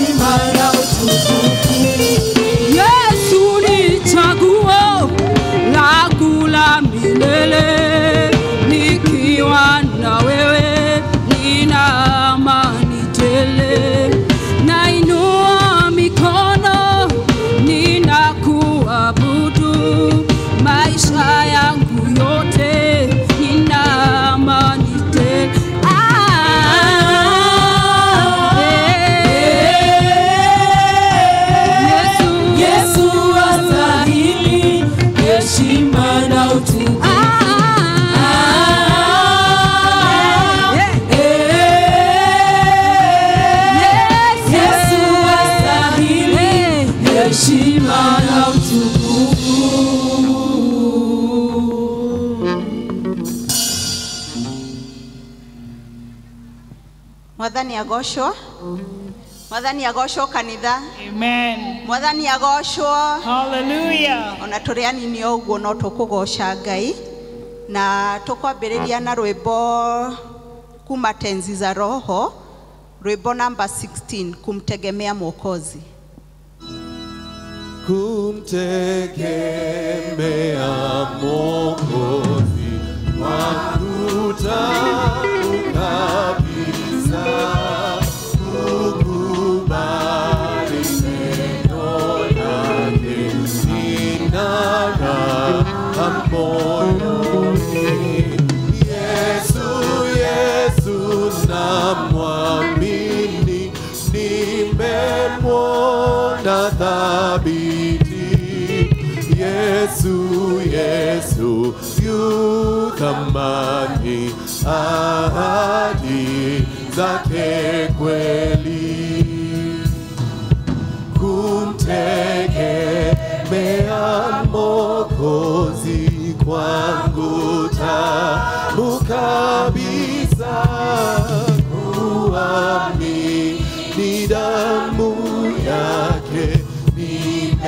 heshima na utukufu. Yesu ni chaguo langu la milele, nikiwa na wewe nina amani tele. Nainua mikono ninakuabudu, maisha yangu yote nina amani tele. Yesu, Yesu astahili heshima na utukufu. Yesu astahili heshima na utukufu. Mwathani agocwo. Mwathani agocwo kanitha. Amen. Mwathani agocwo. Hallelujah. Ona tũrĩ anini o ũguo no tũkũgoca Ngai, na tũkwambĩrĩria na rwĩmbo kuma Tenzi za Roho, rwĩmbo namba 16, kumtegemea Mwokozi. Kumtegemea Mwokozi wangu tamu kabisa, kukubali neno lake nina raha moyoni. Yesu, Yesu namwamini, nimemwona thabiti. Yesu, Yesu yu thamani, ahadi zake kweli. Kumtegemea Mwokozi kwangu tamu kabisa, kuamini damu yake nimeonjwa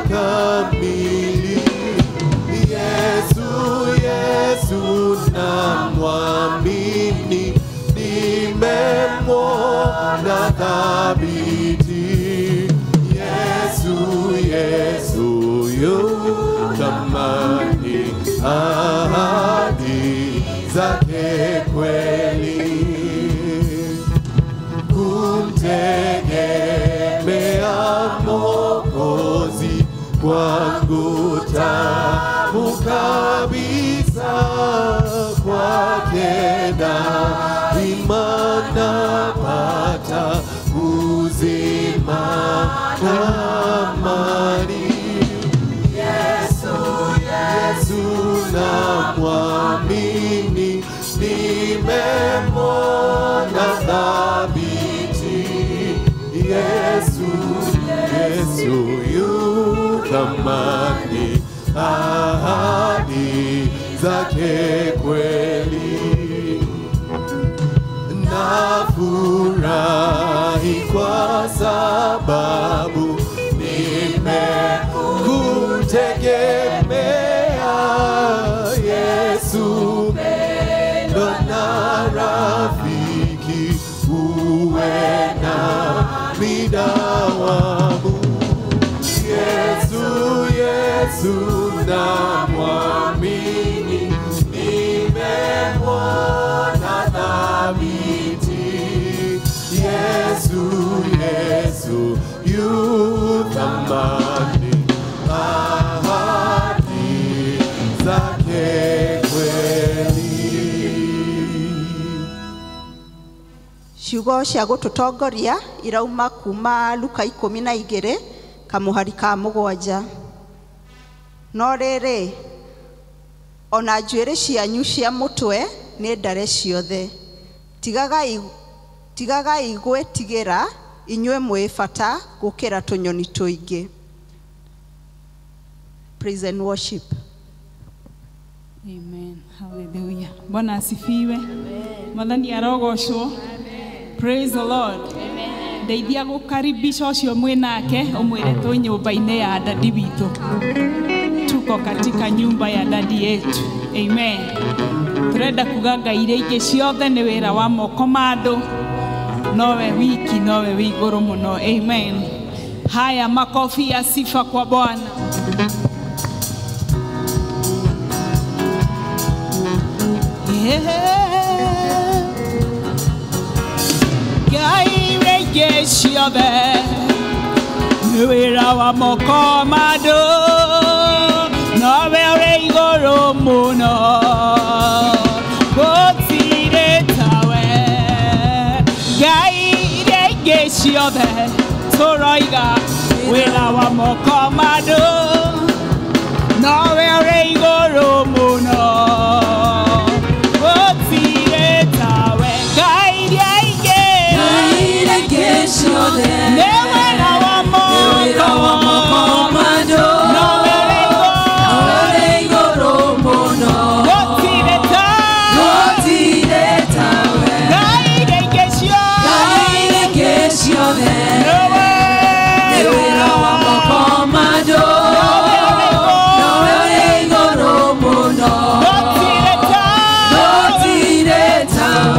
kamili. Yesu, Yesu namwamini, nimemwona thabiti. Yesu, Yesu yu thamani, ahadi zake kweli. Kumtegemea Mwokozi kwangu tamu kabisa, kwake daima napata uzima na amani. Yesu, Yesu namwamini, nimemwona thabiti. Yesu, Yesu yu thamani, ahadi zake kweli. Nafurahi kwa sababu nimekutegemea Yesu, mpendwa na rafiki, uwe nami dawamu. Yesu, Yesu namwamini, nimemwona thabiti. Yesu, Yesu yu thamani, ahadi zake kweli. Ciugo cia gũtũtongoria irauma kuma Luka 12 kamũhari ka 7. No rĩrĩ, ona njuĩrĩ cianyu cia mũtwe nĩ ndare ciothe. Tigagai gwĩtigĩra, inyuĩ mwĩ bata gũkĩra tũnyoni tũingĩ. Praise and worship. Amen. Hallelujah. Bwana asifiwe. Mwathani arogocwo. Praise the Lord. Ndeithia gũkaribisha ũcio mwĩ nake ũmwĩre twĩ nyũmba-inĩ ya dadi witũ. Tuko katika nyumba ya dadi yetu. Amen. Turenda kuga ngai iria ingĩ ciothe nĩ wĩra wa moko ma andũ. Nowe wiki, nowe wĩ igũrũ mũno. Amen. Haya, makofi ya sifa kwa Bwana. Ngai rĩingĩ ciothe nĩ wĩra wa moko ma andũ, nowe ũrĩ igũrũ mũno, gũtirĩ tawe. Ngai rĩingĩ ciothe tũroiga wĩra wa moko ma andũ, nowe ũrĩ igũrũ mũno, gũtirĩ tawe. Ngai rĩingĩ nĩ wĩra wa moko ma andũ, nowe ũrĩ igũrũ gũtirĩ tawe. Ngai rĩingĩ ciothe nĩ wĩra wa moko ma andũ, nowe ũrĩ igũrũ gũtirĩ tawe.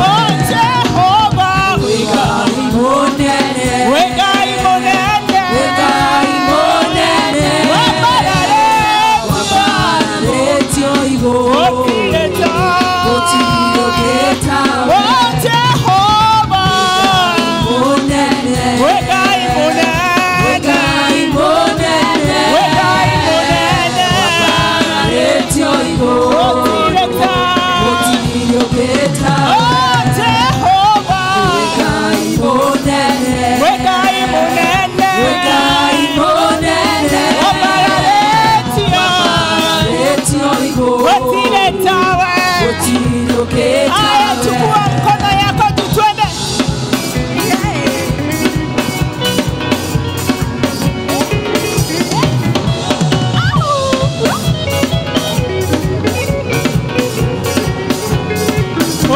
Oh, Jehova, wĩ Ngai mũnene, wambararĩtio gũtirĩ tawe. Oh, Jehova, wĩ Ngai mũnene, wĩ Ngai mũnene, gũtirĩ tawe. Oh, Jehova, wĩ Ngai mũnene, wambararĩtio gũtirĩ tawe. Haya, chukua mkono yako juu, twende.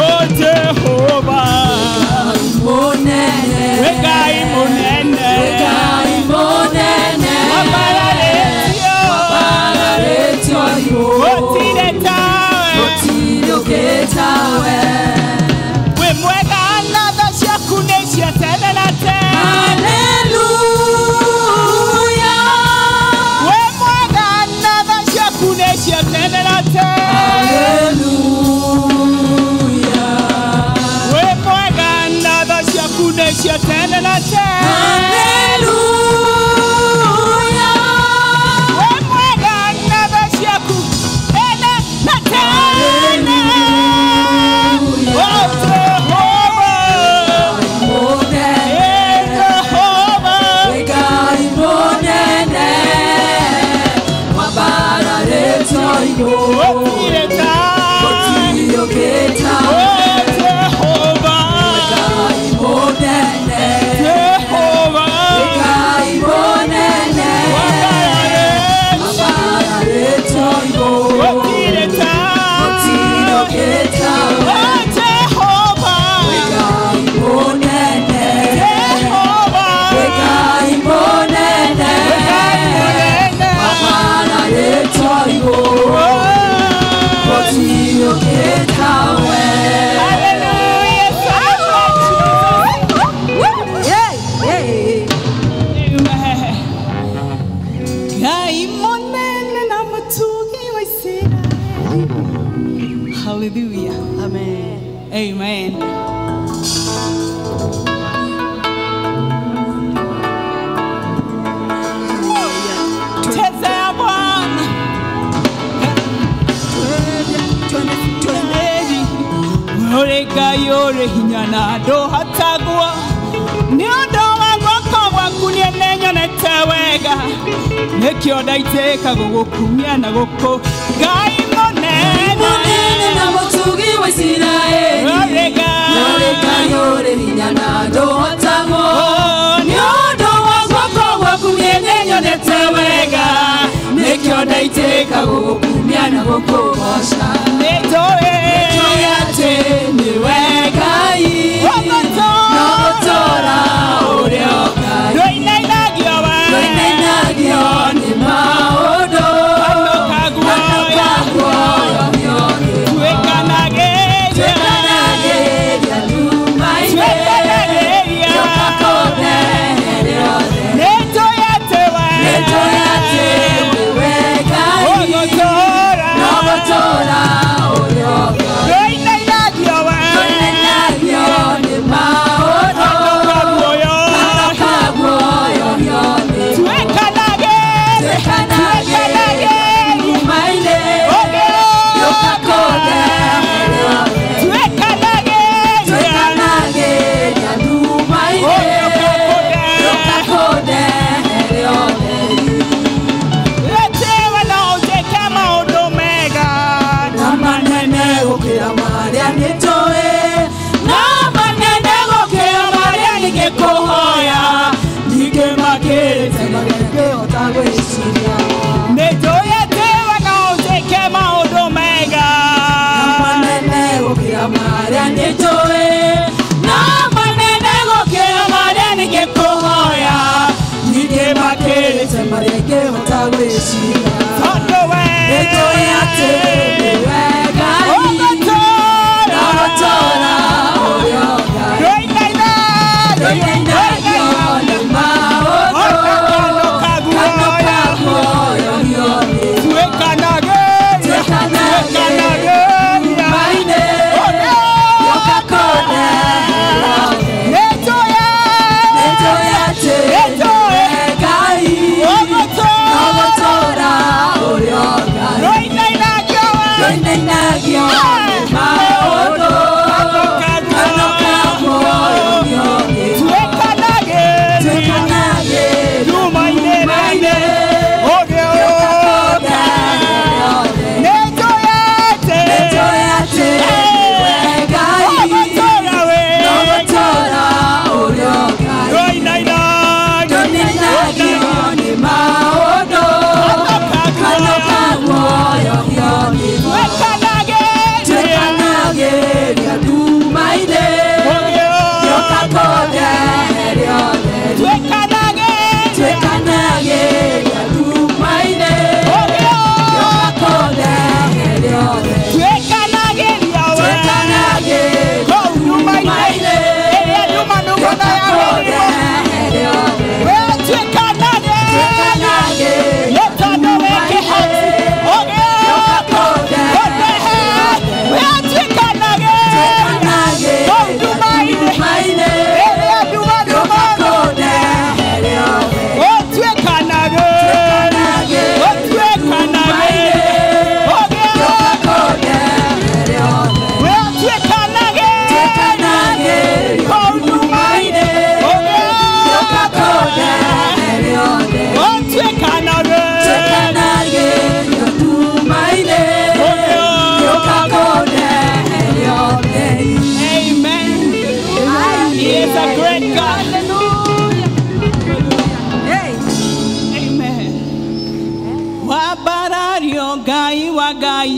Oh, Jehova, wĩ Ngai mũnene, wambararĩtio gũtirĩ tawe. Wĩ mwega na tha ciaku nĩ cia tene na tene. Wĩ mwega na tha ciaku nĩ cia tene na tene. Wĩ mwega na tha ciaku nĩ cia tene na tene. Wĩ mwega na tha ciaku tene na tene. Oh, Jehova, eh, Jehova, gũtirĩ tawe. Oh, Jehova, Jehova, wambararĩtio gũtirĩ tawe. Oh, Jehova, Jehova, wĩ Ngai mũnene. Hallelujah, celebrate Jesus. Amen. Ngai mũnene na mũtugi wa Isiraeli. Hallelujah. Amen. Amen. Chezea Bwana. Ũrĩ Ngai ũrĩ hinya na ndũhotagwo, nĩ ũndũ wa guoko gwaku niĩ nĩnyonete wega, nĩkĩo ndaitĩka gũgũkumia na gũkũ. Ngai mũnene, ũrĩ Ngai, oh, nĩ ũndũ wa guoko gwaku niĩ nĩnyonete wega, nĩkĩo ndaitĩka gũgũkumia na gũkũgoca. Nĩnjũĩ atĩ nĩwe Ngai, ũgũtũũra ndũinainagio we, tuĩkanagĩria, tuĩkanagĩria.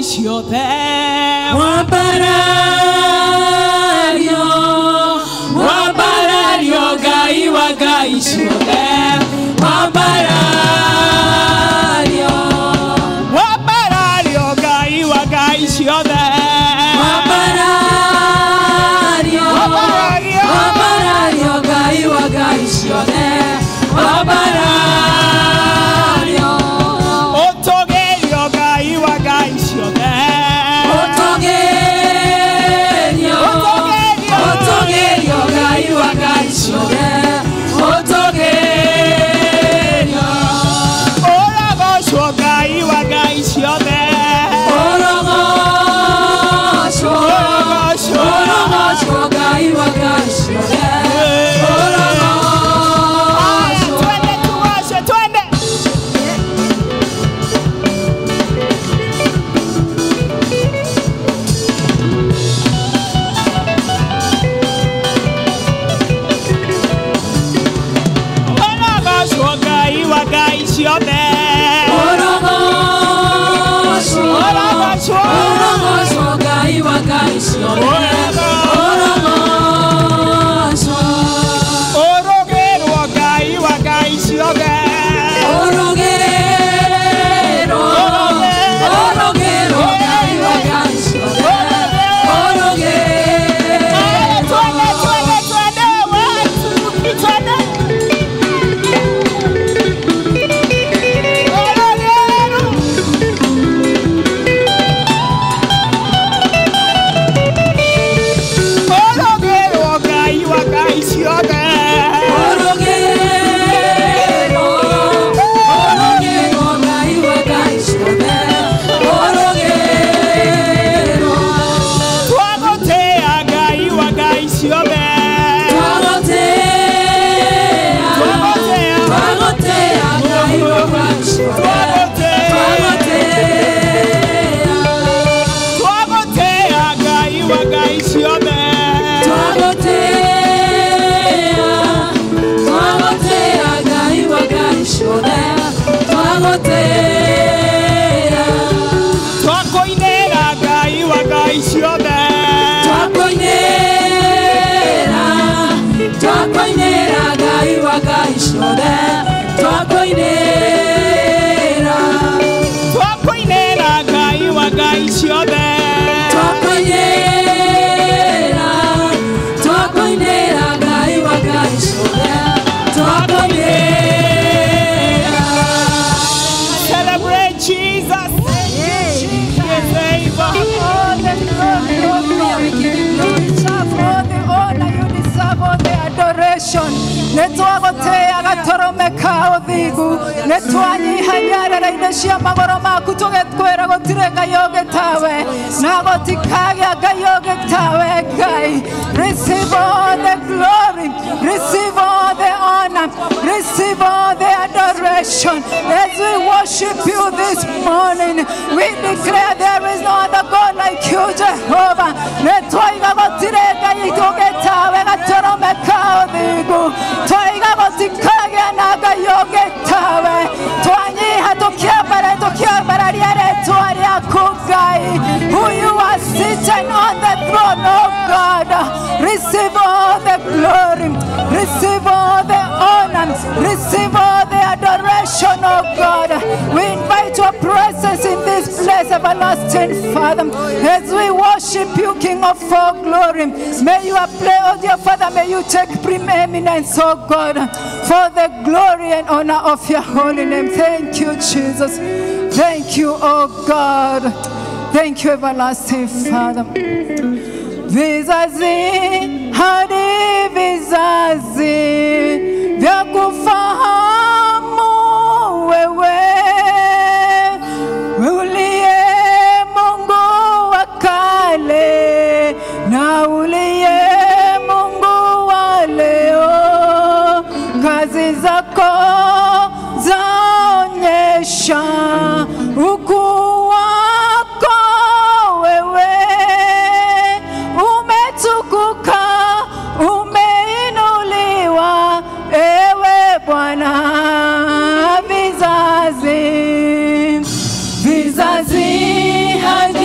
ngai ciothe. Wambarario, wambarario Ngai wa ngai ciothe. Wambarario, wambarario Ngai wa ngai ciothe. Wambarario, wambarario Ngai wa ngai ciothe. Wambarario, ũtũgĩrio Ngai wa ngai ciothe. Ũtũgĩrio, ũtũgĩrio Ngai wa ngai ciothe. Ũtũgĩrio, ũrogocwo Ngai wa ngai ciothe. Ũrogocwo, ũrogocwo Ngai wa ngai ciothe. Ũrogocwo. Twende tuwashe, twende. Ũrogocwo Ngai wa ngai ciothe. Ũrogocwo, Ũrogocwo. ũrogocwo Ngai wa ngai ciothe. Ũrogocwo, Ũrũgĩrwo Ngai wa ngai ciothe. Ũrũgĩrwo, ũrũgĩrwo Ngai wa ngai ciothe. Ũrũgĩrwo. Twende, twende, twende, one, two, three, twende. Ũrũgĩrwo. Ũrũgĩrwo Ngai wa ngai ciothe. Ũrũgĩrwo, ũrũgĩrwo Ngai wa ngai ciothe. Ũrũgĩrwo. Twagũtĩĩa Ngai wa ngai ciothe. Twagũtĩĩa, Twagũtĩĩa. twagũtĩĩa Ngai wa ngai ciothe. Twagũtĩĩa. Twagũtĩĩa, Twagũtĩĩa Ngai wa ngai ciothe. twagũtĩĩa, twagũtĩĩa Ngai wa ngai ciothe. Twagũtĩĩa, Twakũinĩra Ngai wa ngai ciothe. twakũinĩra, twakũinĩra Ngai wa ngai ciothe. Twakũinĩra, Twakũinĩra Ngai wa ngai ciothe. twakũinĩra, twakũinĩra Ngai wa ngai ciothe. Twakũinĩra. Celebrate Jesus. His favor. All the glory, oh God. You deserve all the honor, you deserve all the adoration. Nĩtwagũtĩĩa gatũrũme ka ũthingu, nĩtwanyihanyarĩra-inĩ cia magũrũ maku tũgĩkwĩra gũtirĩ Ngai ũngĩ tawe, na gũtikagĩa Ngai ũngĩ tawe Ngai. Receive all the glory, receive all the honor, receive all the adoration. As we worship you this morning, we declare there is no other God like you, Jehovah. Nĩtwaiga gũtirĩ Ngai ũngĩ tawe gatũrũme ka ũthingu, twaiga gũtikagĩa na Ngai ũngĩ tawe. Twanyiha tũkĩambararia rĩtwa rĩaku Ngai. Who you are sitting on the throne, oh God. Receive all the glory, receive all the honor, receive all the adoration, oh God. We invite your presence in this place, everlasting Father, as we worship you, King of all glory. May you play, oh dear Father, may you take preeminence, oh God, for the glory and honor of your holy name. Thank you, Jesus. Thank you, oh God. Thank you, everlasting Father. Vizazi hadi vizazi vya kufahamu wewe, uliye Mungu wa kale na uliye Mungu wa leo, kazi zako zaonyesha ukuu wako wewe, umetukuka, umeinuliwa, ewe Bwana. Vizazi, vizazi hadi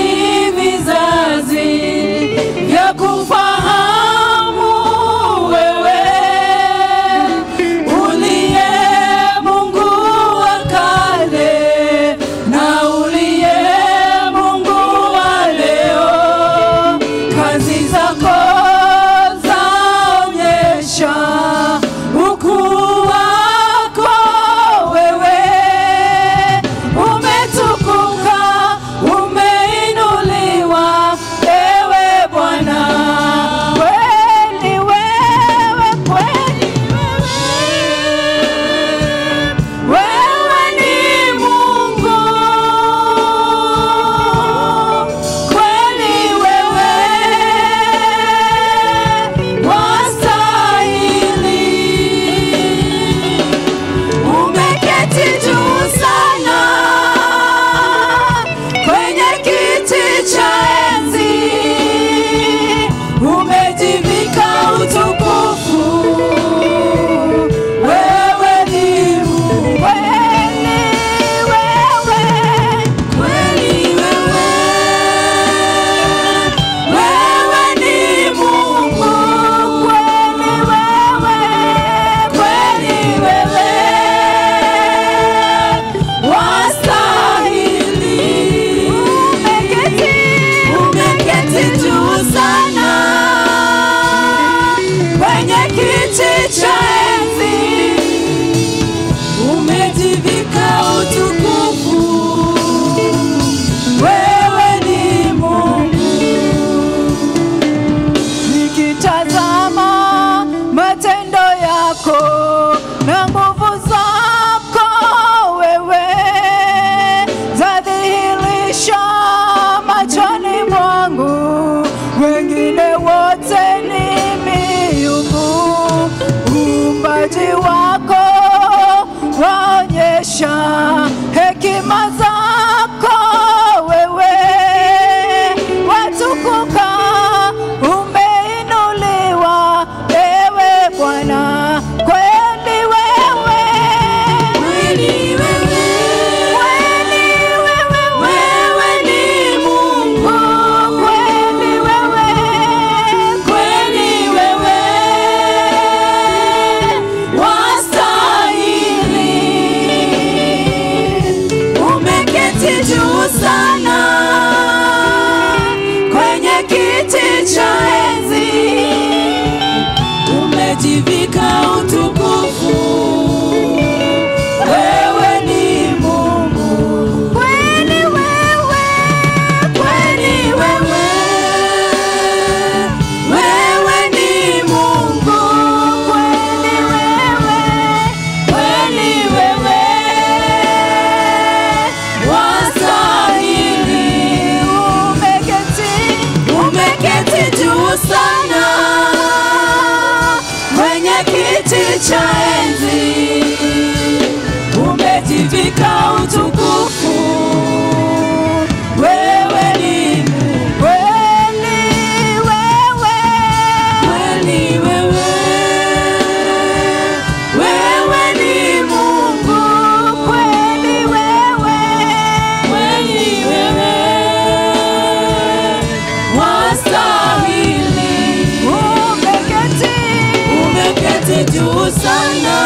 Hosana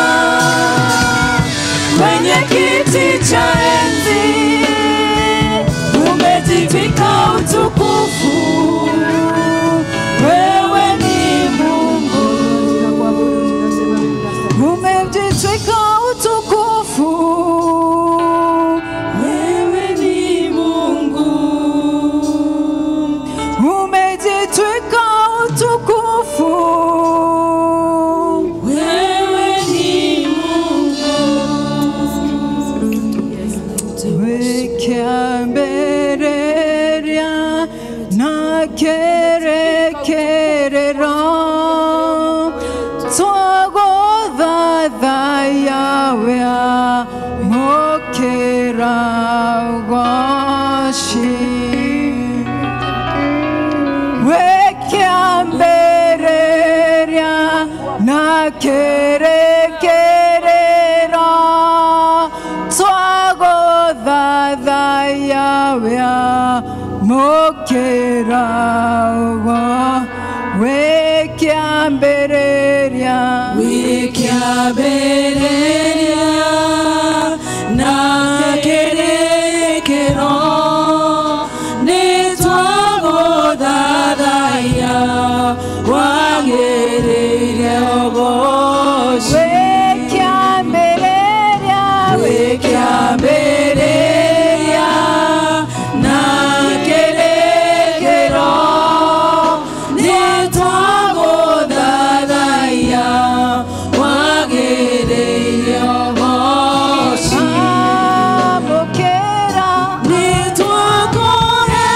kwenye kiti cha enzi, umejivika utukufu, wewe ni Mungu, umejivika utukufu, wewe ni Mungu, umejitwika utukufu, wewe ni Mungu. Wekiambereria na kerekerero twagothathaya mukira ugoci. Wekiambereria na kerekerero twagothathaya mukira ugo. Wekiambereria, Wekiambereria na kerekero nitwagothathaya wagĩrĩire ũgoci. Wekiambereria, Wekiambereria na kerekero nitwagothathaya wagĩrĩire ũgoci. Amũkĩra Nitwakũhe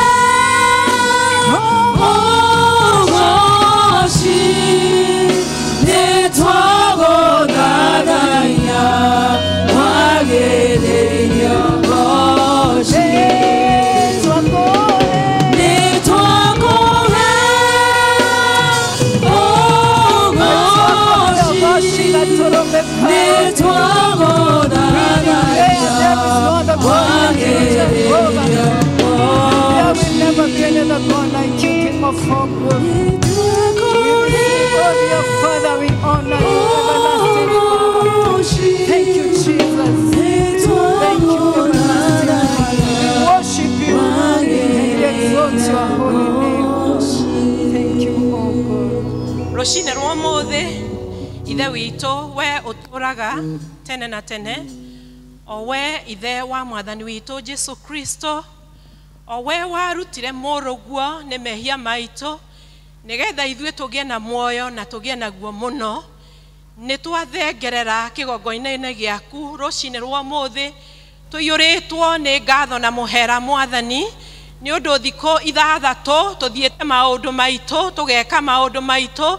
ũgoci, nitwagũthathaiya, wagĩrĩire ũgoci. Nitwakũhe Nitwakũhe ũgoci, nitwagũthathaiya, wagĩrĩire There will never be another God like you, King of all glory. We receive all your Father, we honor you, everlasting Father. Thank you, Jesus. Thank you, everlasting Father. We worship you and we exalt your holy name. Thank you, O God. Rũcinĩ rwa ũmũthĩ ithe witũ we ũtũraga tene na tene, o we ithe wa mwathani witũ Jesu Kristo, o we warutire mũrũguo nĩ mehia maitũ nĩgetha ithuĩ tũgĩe na muoyo na tũgĩe naguo mũno, nĩ twathengerera kĩgongona-inĩ gĩaku rũcinĩ rwa ũmũthĩ tũiyũrĩtwo nĩ ngatho na mũhera mwathani nĩ ũndũ thikũ ithathatũ tũthiĩte maũndũ maitũ tũgeka maũndũ maitũ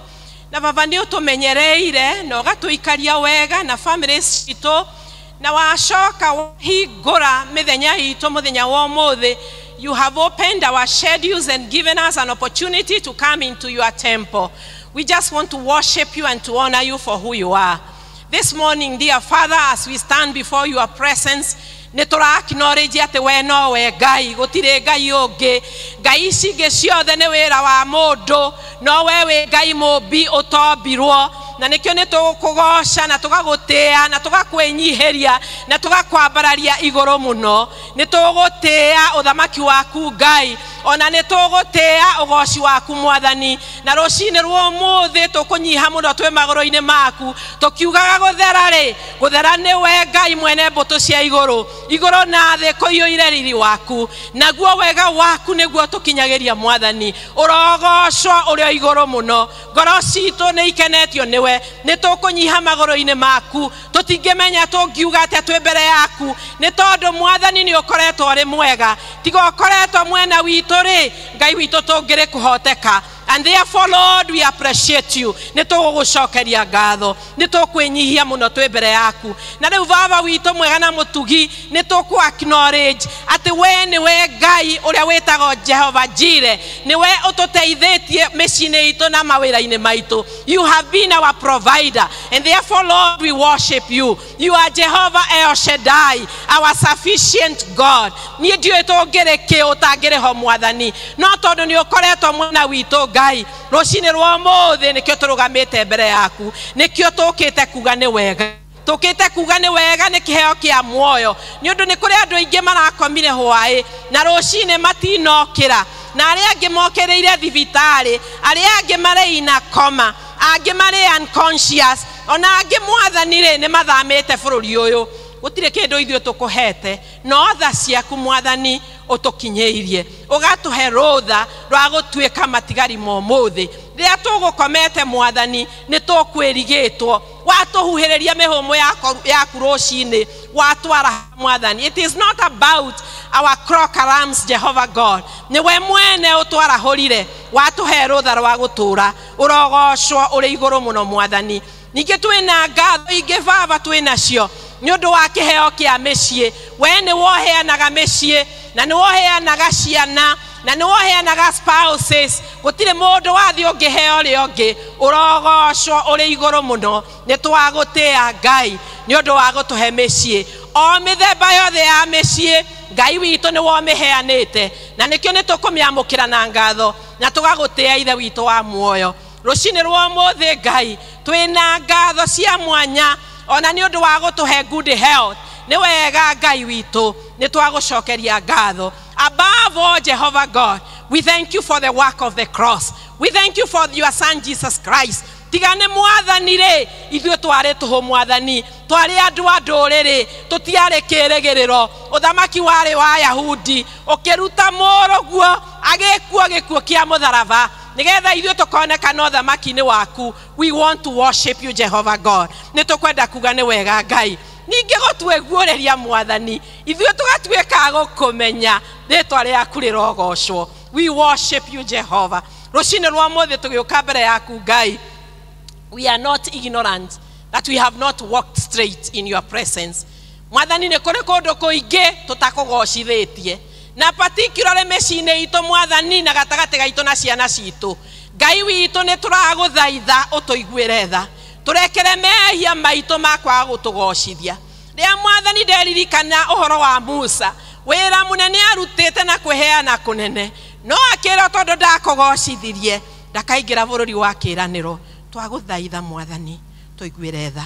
na baba nĩ ũtũmenyereire na ũgatũikaria wega na famĩlĩ citũ na wacoka wahingũra mĩthenya itũ mũthenya wa ũmũthĩ. You have opened our schedules and given us an opportunity to come into your temple. We just want to worship you and to honor you for who you are. This morning, dear Father, as we stand before your presence, nĩ tũra acknowledge atĩ we nowe Ngai, gũtirĩ Ngai ũngĩ. Ngai ici ingĩ ciothe nĩ wĩra wa mũndũ, no we wĩ Ngai mũmbi ũtombirwo. Na nĩkĩo nĩ tũgũkũgoca na tũgagũtĩĩa na tũgakwĩnyihĩria na tũgakwambararia igũrũ mũno. Nĩ tũgũtĩĩa ũthamaki waku Ngai, ona nĩ tũgũtĩĩa ũgoci waku mwathani. Na rũcinĩ rwa ũmũthĩ tũkũnyiha mũno twĩ magũrũ-inĩ maku tũkiugaga gũthera rĩ, gũthera nĩwe Ngai mwene mbũtũ cia igũrũ, igũrũ na thĩ kũiyũire riri waku, naguo wega waku nĩguo tũkinyagĩria mwathani. Ũrogocwo ũrĩ o igũrũ mũno, ngoro citũ nĩ ikenetio nĩwe, nĩ tũkũnyiha magũrũ-inĩ maku, tũtingĩmenya tũngiuga atĩa twĩ mbere yaku, nĩ tondũ mwathani nĩ ũkoretwo ũrĩ mwega, tiga ũkoretwo mwena witũ rĩ, Ngai witũ tũngĩrĩ kũhoteka. And therefore, Lord, we appreciate you. Nĩ tũgũgũcokeria ngatho, nĩ tũkwĩnyihia mũno twĩ mbere yaku. Na rĩu baba witũ mwega na mũtugi, nĩ tũkũ acknowledge atĩ we nĩwe Ngai ũrĩa wĩtagwo Jehova Jireh, nĩwe ũtũteithĩtie mĩciĩ-inĩ itũ na mawĩra-inĩ maitũ. You have been our provider, and therefore, Lord, we worship you. You are Jehovah El Shaddai, our sufficient God. Niĩ ndiũĩ tũngĩrĩ kĩ ũtangĩrĩ ho mwathani, no tondũ nĩ ũkoretwo mwena witũ Ngai rũcinĩ rwa ũmũthĩ nĩkĩo tũrũgamĩte mbere yaku, nĩkĩo tũkĩte kuga nĩ wega, tũkĩte kuga nĩ wega nĩ kĩheo kĩa muoyo, nĩ ũndũ nĩ kũrĩ andũ aingĩ marakomire hwaĩ na rũcinĩ matinokĩra, na arĩa angĩ mokĩrĩire thibitarĩ, arĩa angĩ marĩ ina koma, angĩ marĩ unconscious, ona angĩ mwathani rĩ nĩ mathamĩte bũrũri ũyũ. Gũtirĩ kĩndũ ithuĩ tũkũhete, no tha ciaku mwathani ũtũkinyĩirie, ũgatũhe rũtha rwa gũtuĩka matigari ma ũmũthĩ. Rĩrĩa tũgũkomete mwathani nĩ tũkwĩrigĩtwo, watũhuhĩrĩria mĩhũmũ yaku rũcinĩ, watwara mwathani. It is not about our crock alarms, Jehovah God. Nĩwe mwene ũtwarahũrire, watũhe rũtha rwa gũtũũra, ũrogocwo ũrĩ igũrũ mũno mwathani. Ningĩ twĩna ngatho ingĩ baba twĩnacio nĩ ũndũ wa kĩheo kĩa mĩciĩ. We nĩ woheanaga mĩciĩ, na nĩ woheanaga ciana, na nĩ woheanaga spouses. Gũtirĩ mũndũ wathiĩ ũngĩheo ũrĩa ũngĩ, ũrogocwo ũrĩ igũrũ mũno. Nĩ twagũtĩa Ngai nĩ ũndũ wa gũtũhe mĩciĩ, o mĩthemba yothe ya mĩciĩ Ngai witũ nĩ womĩheanĩte, na nĩkĩo nĩ tũkũmĩamũkĩra na ngatho na tũgagũtĩa Ithe witũ wa muoyo. Rũcinĩ rwa ũmũthĩ Ngai twĩna ngatho cia mwanya ona nĩ ũndũ wa gũtũhe good health. Nĩ wega Ngai witũ, nĩ twagũcokeria ngatho. Above all, Jehovah God, we thank you for the work of the cross. We thank you for your son Jesus Christ. Tiga nĩ mwathani rĩ, ithuĩ twarĩ tũhũ mwathani, twarĩ andũ a ndũrĩrĩ, tũtiarĩ kĩrĩgĩrĩro. Ũthamaki warĩ wa Ayahudi, ũkĩruta mũrũguo agĩkua gĩkuũ kĩa mũtharaba, nĩgetha ithuĩ tũkonekana ũthamaki-inĩ waku. We want to worship you, Jehovah God. Nĩ tũkwenda kuga nĩ wega Ngai. Ningĩ gũtuĩguũrĩria mwathani, ithuĩ tũgatuĩka a gũkũmenya, rĩtwa rĩaku rĩrogocwo. We worship you, Jehovah. Rũcinĩ rwa ũmũthĩ tũgĩũka mbere yaku Ngai, we are not ignorant that we have not walked straight in your presence. Mwathani nĩ kũrĩ kũndũ kũingĩ tũtakũgocithĩtie, na particularly mĩciĩ-inĩ itũ mwathani, na gatagatĩ gaitũ na ciana citũ. Ngai witũ nĩ tũragũthaitha ũtũiguĩre tha, tũrekere mehia maitũ ma kwaga gũtũgocithia. Rĩrĩa mwathani nderirikana ũhoro wa Musa, wĩra mũnene arutĩte na kwĩheana kũnene, no akĩrwo tondũ ndakũgocithirie ndakaingĩra bũrũri wa kĩĩranĩro. Twagũthaitha mwathani, tũiguĩre tha,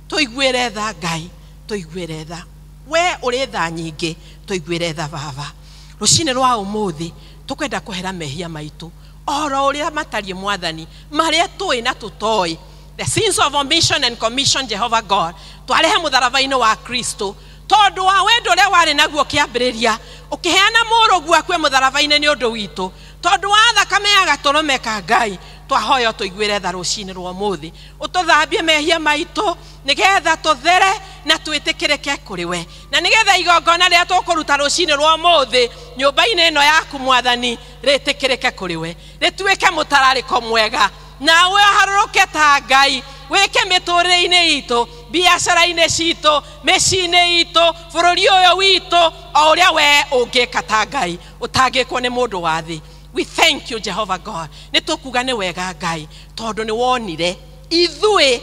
tũiguĩre tha Ngai, tũiguĩre tha. We ũrĩ tha nyingĩ, tũiguĩre tha baba. Rũcinĩ rwa ũmũthĩ tũkwenda kũhera mehia maitũ oro ũrĩa matariĩ mwathani, marĩa tũĩ na tũtoĩ, the sins of omission and commission, Jehovah God, twarehe mũtharaba-inĩ wa Kristo, tondũ wa wendo ũrĩa warĩ naguo kĩambĩrĩria, ũkĩheana mũrũguo akue mũtharaba-inĩ nĩ ũndũ witũ, tondũ wa thakame ya gatũrũme ka Ngai, twahoya tũiguĩre tha rũcinĩ rwa ũmũthĩ, ũtũthambie mehia maitũ nĩgetha tũthere na twĩtĩkĩrĩke kũrĩ we, na nĩgetha igongona rĩrĩa tũkũruta rũcinĩ rwa ũmũthĩ nyũmba-inĩ ĩno yaku mwathani rĩtĩkĩrĩke kũrĩ we, rĩtuĩke mũtararĩko mwega, nawe ũharũrũke ta Ngai, wĩke mĩtũrĩre-inĩ itũ, biacara-inĩ citũ, mĩciĩ-inĩ itũ, bũrũri ũyũ witũ, o ũrĩa we ũngĩka ta Ngai, ũtangĩkwo nĩ mũndũ wa thĩ. We thank you, Jehovah God. Nĩ tũkuga nĩ wega Ngai, tondũ nĩ wonire ithuĩ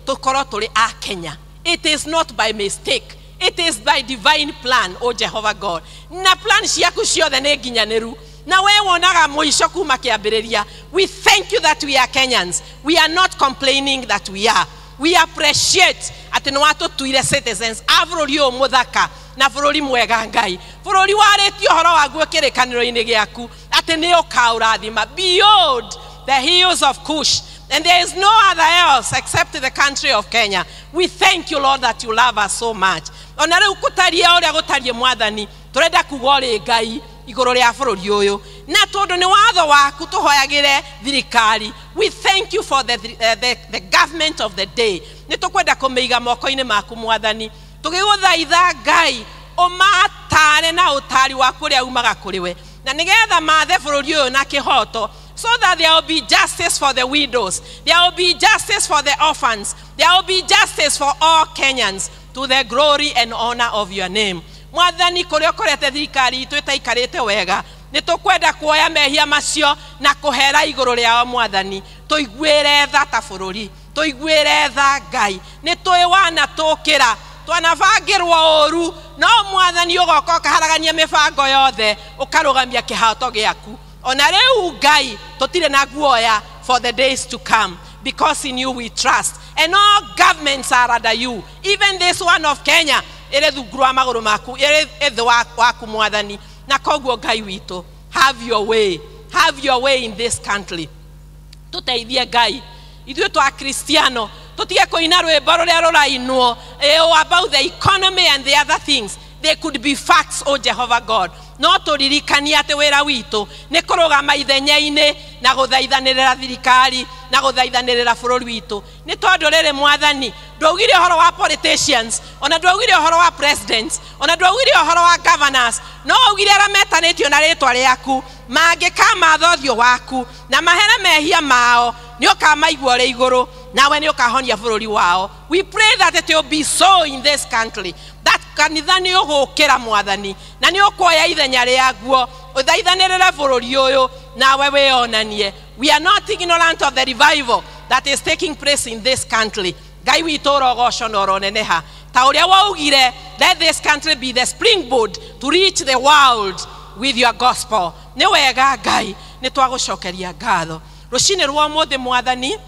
tũkorwo tũrĩ a Kenya. It is not by mistake, it is by divine plan, o Jehovah God. Na plan ciaku ciothe nĩ nginyanĩru, na we wonaga mũico kuma kĩambĩrĩria. We thank you that we are Kenyans. We are not complaining that we are. We appreciate atĩ nĩ watũtuire citizens a bũrũri ũyũ mũthaka na bũrũri mwega Ngai, bũrũri warĩtie ũhoro waguo kĩrĩkanĩro-inĩ gĩaku atĩ nĩ ũkaũrathima. Behold the hills of Cush, and there is no other else except the country of Kenya. We thank you, Lord, that you love us so much. Ona rĩu gũtariĩ ũrĩa gũtariĩ mwathani, tũrenda kuga ũrĩ Ngai igũrũ rĩa bũrũri ũyũ, na tondũ nĩ watho waku tũhoyagĩre thirikari. We thank you for the government of the day. Nĩ tũkwenda kũmĩiga moko-inĩ maku mwathani, tũgĩgũthaitha Ngai ũmatare na ũtari waku ũrĩa umaga kũrĩ we, na nĩgetha mathe bũrũri ũyũ na kĩhoto, so that there will be justice for the widows, there will be justice for the orphans, there will be justice for all Kenyans, to the glory and honor of your name. Mwathani, kũrĩa ũkorete thirikari itũ ĩtaikarĩte wega, nĩ tũkwenda kuoya mehia macio na kũhera igũrũ rĩao mwathani. Tũiguĩre tha ta bũrũri, tũiguĩre tha Ngai. Nĩ tũĩ wanatũkĩra, twanabangĩrwo ũru, no mwathani ũgoka ũkaharagania mĩbango yothe, ũkarũgamia kĩhoto gĩaku. Ona rĩu Ngai tũtirĩ na guoya for the days to come, because in you we trust, and all governments are under you, even this one of Kenya ĩrĩ thungu rwa magũrũ maku, ĩrĩ thĩ waku Mwathani. Na koguo Ngai witũ, have your way, have your way in this country. Tũteithie Ngai, ithuĩ twa Kristiano tũtige kũina rwĩmbo rũrĩa rũrainwo about the economy and the other things. They could be facts, O Jehovah God. No tũririkanie atĩ wĩra witũ nĩ kũrũgama ithenya-inĩ na gũthaithanĩrĩra thirikari na gũthaithanĩrĩra bũrũri witũ. Nĩ tondũ rĩrĩ Mwathani, ndwaugire ũhoro wa politicians, ona ndwaugire ũhoro wa presidents, ona ndwaugire ũhoro wa governors, no waugire arĩa metanĩtio na rĩtwa rĩaku mangĩkamatha ũthiũ waku na mahere mehia mao, nĩ ũkamaigua ũrĩ igũrũ, nawe nĩ ũkahonia bũrũri wao. We pray that it will be so in this country, that kanitha nĩ ũgũkĩra Mwathani na nĩ ũkuoya ithenya rĩaguo, ũthaithanĩrĩre bũrũri ũyũ nawe wĩonanie. We are not ignorant of the revival that is taking place in this country. Ngai witũ ũrogocwo na ũroneneha ta ũrĩa waugire, let this country be the springboard to reach the world with your gospel. Nĩ wega Ngai, nĩ twagũcokeria ngatho rũcinĩ rwa ũmũthĩ Mwathani,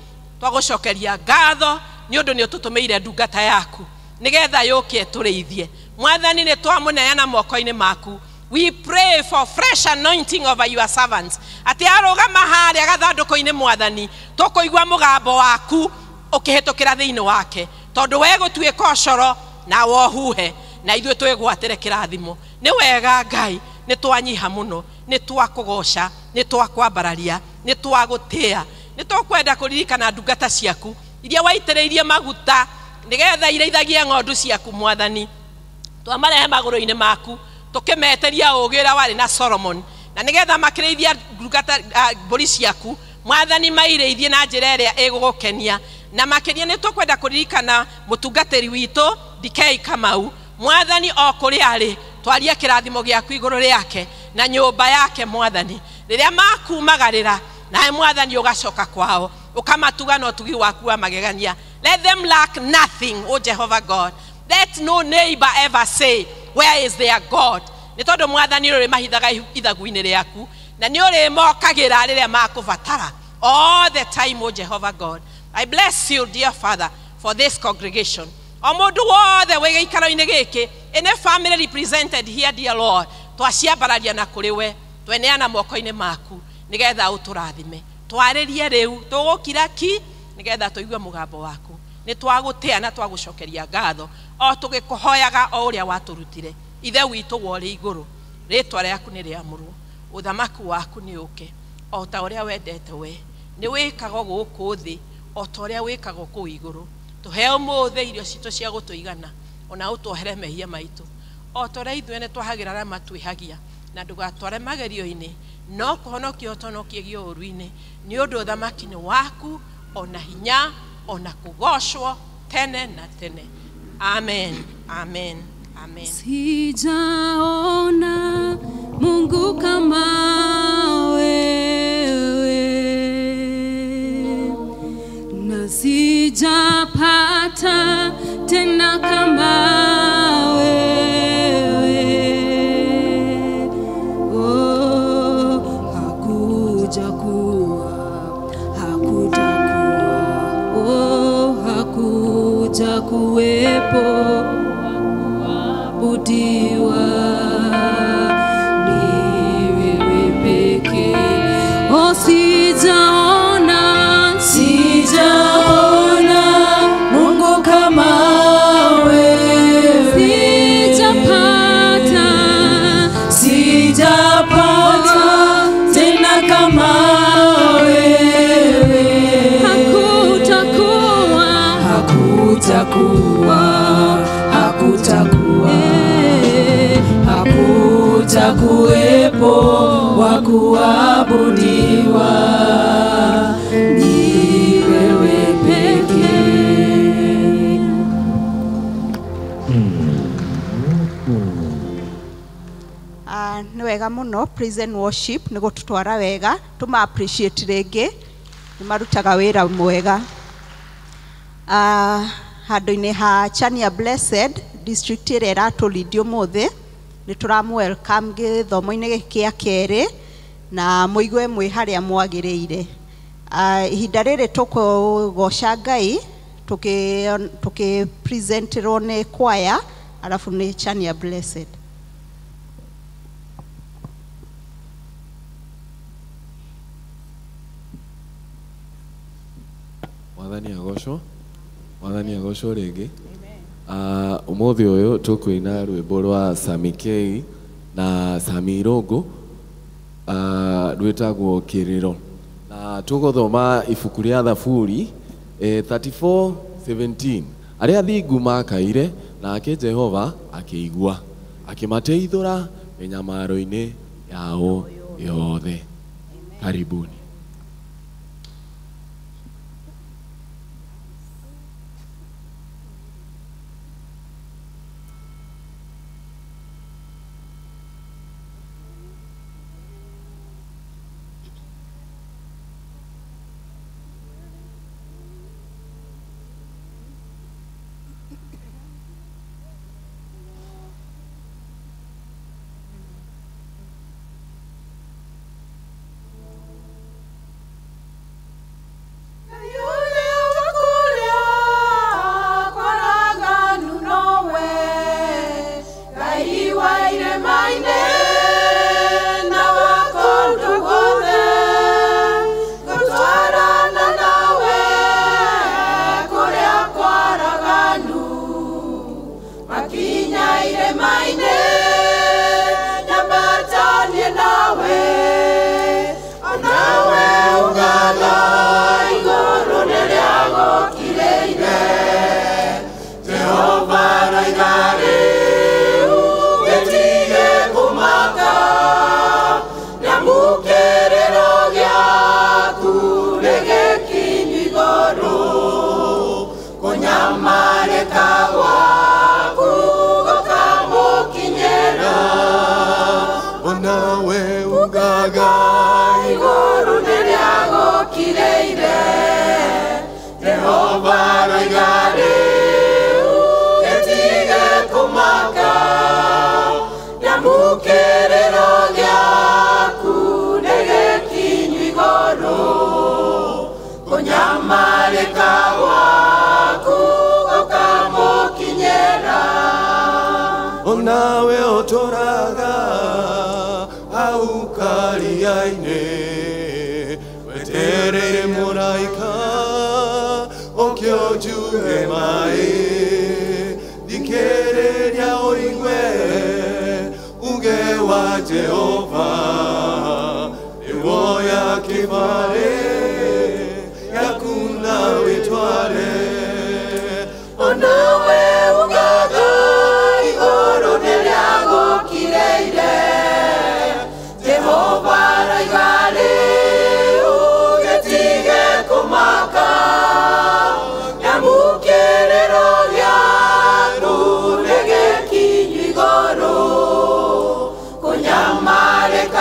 twagũcokeria ngatho nĩ ũndũ nĩ ũtũtũmĩire ndungata yaku nĩgetha yũke ĩtũrĩithie. Mwathani, nĩ twamũneana moko-inĩ maku. We pray for fresh anointing over your servants, atĩ arũgama harĩa gathandũkũ-inĩ Mwathani, tũkũigua mũgambo waku ũkĩhĩtũkĩra thĩinĩ wake, tondũ we gũtuĩka ũcoro na wohuhe na ithuĩ twĩgwatĩre kĩrathimo. Nĩ wega Ngai, nĩ twanyiha mũno, nĩ twakũgoca, nĩ twakwambararia, nĩ twagũtĩa. Nĩ tũkwenda kũririkana ndungata ciaku iria waitĩrĩirie maguta nĩgetha irĩithagie ng'ondu ciaku Mwathani. Twamarehe magũrũ-inĩ maku tũkĩmeteria ũũgĩ ũrĩa warĩ na Solomon, na nĩgetha makĩrĩithia ndungata mbũri ciaku Mwathani, mairĩithie na njĩra ĩrĩa ĩgũgũkenia. Na makĩria nĩ tũkwenda kũririkana mũtungatĩri witũ DK Kamau Mwathani, o kũrĩa arĩ twarie kĩrathimo gĩaku igũrũ rĩake na nyũmba yake Mwathani, rĩrĩa makumagarĩra nawe Mwathani ũgacoka kwao ũkamatuga na ũtugi waku wa magegania. Let them lack nothing, O Jehovah God. Let no neighbor ever say, where is their God? Nĩ tondũ Mwathani ũrĩ mahithaga ithagu-inĩ rĩaku na nĩ ũrĩmokagĩra rĩrĩa makũbatara all the time, O Jehovah God. I bless you, dear Father, for this congregation. O mũndũ wothe wĩ gĩikaro-inĩ gĩkĩ, any family represented here, dear Lord, twaciambararia na kũrĩ we, tweneana moko-inĩ maku nĩgetha ũtũrathime. Twarĩrie rĩu, tũgũkira ki nĩgetha tũigue mũgambo waku. Nĩ twagũtĩa na twagũcokeria ngatho o tũgĩkũhoyaga o ũrĩa watũrutire. Ithe witũ wa ũrĩ igũrũ, rĩtwa rĩaku nĩ rĩamũrwo, ũthamaki waku nĩ ũke o ta ũrĩa wendete we, nĩ wĩkagwo gũkũ thĩ o ta ũrĩa wĩkagwo kũu igũrũ. Tũhe ũmũthĩ irio citũ cia gũtũigana, ona ũtuohere mehia maitũ o ta ũrĩa ithuĩ nĩ twahagĩra arĩa matwĩhagia, na ndũgatware magerio-inĩ, no kũhonokia ũtũhonokie ũũru-inĩ, nĩ ũndũ ũthamaki nĩ waku, ona hinya, ona kũgocwo tene na tene. Amen, amen, amen. Sijaona Mungu kama wewe, na sijapata tena kama wewe. Oh, hakujakuwa, hakutakuwa, oh, hakujakuwepo kuabudiwa ni wewe pekee. Oh, sijaona, sijaona Mungu kama wewe, sijapata, sijapata tena kama wewe. Hakutakuwa, hakutakuwa, hakutakuwa, hakutakuwepo wa kuabudiwa ni wewe pekee. Nĩ wega mũno praise and worship nĩ gũtũtwara wega, tũma appreciate rĩngĩ, nĩ marutaga wĩra mwega. Handũ-inĩ ha Chania Blessed district ĩrĩa ĩratũlead ũmũthĩ, nĩ tũramũ welcome gĩthomo-inĩ gĩkĩ gĩa kerĩ, Na mũigue mwĩ harĩa mwagĩrĩire. Ihinda rĩrĩ tũkũgoca Ngai tũkĩ presenterwo nĩ kwaya arabu nĩ Chania Blessed. Mwathani agocwo, Mwathani agocwo rĩngĩ. Ũmũthĩ ũyũ tũkũina rwĩmbo rwa Sami K na Sami Irũngũ, rwĩtagwo Kĩrĩro, na tũgũthoma ibuku rĩa Thaburi 34:17. Arĩa athingu makaire nake Jehova akĩigua, akĩmateithũra mĩnyamaro-inĩ yao yothe. Karibuni. Onawe otoraga aukariaine weterere muraika okyojuge mai dikereria oigwe uge wa Jehova ewoya kibare yakuna witware. Onawe ugaga igoro nĩrĩagũkirĩire Jehova araiga rĩu gĩtige kũmaka nĩamu kĩrĩro gĩaku nĩgĩkinyu igũrũ kũnyamarĩka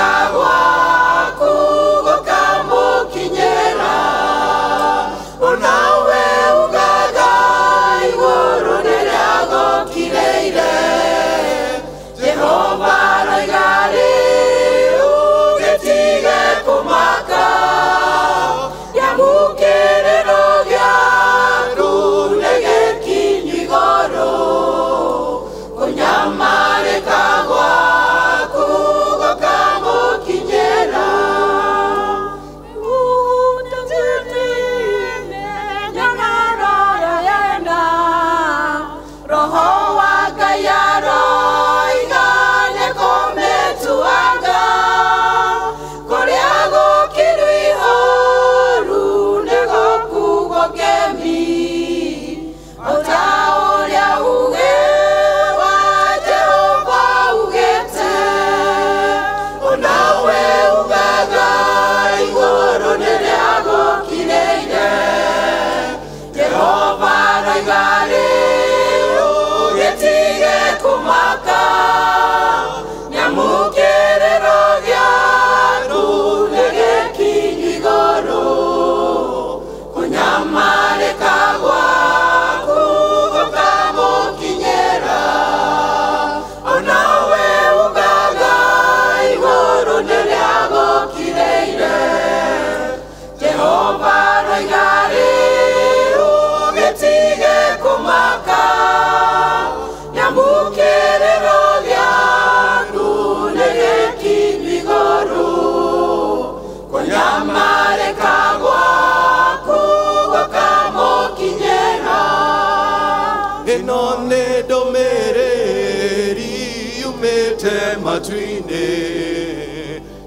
Ĩno nĩ ndũmĩrĩri yumĩte matu-inĩ,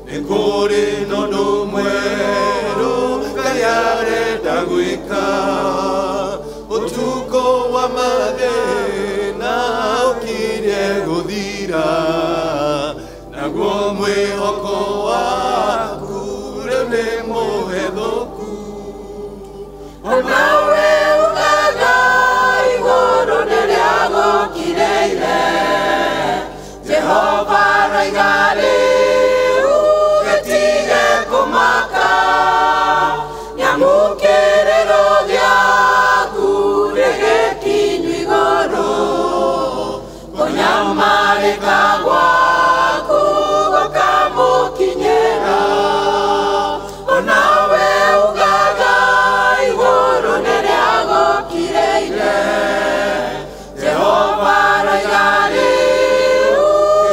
nĩ kũrĩ na ũndũ mwerũ Ngai arenda gwĩka. Ũtukũ wa mathĩna ũkirie gũthira, naguo mwĩhoko waku rĩu nĩ mũhethũku. Onawe ugaga igũrũ nĩrĩagũkirĩire, Jehova aroiga rĩu gĩtige kũmaka, nĩamu kĩrĩro gĩaku nĩgĩkinyu igũrũ, kũnyamarĩka gwaku gũkamũkinyĩra. Onawe ugaga igũrũ nĩrĩagũkirĩire, Jehova aroiga rĩu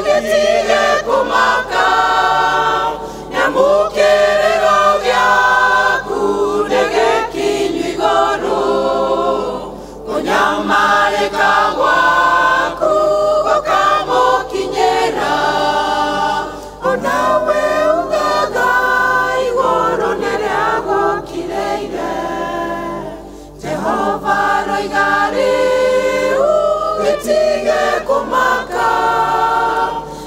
gĩtige kũmaka, nĩamu kĩrĩro gĩaku nĩgĩkinyu igũrũ, kũnyamarĩka gwaku gũkamũkinyĩra. Onawe ugaga igũrũ nĩrĩagũkirĩire, Jehova aroiga rĩu gĩtige kũmaka,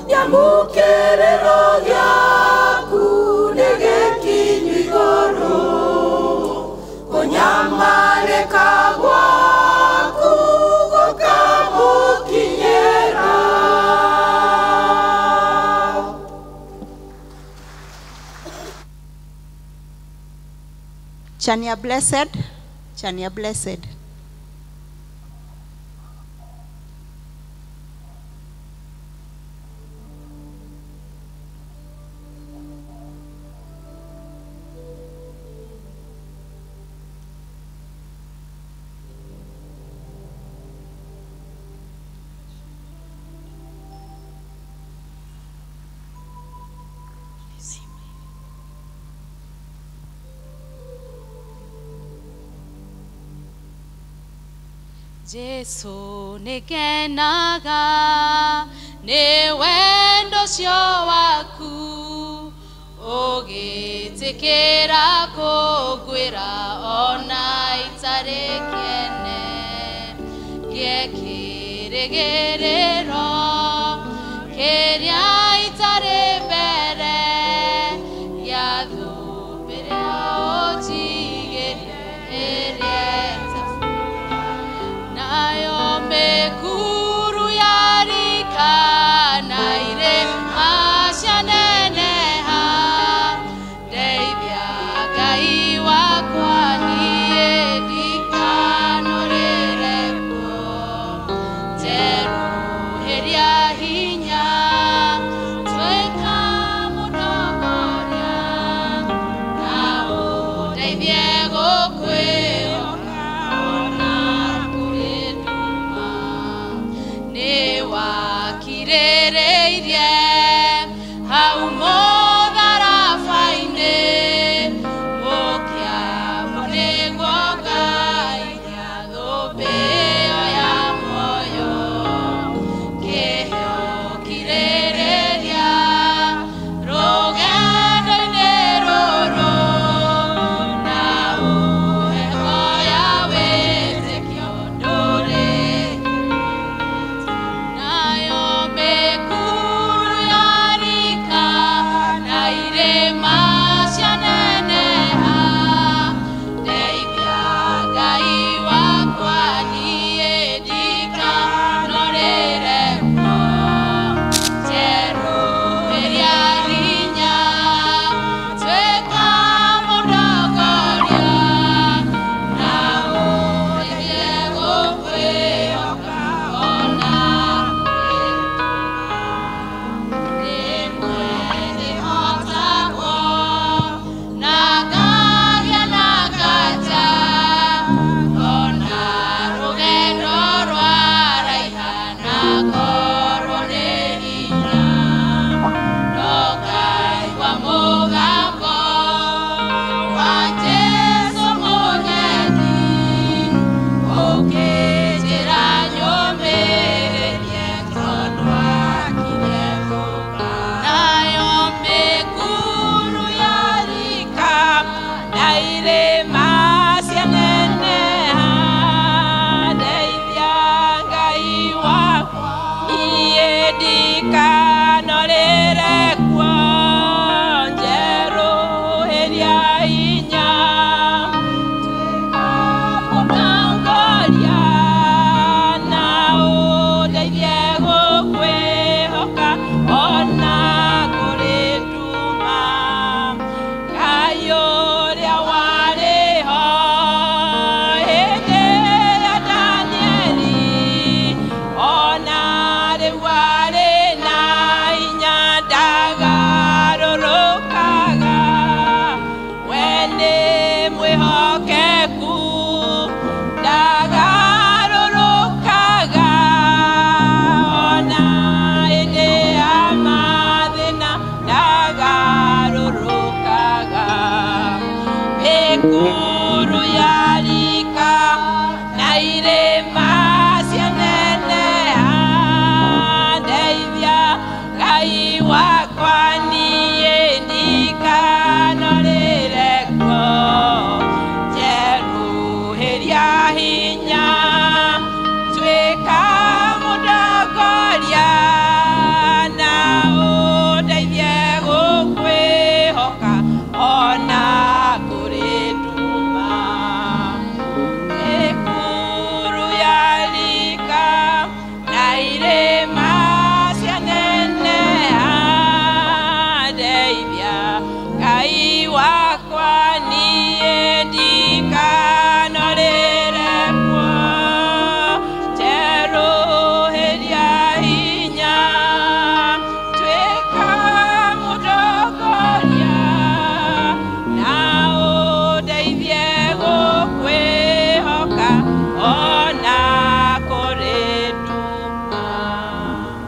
nĩamu kĩrĩro gĩaku nĩgĩkinyu igũrũ, kũnyamarĩka gwaku gũkamũkinyĩra. Chania Blessed, Chania Blessed. Jesu nĩngenaga nĩ wendo ũcio waku, ũgĩtĩkĩra kũngwĩra ona itarĩ kĩene, ngĩkĩrĩgĩrĩro kĩrĩa itarĩ mbere, gĩathũmbĩrĩ ũnjigĩre ĩrĩa nayo mĩkuru yarikana irĩma cianeneha, ndeithia Ngai wakwa niĩ ndikanũrĩre kuo, njerũhĩria hinya tuĩka mũtongoria, na ũndeithie gũkwĩhoka ona kũrĩ nduma. Nĩwakirĩrĩirie hau mũtharaba-inĩ, ũkĩambwo nĩguo ngaikia thũmbĩ ĩyo ya muoyo, kĩheo kirĩrĩria rũgendo-inĩ rũrũ, na ũhe ya wĩtĩkio ndũrĩ nayo mĩkuru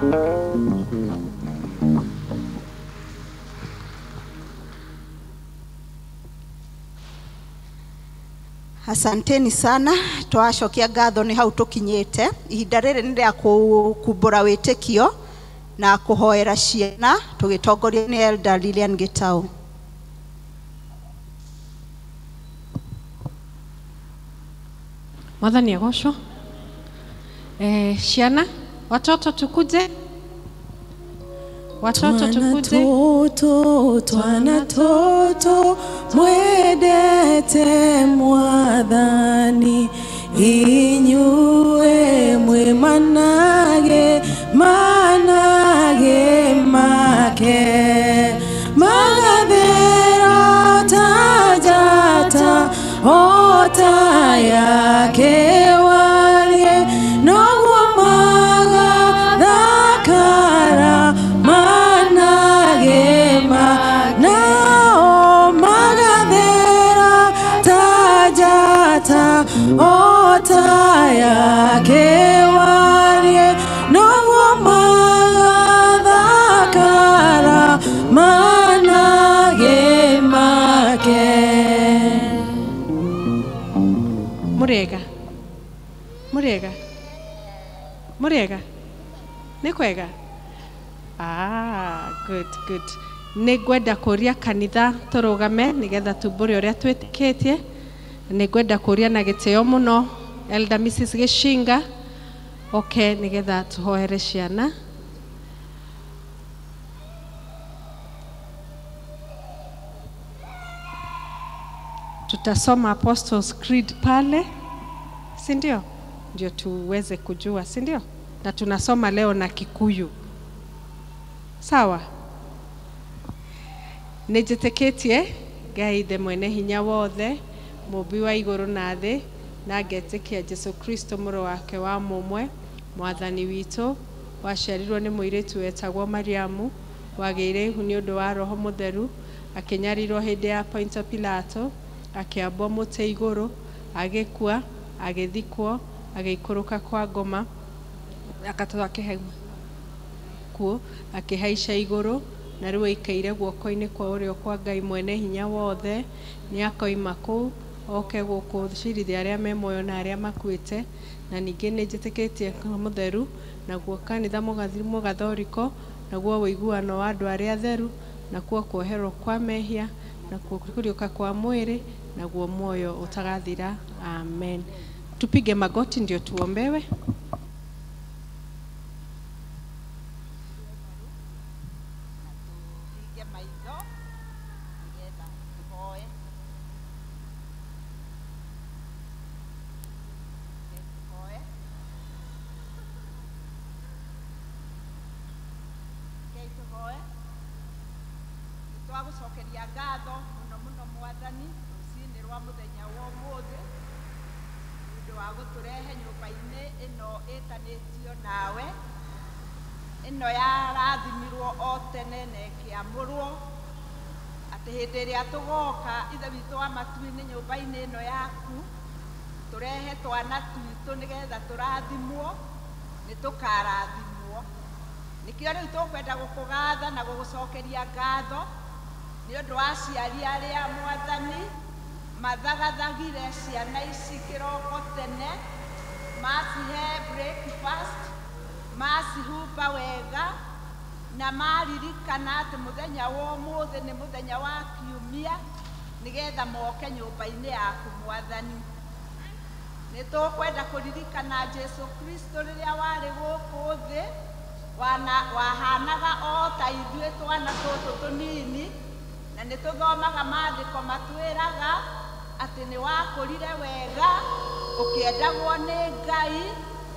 Asanteni sana, twacokia ngatho nĩ hau tũkinyĩte. Ihinda rĩrĩ nĩ rĩa kumbũra wĩtĩkio na kũhoera ciana tũgĩtongorio nĩ Elder Lilian Gitau. Mwathani agocwo. Ciana, watoto tukuje. Watoto tukuje. Twana toto mwendete mwathani inyue mwe manage manage make magathera tajata ota yake warie noguo magathakara manage nao magathera tajata ota yake warie noguo magathakara manage make. Murega. Murega. Murega. Nĩ kwega? Ah, good, good. Nĩ ngwenda kũria kanitha tũrũgame nĩgetha tumbũre ũrĩa twĩtĩkĩtie. Nĩ ngwenda kũria na gĩtĩo mũno Elder Mrs. Gĩcinga oke nĩgetha tũhoere ciana. Tutasoma Apostles' Creed pale, si ndio? Ndio tuweze kujua, si ndio? Na tunasoma leo na Kikuyu. Sawa? Nĩnjĩtĩkĩtie Ngai Ithe mwene hinya wothe, mũmbi wa igũrũ na thĩ, na ngetĩkia Jesũ Kristo mũrũ wake wa mũmwe, mwathani witũ, waciarirwo nĩ mũirĩtu wetagwo Mariamu, wagĩire ihu nĩ ũndũ wa Roho Mũtheru, akĩnyarirwo hĩndĩ ya Ponto Pilato, akĩambwo mũtĩ igũrũ, agĩkua, agĩthikwo, agĩikũrũka kwa ngoma, akatũra kuo, akĩhaica igũrũ, na rĩu aikaire guoko-inĩ kwa ũrĩo kwa Ngai mwene hinya wothe, nĩ akoima kũu oke gũkũ cirithia arĩa me muoyo na arĩa makuĩte. Na ningĩ nĩ njĩtĩkĩtie Roho Mũtheru, naguo kanitha mũgathoriko, naguo ũiguano wa andũ arĩa atheru, nakuo kuoherwo kwa mehia, nakuo kũriũka kwa mwĩrĩ, naguo muoyo ũtagathira. Amen. Tupige magoti ndio tuombewe. Twagucokeria ngatho muno muno mwathani rucinĩ rwa mũthenya wa ũmũthĩ nĩ ũndũ wa gũtũrehe nyũmba-inĩ ĩno ĩtanĩtio nawe, ĩno yarathimirwo o tene na ĩkĩamũrwo atĩ hĩndĩ ĩrĩa tũgoka Ithe witũ wa matu-inĩ nyũmba-inĩ ĩno yaku tũrehe twana twitũ nĩgetha tũrathimwo, nĩ tũkarathimwo. Nĩkĩo rĩu tũkwenda gũkũgatha na gũgũcokeria ngatho nĩ ũndũ wa aciari arĩa mwathani mathagathagire ciana ici kĩroko tene, macihe breakfast, macihumba wega, na maririkana atĩ mũthenya wa ũmũthĩ nĩ mũthenya wa kiumia nĩgetha moke nyũmba-inĩ yaku mwathani. Nĩ tũkwenda kũririkana Jesũ Kristo rĩrĩa warĩ gũkũ thĩ, wahanaga o ta ithuĩ twana tũtũ tũnini, na nĩ tũthomaga maandĩko matwĩraga atĩ nĩ wakũrire wega, ũkĩendagwo nĩ Ngai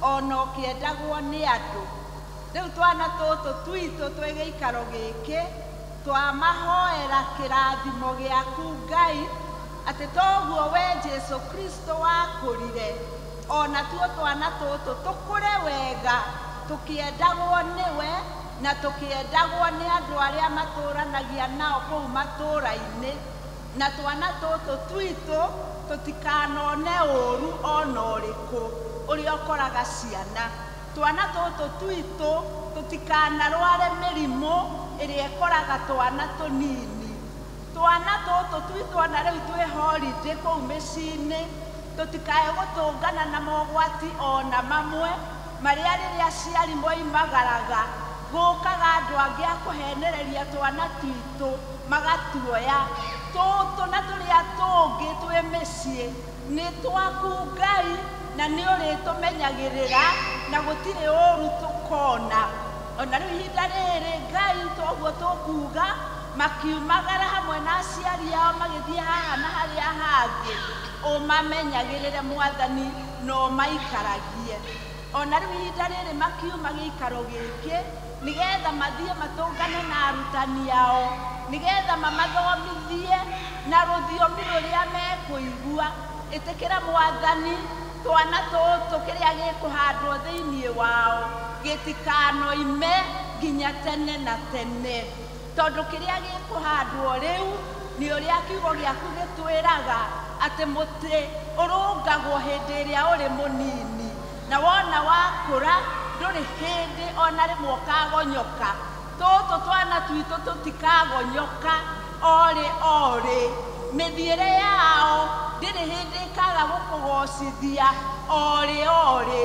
ona ũkĩendagwo nĩ andũ. Rĩu twana tũtũ twitũ twĩ gĩikaro gĩkĩ twamahoera kĩrathimo gĩaku Ngai, atĩ toguo we Jesũ Kristo wakũrire, ona tuo twana tũtũ tũkũre wega tũkĩendagwo nĩwe na tũkĩendagwo nĩ andũ arĩa matũranagia nao kũu matũra-inĩ, na twana tũtũ twitũ tũtikanone ũru ona ũrĩkũ ũrĩa ũkoraga ciana. Twana tũtũ twitũ tũtikanarware mĩrimũ ĩrĩa ĩkoraga twana tũnini. Twana tũtũ twitũ ona rĩu twĩ holiday kũu mĩciĩ-inĩ, tũtikae gũtũngana na mogwati ona mamwe marĩa rĩrĩa aciari moimagaraga gũkaga andũ angĩ a kũhenereria twana twitũ magatuoya. Tũtũ na tũrĩa tũngĩ twĩ mĩciĩ nĩ twaku Ngai, na nĩ ũrĩtũmenyagĩrĩra na gũtirĩ ũru tũkona. Ona rĩu ihinda rĩrĩ Ngai toguo tũkuga, makiumagara hamwe na aciari ao magĩthiĩ haha na harĩa hangĩ, ũmamenyagĩrĩre Mwathani na ũmaikaragie. Ona rĩu ihinda rĩrĩ makiuma gĩikaro gĩkĩ nĩgetha mathiĩ matũngane na arutani ao, nĩgetha mamathomithie na rũthiomi rũrĩa mekũigua. Ĩtĩkĩra Mwathani twana tũtũ kĩrĩa gĩkũhandwo thĩinĩ wao gĩtikanoime nginya tene na tene, tondũ kĩrĩa gĩkũhandwo rĩu nĩ ũrĩa kiugo gĩaku gĩtwĩraga atĩ mũtĩ ũrũngagwo hĩndĩ ĩrĩa ũrĩ mũnini, na wona wakũra ndũrĩ hĩndĩ ona rĩmwe ũkagonyoka. Tũtũ twana twitũ tũtikagonyoka orĩ orĩ, mĩthiĩre yao ndĩrĩ hĩndĩ ĩkaga gũkũgocithia orĩ orĩ.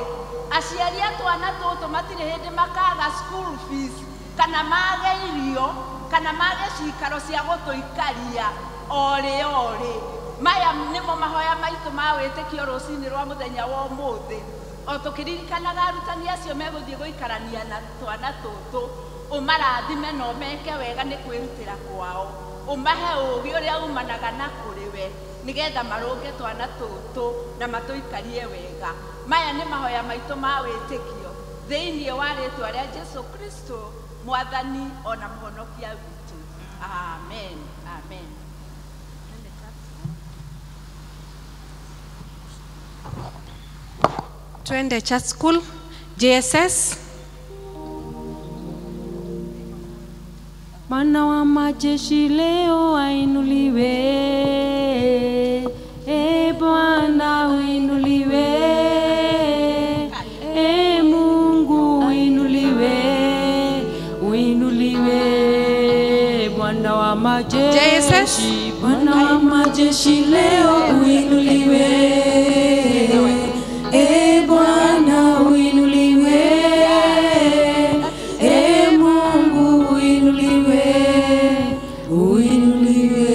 Aciari a twana tũtũ matirĩ hĩndĩ makaga school fees kana mage irio kana mage cikaro cia gũtũikaria orĩ orĩ. Maya nĩmo mahoya maitũ ma wĩtĩkio rũcinĩ rwa mũthenya wa ũmũthĩ, o tũkĩririkanaga arutani acio megũthiĩ gũikarania na twana tũtũ. Ũmarathime na ũmeke wega nĩ kwĩrutĩra kwao, ũmahe ũũgĩ ũrĩa umanaga na kũrĩ we, nĩgetha marũnge twana tũtũ na matũikarie wega. Maya nĩ mahoya maitũ ma wĩtĩkio thĩinĩ wa rĩtwa rĩa Jesu Kristo Mwathani ona mũhonokia witũ. Amen. Amen. Twende church school JSS. Bwana wa majeshi leo ainuliwe, e Bwana uinuliwe, e Mungu uinuliwe, uinuliwe Bwana wa majeshi. Bwana wa majeshi leo uinuliwe, e Bwana uinuliwe, e Mungu uinuliwe, uinuliwe.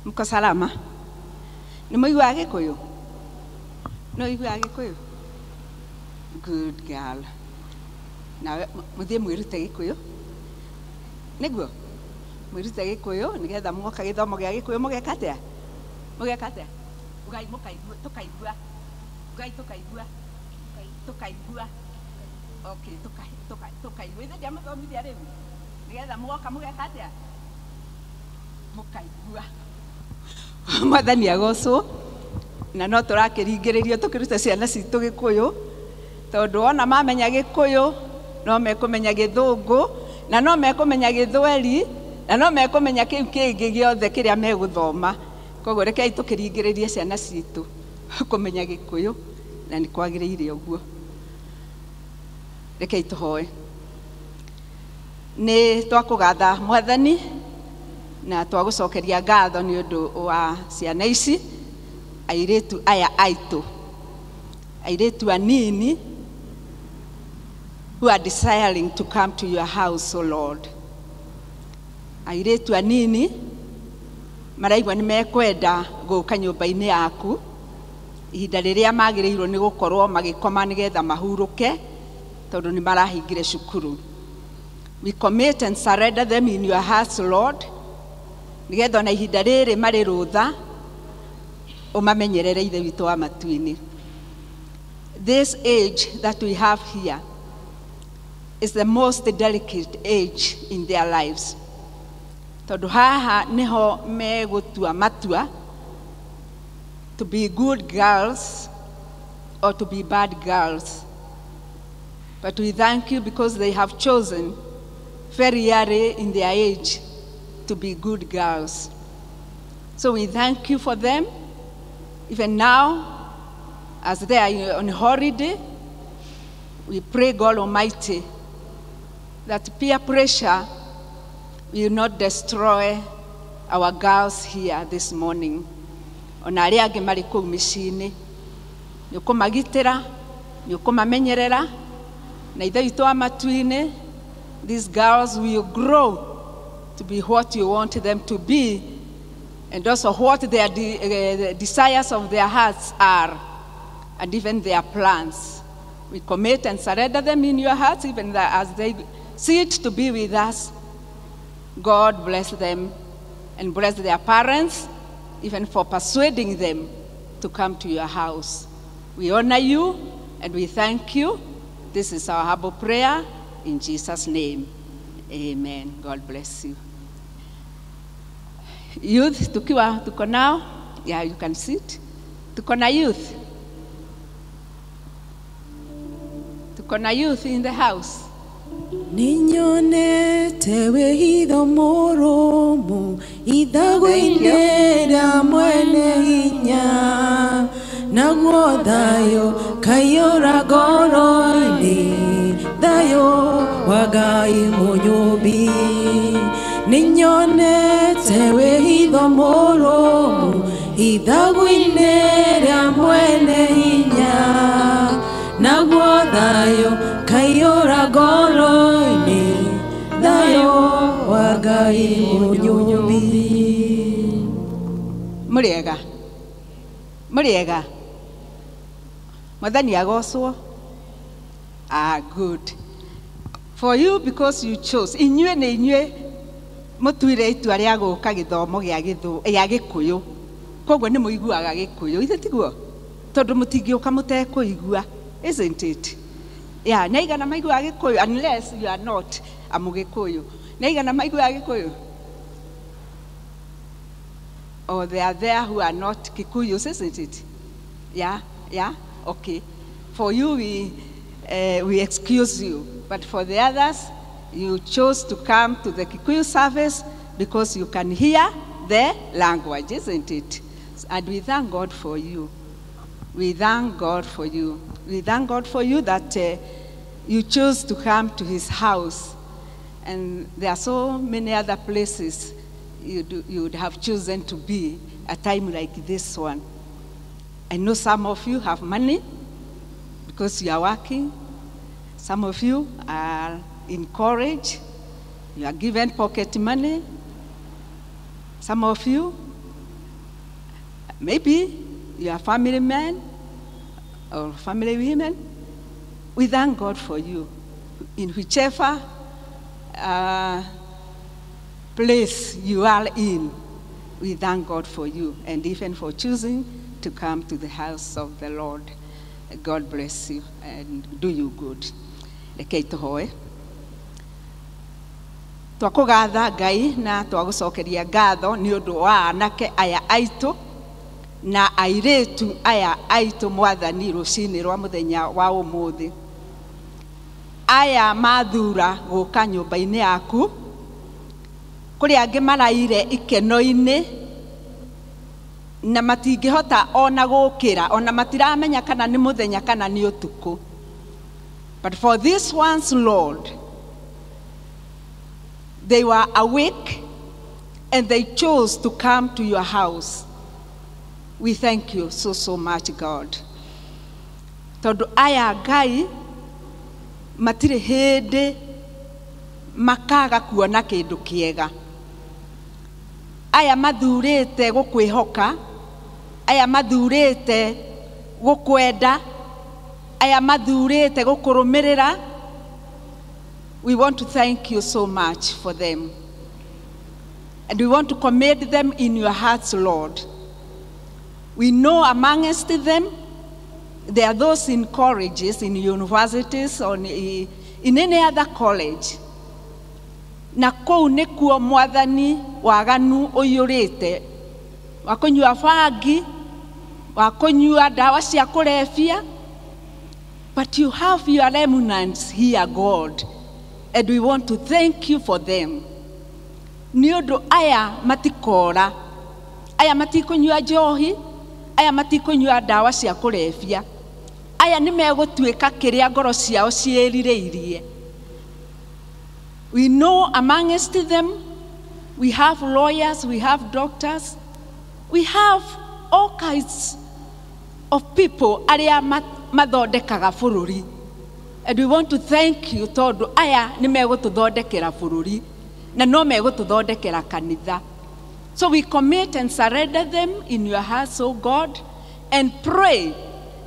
Mko salama? Nĩ mũiguaga Gĩkũyũ? No ũiguaga Gĩkũyũ? Good girl. Nawe mũthiĩ mwĩrute Gĩkũyũ, nĩguo mwĩrute Gĩkũyũ nĩgetha mwoka gĩthomo gĩa Gĩkũyũ mũgeka atĩa? Mũgeka atĩa? Ugai mũkaigua, tũkaigua. Ugai tũkaigua, tũkaigua. Okay, tũkaigua. Ithe ndiamũthomithia rĩu nĩgetha mwoka mũgeka atĩa? Mũkaigua. Mwathani agocwo. Na no tũrakĩringĩrĩrio tũkĩruta ciana citũ Gĩkũyũ, tondũ ona mamenya Gĩkũyũ no mekũmenya Gĩthũngũ, na no mekũmenya Gĩthweri, na no mekũmenya kĩu kĩngĩ gĩothe kĩrĩa megũthoma. Koguo rekei tũkĩringĩrĩrie ciana citũ kũmenya Gĩkũyũ, na nĩ kwagĩrĩire ũguo. Rekei tũhoe. Nĩ twakũgatha Mwathani na twagũcokeria ngatho nĩ ũndũ wa ciana ici, airĩtu aya aitũ, airĩtu anini who are desiring to come to your house, O Lord. Airĩtu anini maraigua nĩ mekwenda gũka nyũmba-inĩ yaku ihinda rĩrĩa magĩrĩirwo nĩ gũkorwo magĩkoma nĩgetha mahurũke, tondũ nĩ marahingire cukuru. We commit and surrender them in your hearts, Lord, nĩgetha ona ihinda rĩrĩ marĩ rũtha ũmamenyerere Ithe witũ wa matu-inĩ. This age that we have here is the most delicate age in their lives. Tondũ haha nĩho megũtua matua to be good girls or to be bad girls. But we thank you because they have chosen very early in their age to be good girls. So we thank you for them. Even now, as they are on holiday, we pray God Almighty that peer pressure will not destroy our girls here this morning. Ona arĩa angĩ marĩ kũu mĩciĩ-inĩ, nĩ ũkũmagitĩra, nĩ ũkũmamenyerera, na Ithe witũ wa matu-inĩ, these girls will grow to be what you want them to be, and also what their the desires of their hearts are, and even their plans. We commit and surrender them in your hearts, even as they sit to be with us. God bless them and bless their parents, even for persuading them to come to your house. We honor you and we thank you. This is our humble prayer in Jesus' name. Amen. God bless you. Youth, tukiwa tuko nao. Yeah, you can sit. Tuko na youth. Tuko na youth in the house. Ninyonete wĩhitho mũrũmu ithagũ-inĩ rĩa mwene hinya, naguo thayũ kaiyũra ngoro-inĩ, thayũ wa Ngai mũnyũmbi. Ninyonete wĩhitho mũrũmu ithagũ-inĩ rĩa mwene hinya, naguo thayũ kaiyũra ngoro-inĩ, thayũ wa Ngai mũnyũmbi. Mũrĩega, mũrĩega, Mwathani agocwo. Ah, good. For you, because you chose. Inyuĩ nĩ inyuĩ mũtuire itua rĩa gũka gĩthomo gĩa Gĩkũyũ. Koguo nĩ mũiguaga Gĩkũyũ, ithe tiguo? Tondũ mũtingĩũka mũtekũigua, isn't it? Yeah, nĩ aigana maiguaga Gĩkũyũ, unless you are not a Mũgĩkũyũ. Nĩ aigana maiguaga Gĩkũyũ? Or they are there who are not Kikuyus, isn't it? Yeah, yeah, okay. For you, we excuse you. But for the others, you chose to come to the Kikuyu service because you can hear the language, isn't it? And we thank God for you. We thank God for you. We thank God for you that you chose to come to his house. And there are so many other places you would have chosen to be a time like this one. I know some of you have money because you are working. Some of you are in college. You are given pocket money. Some of you, maybe you are family men or family women. We thank God for you. In whichever place you are in, we thank God for you and even for choosing to come to the house of the Lord. God bless you and do you good. Rekei tũhoe. Twakũgatha Ngai na twagũcokeria ngatho nĩ ũndũ wa anake aya aitũ na airĩtu aya aitũ Mwathani rũcinĩ rwa mũthenya wa ũmũthĩ. Aya mathura gũka nyũmba-inĩ yaku, kũrĩ angĩ maraire ikeno-inĩ na matingĩhota ona gũkĩra, ona matiramenya kana nĩ mũthenya kana nĩ ũtukũ. But for these ones, Lord, they were awake and they chose to come to your house. We thank you so, so much, God. Tondũ aya Ngai matirĩ hĩndĩ makaga kuona kĩndũ kĩega. Aya mathurĩte gũkwĩhoka, aya mathurĩte gũkwenda, aya mathurĩte gũkũrũmĩrĩra. We want to thank you so much for them. And we want to commit them in your hearts, Lord. We know amongst them, there are those in colleges, in universities, or in any other college. Na kũu nĩkuo Mwathani waganu ũiyũrĩte, wa kũnyua bangi, wa kũnyua ndawa cia kũrebia. But you have your remnants here, God, and we want to thank you for them. Nĩ ũndũ aya matikora, aya matikũnyua njohi, Aya matikũnyua ndawa cia kũrebia. Aya nĩ megũtuĩka kĩrĩa ngoro ciao ciĩrirĩirie. We know amongst them, we have lawyers, we have doctors, we have all kinds of people arĩa mathondekaga bũrũri. And we want to thank you tondũ aya nĩ megũtũthondekera bũrũri na no megũtũthondekera kanitha. So we commit and surrender them in your hearts, O God, and pray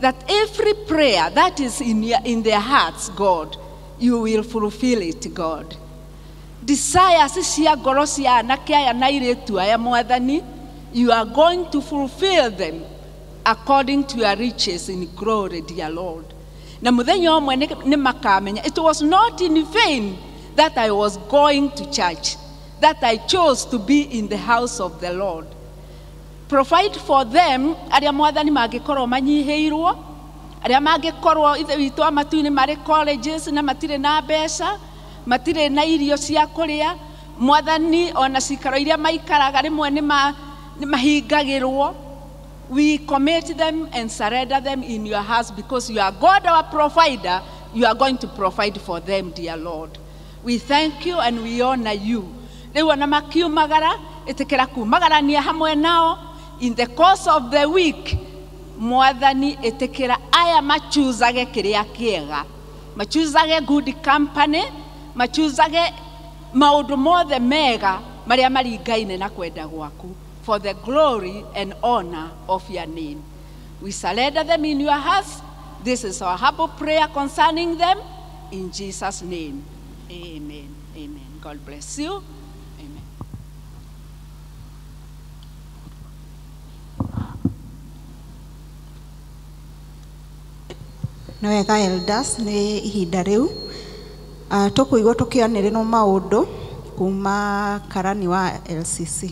that every prayer that is in their hearts, God, you will fulfill it, God. Desires cia ngoro cia anake aya na airĩtu aya, Mwathani, you are going to fulfill them according to your riches in glory, dear Lord. Na muthenya ũmwe nĩ makamenya, it was not in vain that I was going to church, that I chose to be in the house of the Lord. Provide for them, arĩa Mwathani mangĩkorwo manyihĩirwo, arĩa mangĩkorwo ithe witũ wa matu-inĩ marĩ colleges na matirĩ na mbeca, matirĩ na irio cia kũrĩa, Mwathani ona cikaro iria maikaraga rĩmwe nĩ mahingagĩrwo. We commit them and surrender them in your hands because you are God, our provider. You are going to provide for them, dear Lord. We thank you and we honor you. Rĩu ona makiumagara, ĩtĩkĩra kumagarania hamwe nao in the course of the week. Mwathani ĩtĩkĩra aya machuzage kĩrĩa kĩega, machuzage good company, machuzage maũndũ mothe mega marĩa maringaine na kwenda gwaku, for the glory and honor of your name. We surrender them in your hands. This is our humble prayer concerning them. In Jesus' name, amen. Amen. God bless you. Amen. Nĩ wega elders, nĩ ihinda rĩu tũkũigua tũkĩanĩrĩrwo maũndũ kuma karani wa LCC.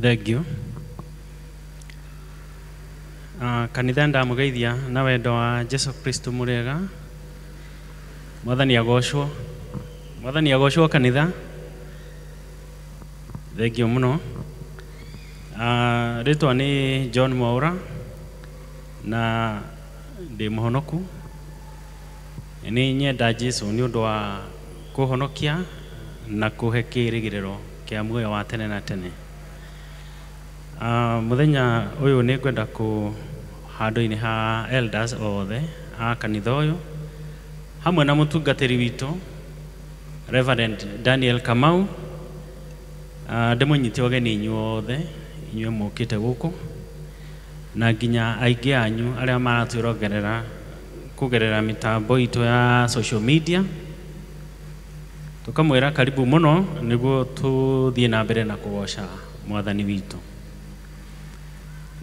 Thank you. Kanitha ndamũgeithia na wendo wa Jesu Kristo mũrĩega. Mwathani agocwo. Mwathani agocwo kanitha. Thank you mũno. Rĩtwa nĩ John Mwaura na ndĩ mũhonoku. Nĩ nyenda Jesu nĩ ũndũ wa kũhonokia na kũhe kĩĩrĩgĩrĩro kĩa muoyo wa tene na tene. Mũthenya ũyũ nĩ ngwenda kũ handũ-inĩ ha elders othe a kanitha ũyũ hamwe na mũtungatĩri witũ Reverend Daniel Kamau, ndĩmũnyite ũgeni inyuothe inyuĩ mũkĩte gũkũ na nginya aingĩ anyu arĩa maratwĩrongerera kũgerera mĩtambo itũ ya social media. Tũkamwĩra karibu mũno nĩguo tũthiĩ na mbere na kũgoca Mwathani witũ.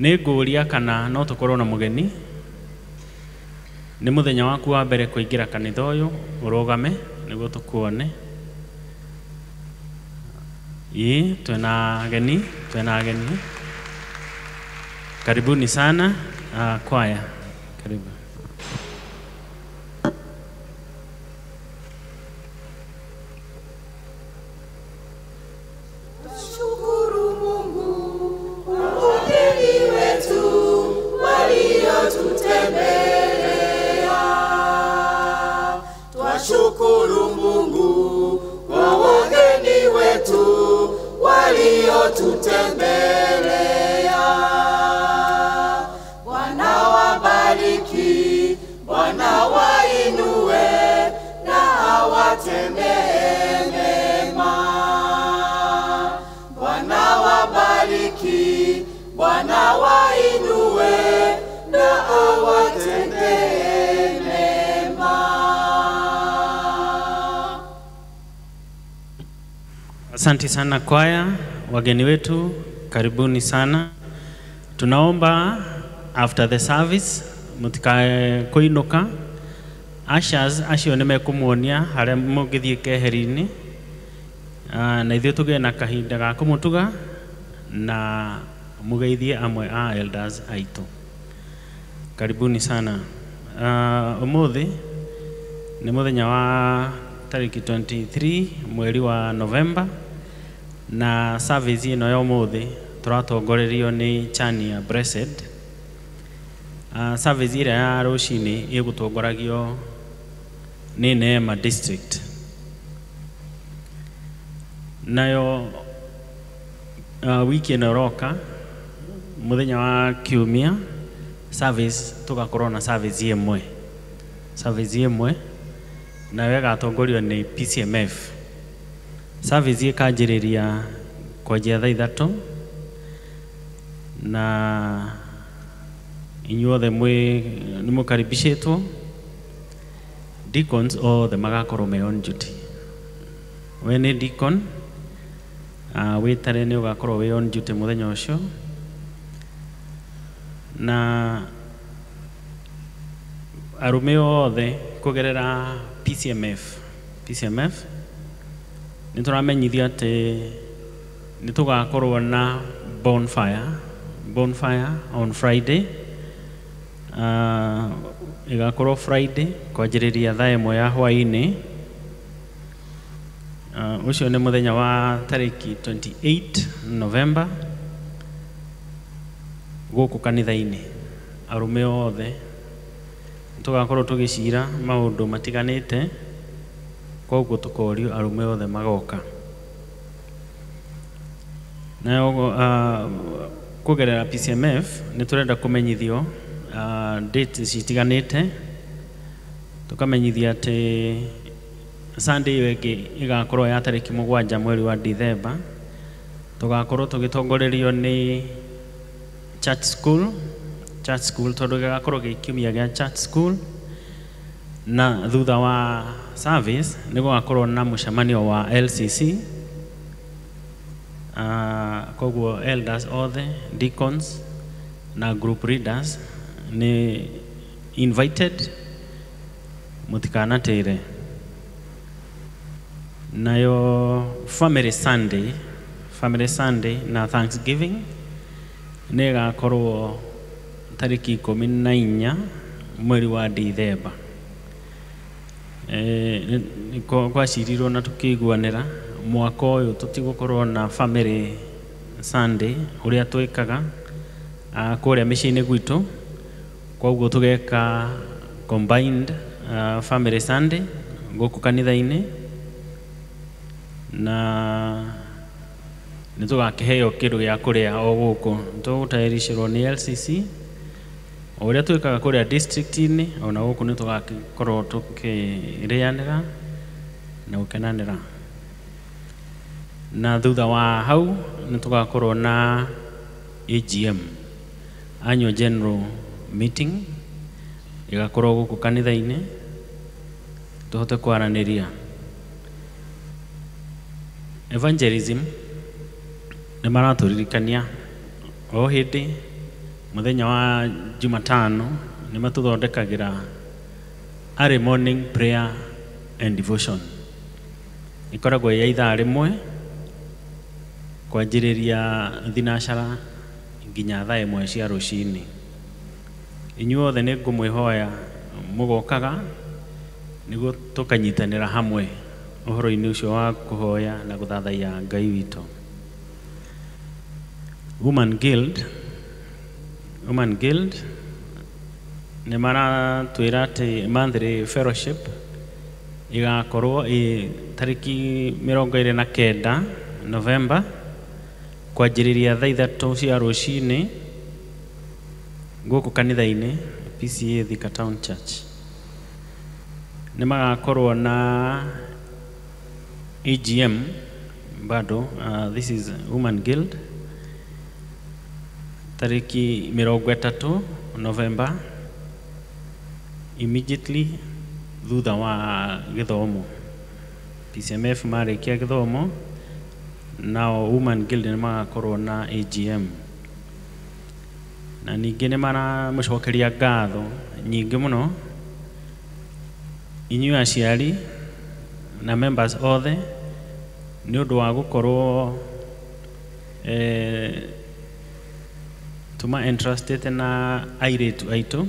Nĩ ngũria kana no tũkorwo na mũgeni. Nĩ mũthenya waku wa mbere kũingĩra kanitha ũyũ, ũrũgame nĩguo tũkuone. Ĩĩ, twĩna ageni, twĩna ageni. Karibuni sana kwaya. Karibu. Shukuru Mungu wageni wetu waliotutembelea. Twashukuru Mungu kwa wageni wetu waliotutembelea. Bwana wabariki, Bwana wainue na awatendee mema. Bwana wabariki, Bwana wainue na awatendee mema. Asante sana kwaya, wageni wetu karibuni sana. Tunaomba after the service mutikae kuinuka. Ushers acio nĩ mekũmuonia harĩa mũngĩthiĩ keheri-inĩ, na ithuĩ tũgĩe na kahinda ga kũmũtuga na mũgeithie amwe a elders aitũ. Karibuni sana. Umuthi nĩ mũthenya wa tarĩki 23 mweri wa November, na service ĩno ya ũmũthĩ tũratongorerio nĩ Chania Blessed. Service ĩrĩa ya rũcinĩ ĩgũtongoragio nĩ Neema District. Nayo wiki ĩno ĩroka mũthenya wa kiumia service tũgakorwo na service ĩmwe, service ĩmwe nayo ĩgatongorio nĩ PCMF. Service ĩkanjĩrĩria kwanjia thaa 3 na inyuothe mwĩ nĩ mũkaribicĩtwo. Deacons othe magakorwo me on duty. We nĩ deacon, wĩtare nĩ ũgakorwo wĩ on duty mũthenya ũcio. Na arũme othe kũgerera PCMF, PCMF nĩ tũramenyithio atĩ nĩ tũgakorwo na bonfire, bonfire on Friday. Ĩgakorwo Friday kwanjĩrĩria thaa 1 ya hwaĩ-inĩ. Ũcio nĩ mũthenya wa tarĩki 28 November gũkũ kanitha-inĩ. Arũme othe tũgakorwo tũgĩcira maũndũ matiganĩte, koguo tũkorio arũme othe magoka. Nayo kũgerera PCMF nĩ tũrenda kũmenyithio date citiganĩte, tũkamenyithia atĩ Sunday ĩyo ĩngĩ ĩgakorwo ya tarĩki 7 mweri wa Dithemba, tũgakorwo tũgĩtongorerio nĩ Church School, Church School tondũ gĩgakorwo gĩ kiumia gĩa Church School, na thutha wa service nĩ gũgakorwo na mũcemanio wa LCC. Koguo elders othe, deacons na group leaders nĩ invited, mũtikanatĩre. Nayo Family Sunday, Family Sunday na Thanksgiving nĩ ĩgakorwo tarĩki 14 mweri wa Dithemba. Kwacirirwo na tũkĩiguanĩra mwaka ũyũ tũtigũkorwo na Family Sunday ũrĩa twĩkaga kũrĩa mĩciĩ-inĩ gwitũ, koguo tũgeka combined Family Sunday gũkũ kanitha-inĩ, na nĩ tũgakĩheo kĩndũ gĩa kũrĩa o gũkũ. Tũgũtayaricĩrwo nĩ LCC o ũrĩa twĩkaga kũrĩa district-inĩ, ona gũkũ nĩ tũgakorwo tũkĩrĩanĩra na gũkenanĩra. Na thutha wa hau nĩ tũgakorwo na AGM, Annual General Meeting, ĩgakorwo gũkũ kanitha-inĩ tũhote kwaranĩria. Evangelism nĩ maratũririkania o hĩndĩ mũthenya wa Jumatano nĩ matũthondekagĩra early morning prayer and devotion. Ĩkoragwo ya ithaa rĩmwe kwanjĩrĩria thinacara nginya thaa 1 cia rũcinĩ. Inyuothe nĩ ngũmwĩhoya mũgokaga nĩguo tũkanyitanĩra hamwe ũhoro-inĩ ũcio wa kũhoya na gũthathaiya Ngai witũ. Woman Guild, Woman Guild nĩ maratwĩra atĩ monthly fellowship ĩgakorwo ĩ tarĩki 29 November kwanjĩrĩria thaa 3 cia rũcinĩ gũkũ kanitha-inĩ PCA Thika Town Church. Nĩ magakorwo na AGM bado, this is Woman Guild, tarĩki 30 November immediately thutha wa gĩthomo. PCMF marĩkia gĩthomo, nao Woman Guild nĩ magakorwo na AGM. Na ningĩ nĩ maramũcokeria ngatho nyingĩ mũno inyuĩ aciari na members othe nĩ ũndũ wa gũkorwo tũma entrustĩte na airĩtu aitũ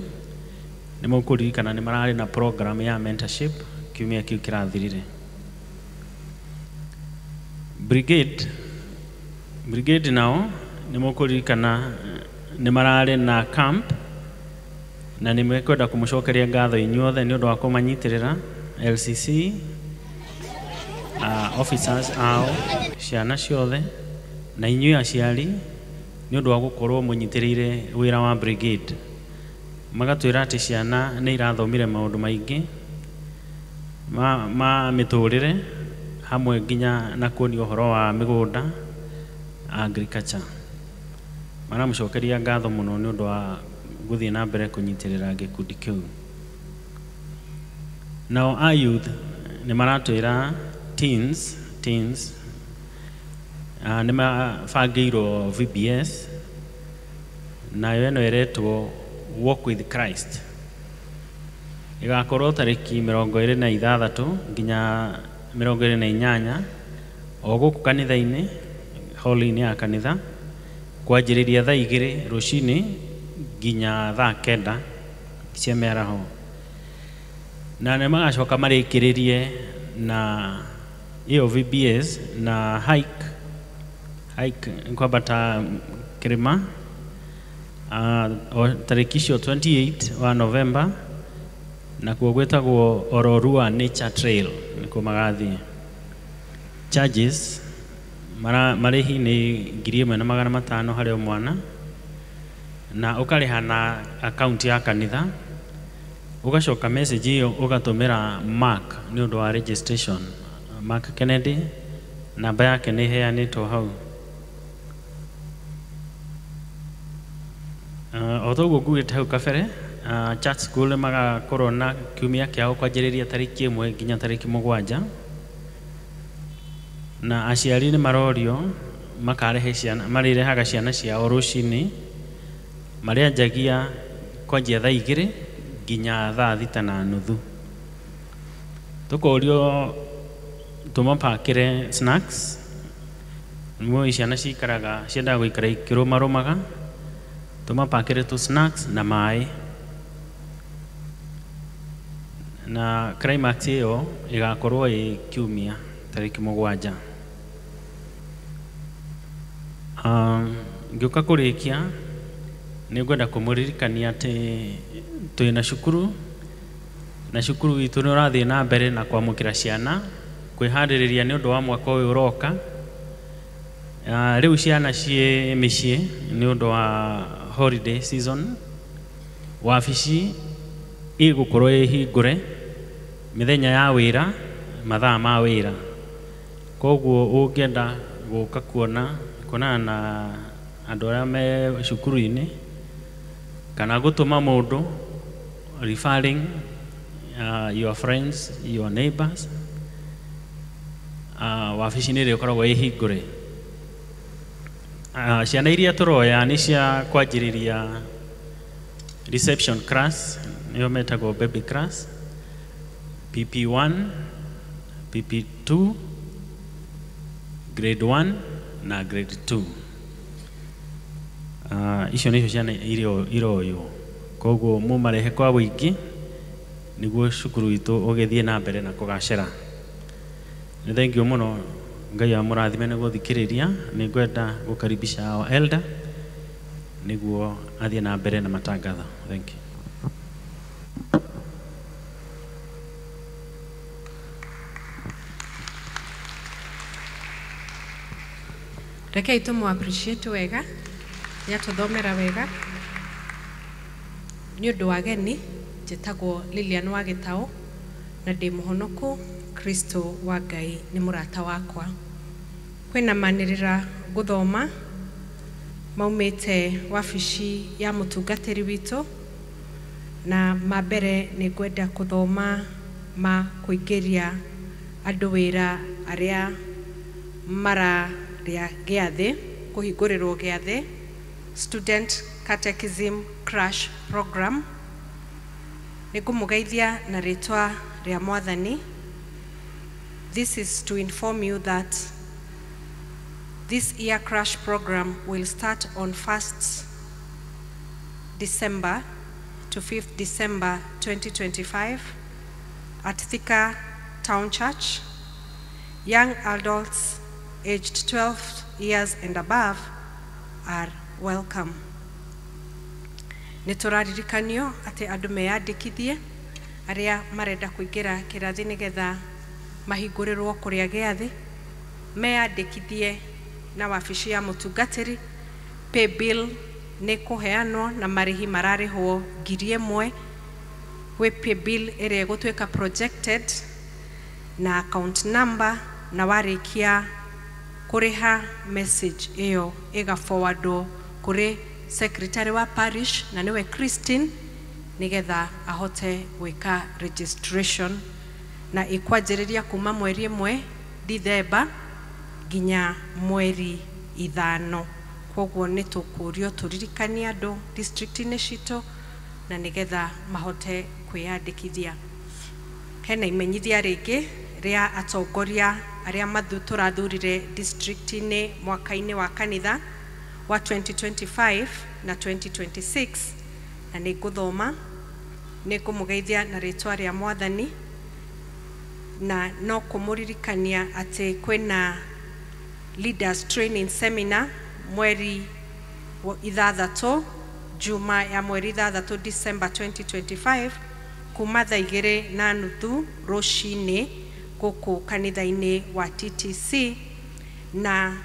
Nĩ mũkũririkana nĩ mararĩ na program ya mentorship kiumia kĩu kĩrathirire. Brigade nao nĩ mũkũririkana nĩ mararĩ na camp na nĩ mekwenda kũmũcokeria ngatho inyuothe nĩ ũndũ wa kũmanyitĩrĩra LCC, officers ao, ciana ciothe na inyuĩ aciari nĩ ũndũ wa gũkorwo mũnyitĩrĩire wĩra wa brigade. Magatwĩra atĩ ciana nĩ irathomire maũndũ maingĩ ma mĩtũrĩre hamwe nginya na kuonio ũhoro wa mĩgũnda, agriculture. Maramũcokeria ngatho mũno nĩ ũndũ wa gũthiĩ na mbere kũnyitĩrĩra gĩkundi kĩu. Nao a youth nĩ maratwĩra teens nĩ mabangĩirwo VBS, nayo ĩno ĩretwo Walk with Christ. Ĩgakorwo tarĩki 26 nginya 28 o gũkũ kanitha-inĩ, hall-inĩ ya kanitha, kwanjĩrĩria thaa 2 rũcinĩ nginya thaa 9 cia mĩaraho. Na nĩ magacoka marĩkĩrĩrie na ĩyo VBS na hike kwambata kĩrĩma tarĩki icio 28 wa November, na kuo gwĩtagwo Ororua Nature Trail nĩkuo magathiĩ. Charges marĩhi nĩ 1,500 harĩ o mwana, na ũkarĩha na akaunti ya kanitha, ũgacoka message ĩyo ũgatũmĩra Mark nĩ ũndũ wa registration. Mark Kennedy, namba yake nĩ ĩheanĩtwo hau. O toguo ngugĩte hau kabere, church school magakorwo na kiumia kĩao kwanjĩrĩria tarĩki 1 nginya tarĩki 7, na aciari nĩ marorio makarehe ciana, marĩrehaga ciana ciao rũcinĩ, marĩanjagia kwanjia thaa 2 nginya thaa 6:30. Tũkorio tũmapakĩre snacks, nĩguo ciana cikaraga ciendaga gũikara ikĩrũmarũmaga, tũmapakĩre tũ snacks na maĩ. Na climax ĩyo ĩgakorwo ĩ kiumia tarĩki 7. Ngĩũka kũrĩkia nĩ ngwenda kũmũririkania atĩ twĩna cukuru, na cukuru witũ nĩ ũrathiĩ na mbere na kwamũkĩra ciana kwĩharĩrĩria nĩ ũndũ wa mwaka ũyũ ũroka. Rĩu ciana ciĩ mĩciĩ nĩ ũndũ wa holiday season. Wabici ĩgũkorwo ĩhingũre mĩthenya ya wĩra, mathaa ma wĩra. Koguo ũngĩenda gũka kuonana na andũ arĩa me cukuru-inĩ kana gũtũma mũndũ referring your friends, your neighbors, wabici nĩ ĩrĩkoragwo ĩhingũre. Ciana iria tũroya nĩ cia kwanjĩrĩria reception class, nĩyo metagwo baby class, PP1, PP2, grade 1 na grade 2. Icio nĩcio ciana iroywo, koguo mũmarehe kwa wĩingĩ nĩguo cukuru witũ ũgĩthiĩ na mbere na kũgacĩra. Nĩ thengiũ mũno, Ngai amũrathime nĩ gũthikĩrĩria. Nĩ ngwenda gũkaribisha our elder nĩguo athiĩ na mbere na matangatho. Thank you. Rekei tũmũ appreciate wega, nĩatũthomera wega. Nĩ ũndũ wa ageni, njĩtagwo Lilian wa Gĩtaũ na ndĩ mũhonoku. Kristo wa Ngai nĩ mũrata wakwa. Kwĩna manĩrĩra gũthoma maumĩte wabici ya mũtungatĩri witũ, na ma mbere nĩ ngwenda kũthoma ma kũingĩria andũ wĩra arĩa mararĩa gĩathĩ, kũhingũrĩrwo gĩathĩ, Student Catechism Crash Program. Nĩ ngũmũgeithia na rĩtwa rĩa Mwathani. This is to inform you that this year crash program will start on 1st December to 5th December 2025 at Thika Town Church. Young adults aged 12 years and above are welcome. Nĩ tũraririkanio atĩ andũ meyandĩkithie arĩa marenda kũingĩra kĩrathi nĩgetha mahingũrĩrwo kũrĩa gĩathĩ, meyandĩkithie na wabici ya mũtungatĩri. Pay bill nĩ kũheanwo na marĩhi mararĩhwo 1,000 gwĩ pay bill ĩrĩa ĩgũtuĩka projected na account number, na warĩkia kũrĩha message ĩyo ĩga forwardwo kũrĩ secretary wa parish na nĩwe Christine nĩgetha ahote gwĩka registration, na ĩkwanjĩrĩria kuma mweri 1 Dithemba nginya mweri 5. Koguo nĩ tũkũrio tũririkanie andũ district-inĩ citũ na nĩgetha mahote kwĩyandĩkithia. Hena imenyithia rĩngĩ rĩa atongoria arĩa tũrathurire district-inĩ mwaka-inĩ wa kanitha wa 2025 na 2026, na nĩ ngũthoma, nĩ ngũmũgeithia na rĩtwa rĩa Mwathani, na no kũmũririkania atĩ kwĩna leaders training seminar mweri 6, Juma ya mweri 6 December 2025 kuma thaa 2:30 rũcinĩ gũkũ kanitha-inĩ wa TTC, na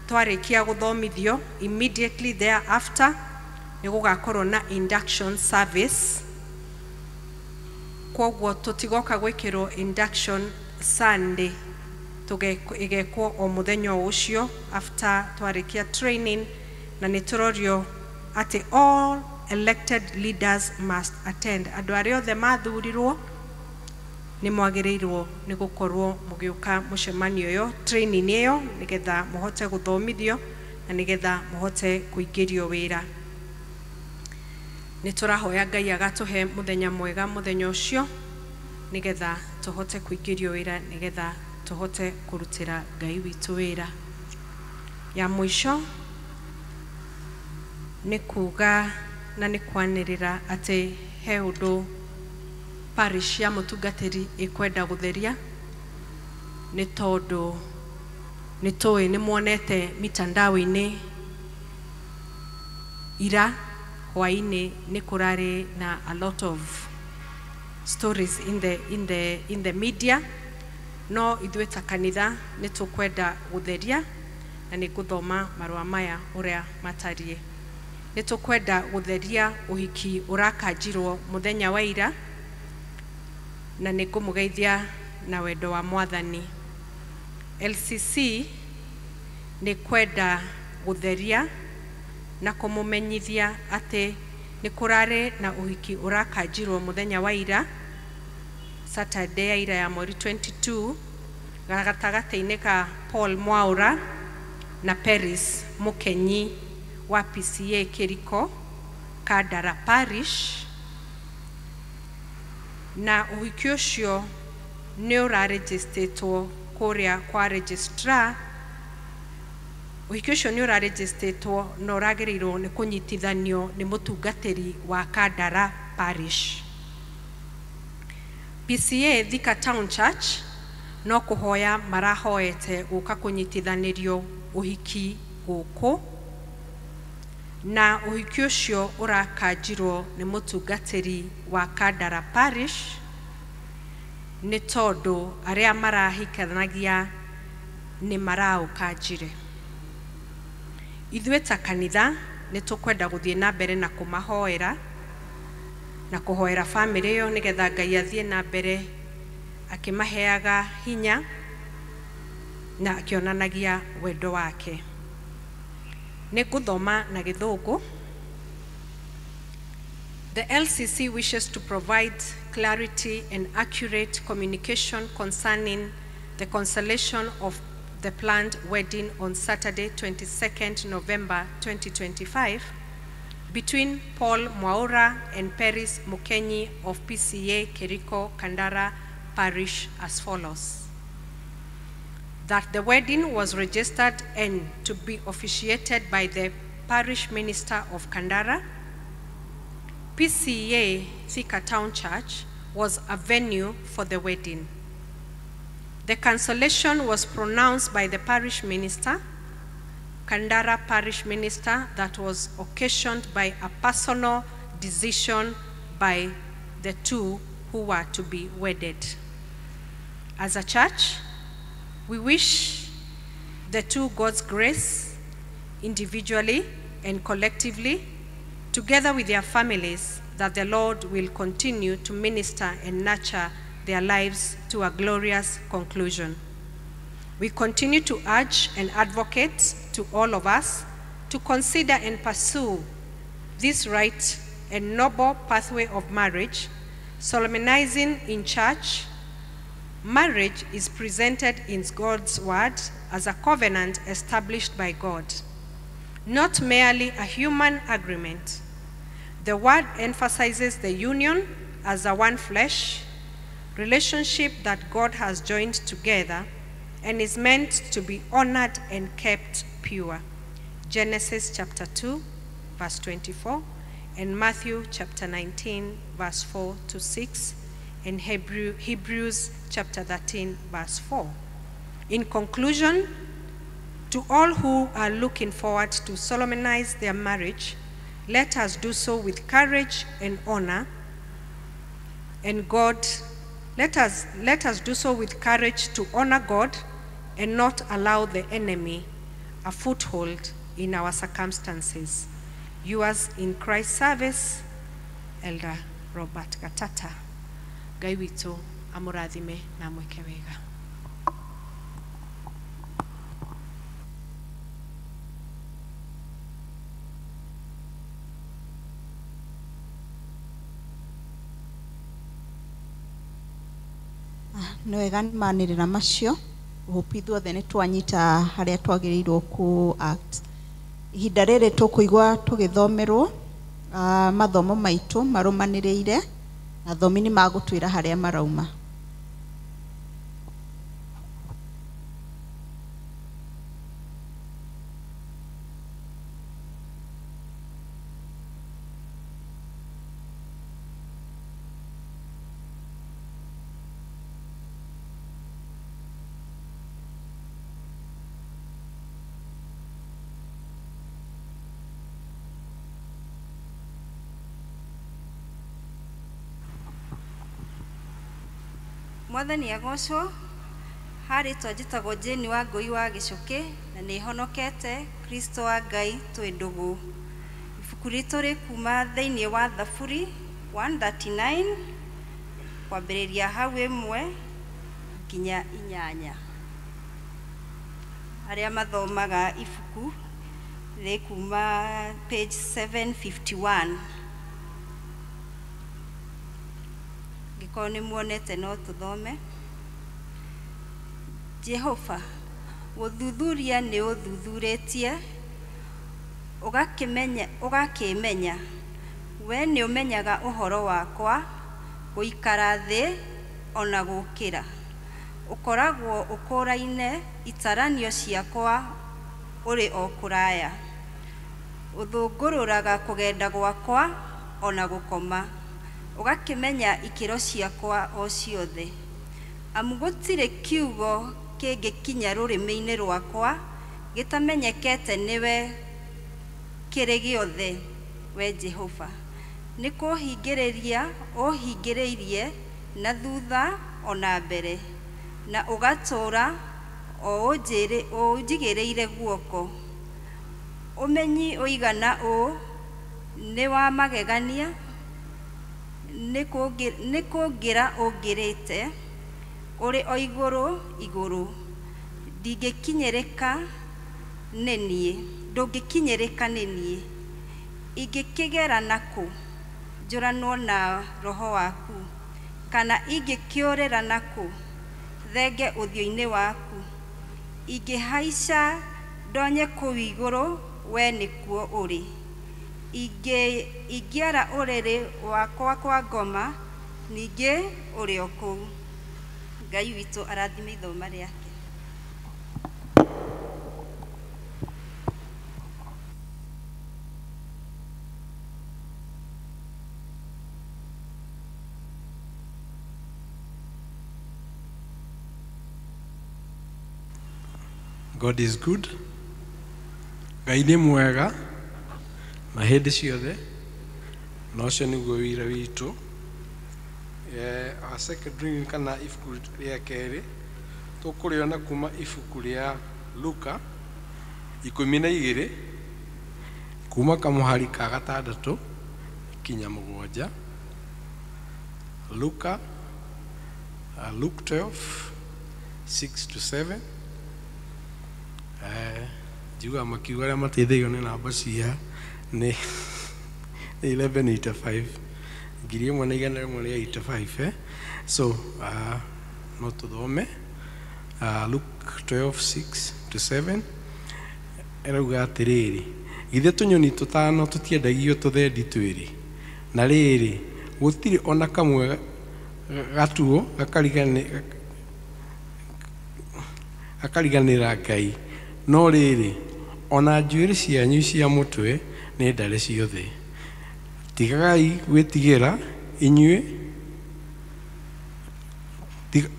twarĩkia gũthomithio immediately thereafter nĩ gũgakorwo na induction service. Koguo tũtigoka gwĩkĩrwo induction Sunday, ĩgekwo o mũthenya o ũcio after twarĩkia training, na nĩ tũrorio atĩ all elected leaders must attend. Andũ arĩa othe mathurirwo nĩ mwagĩrĩirwo nĩ gũkorwo mũgĩũka mũcemanio ĩyo, training ĩyo, nĩgetha mũhote gũthomithio na nĩgetha mũhote kũingĩrio wĩra. Nĩ tũrahoya Ngai agatũhe mũthenya mwega mũthenya ũcio nĩgetha tũhote kũingĩrio wĩra, nĩgetha tũhote kũrutĩra Ngai witũ wĩra. Ya mũico nĩ kuga na nĩ kwanĩrĩra atĩ he ũndũ parish ya mũtungatĩri ĩkwenda gũtheria, nĩ tondũ nĩ tũĩ nĩ muonete mitandao-inĩ ira hwaĩ-inĩ nĩ kũrarĩ na a lot of stories in the media, no ithuĩ ta kanitha nĩ tũkwenda gũtheria, na nĩ ngũthoma marũa maya ũrĩa matariĩ. Nĩ tũkwenda gũtheria ũhiki ũrakanjirwo mũthenya wa ira, na nĩ ngũmũgeithia na wendo wa Mwathani. LCC nĩ kwenda gũtheria na kũmũmenyithia atĩ nĩ kũrarĩ na ũhiki ũrakanjirwo mũthenya wa ira, Saturday ya ira ya mweri 22, gatagatĩ-inĩ ka Paul Mwaura na Peris Mukenyi wa PCA Kiriko Kandara Parish, na ũhiki ũcio nĩ ũrarĩjĩstĩtwo kũrĩa kwa registrar. Ũhiki ũcio nĩ ũrarĩjĩstĩtwo na ũragĩrĩirwo nĩ kũnyitithanio nĩ mũtungatĩri wa Kandara Parish. PCA Thika Town Church no kũhoya marahoete gũka kũnyitithanĩrio ũhiki gũkũ, na ũhiki ũcio ũrakanjirwo nĩ mũtungatĩri wa Kandara Parish nĩ tondũ arĩa marahikanagia nĩ maraũkanjire. Ithuĩ ta kanitha nĩ tũkwenda gũthiĩ na mbere na kũmahoera na kũhoera bamĩrĩ ĩyo nĩgetha Ngai athiĩ na mbere akĩmaheaga hinya na akĩonanagia wendo wake. Nĩ ngũthoma na Gĩthũngũ. The LCC wishes to provide clarity and accurate communication concerning the cancellation of the planned wedding on Saturday, 22nd November 2025, between Paul Mwaura and Peris Mukenyi of PCA Kiriko Kandara Parish as follows. That the wedding was registered and to be officiated by the parish minister of Kandara. PCEA Thika Town Church was a venue for the wedding. The cancellation was pronounced by the parish minister, Kandara parish minister, that was occasioned by a personal decision by the two who were to be wedded. As a church, we wish the two God's grace individually and collectively, together with their families, that the Lord will continue to minister and nurture their lives to a glorious conclusion. We continue to urge and advocate to all of us to consider and pursue this right and noble pathway of marriage, solemnizing in church. Marriage is presented in God's word as a covenant established by God, not merely a human agreement. The word emphasizes the union as a one flesh relationship that God has joined together and is meant to be honored and kept pure. Genesis chapter 2, verse 24, and Matthew chapter 19, verse 4 to 6, and Hebrews chapter 13, verse 4. In conclusion, to all who are looking forward to solemnize their marriage, let us do so with courage and honor, and God, let us do so with courage to honor God and not allow the enemy a foothold in our circumstances. Yours in Christ's service, Elder Robert Gatata. Ngai witũ amũrathime na amwĩke wega. Nĩ wega nĩ manĩrĩra macio hope ithuothe nĩ twanyita harĩa twagĩrĩirwo ku act. Ihinda rĩrĩ tũkũigua tũgĩthomerwo mathomo maitũ marũmanĩrĩire na athomi nĩ magũtwĩra harĩa marauma. Mwathani agocwo harĩ twanjĩtagwo Jane wa Ngũi wa Gĩcũkĩ na nĩ honokete Kristo wa Ngai twĩ ndũgũ. Ibuku ritũ rĩ kuma thĩinĩ wa Thaburi 139 kwambĩrĩria hau 1 nginya 8. Arĩa mathomaga ibuku rĩ kuma page 751. Ngĩkorwo nĩ muonete no tũthome. Jehova, gũthuthuria nĩ ũthuthurĩtie, ũgakĩmenya. We nĩ ũmenyaga ũhoro wakwa, gũikara thĩ ona gũkĩra. Ũkoragwo ũkũraine itaranio ciakwa ũrĩ o kũraya. Ũthũngũrũraga kũgenda gwakwa ona gũkoma, ũgakĩmenya ikĩro ciakwa o ciothe. Amu gũtirĩ kiugo kĩngĩkinya rũrĩmĩ-inĩ rwakwa gĩtamenyekete nĩwe kĩrĩ gĩothe, we Jehova. Nĩ kũhingĩrĩria ũhingĩrĩirie na thutha ona mbere, na ũgatũũra o ũnjigĩrĩire guoko. Ũmenyi ũigana ũũ nĩ wa magegania, nĩ kũngĩra ũngĩrĩte, ũrĩ o igũrũ igũrũ. Ndingĩkinyĩrĩka nĩ niĩ, ndũngĩkinyĩrĩka nĩ niĩ. Ingĩkĩgera nakũ njũranwo na roho waku, kana ingĩkĩũrĩra nakũ thenge ũthiũ-inĩ waku. Ingĩhaica ndonye kũu igũrũ, we nĩkuo ũrĩ. Ingĩara ũrĩrĩ wakwa kwa ngoma, ningĩ ũrĩ o kũu. Ngai witũ arathime ithoma rĩake. God is good. Ngai nĩ mwega na hĩndĩ ciothe, na ũcio nĩguo wĩra witũ. Our second reading kana ibuku rĩa kerĩ tũkũrĩona kuma ibuku rĩa Luka 12 kuma kamũhari ka 6 kinya 7. Luka Luke 12 6 to 7. Njiugaga makiuga arĩa mateithagio nĩ namba cia nĩ 1185 1185 So no tũthome Luke 12 6 to 7 ĩrauga atĩrĩrĩ, githĩ tũnyoni tũtano tũtiendagio tũthendi twĩrĩ, na rĩrĩ gũtirĩ ona kamwe gatuo gakariganĩra Ngai, no rĩrĩ ona njuĩrĩ cianyu cia mũtwe nĩ ndare ciothe. Tigagai gwĩtigĩra inyuĩ,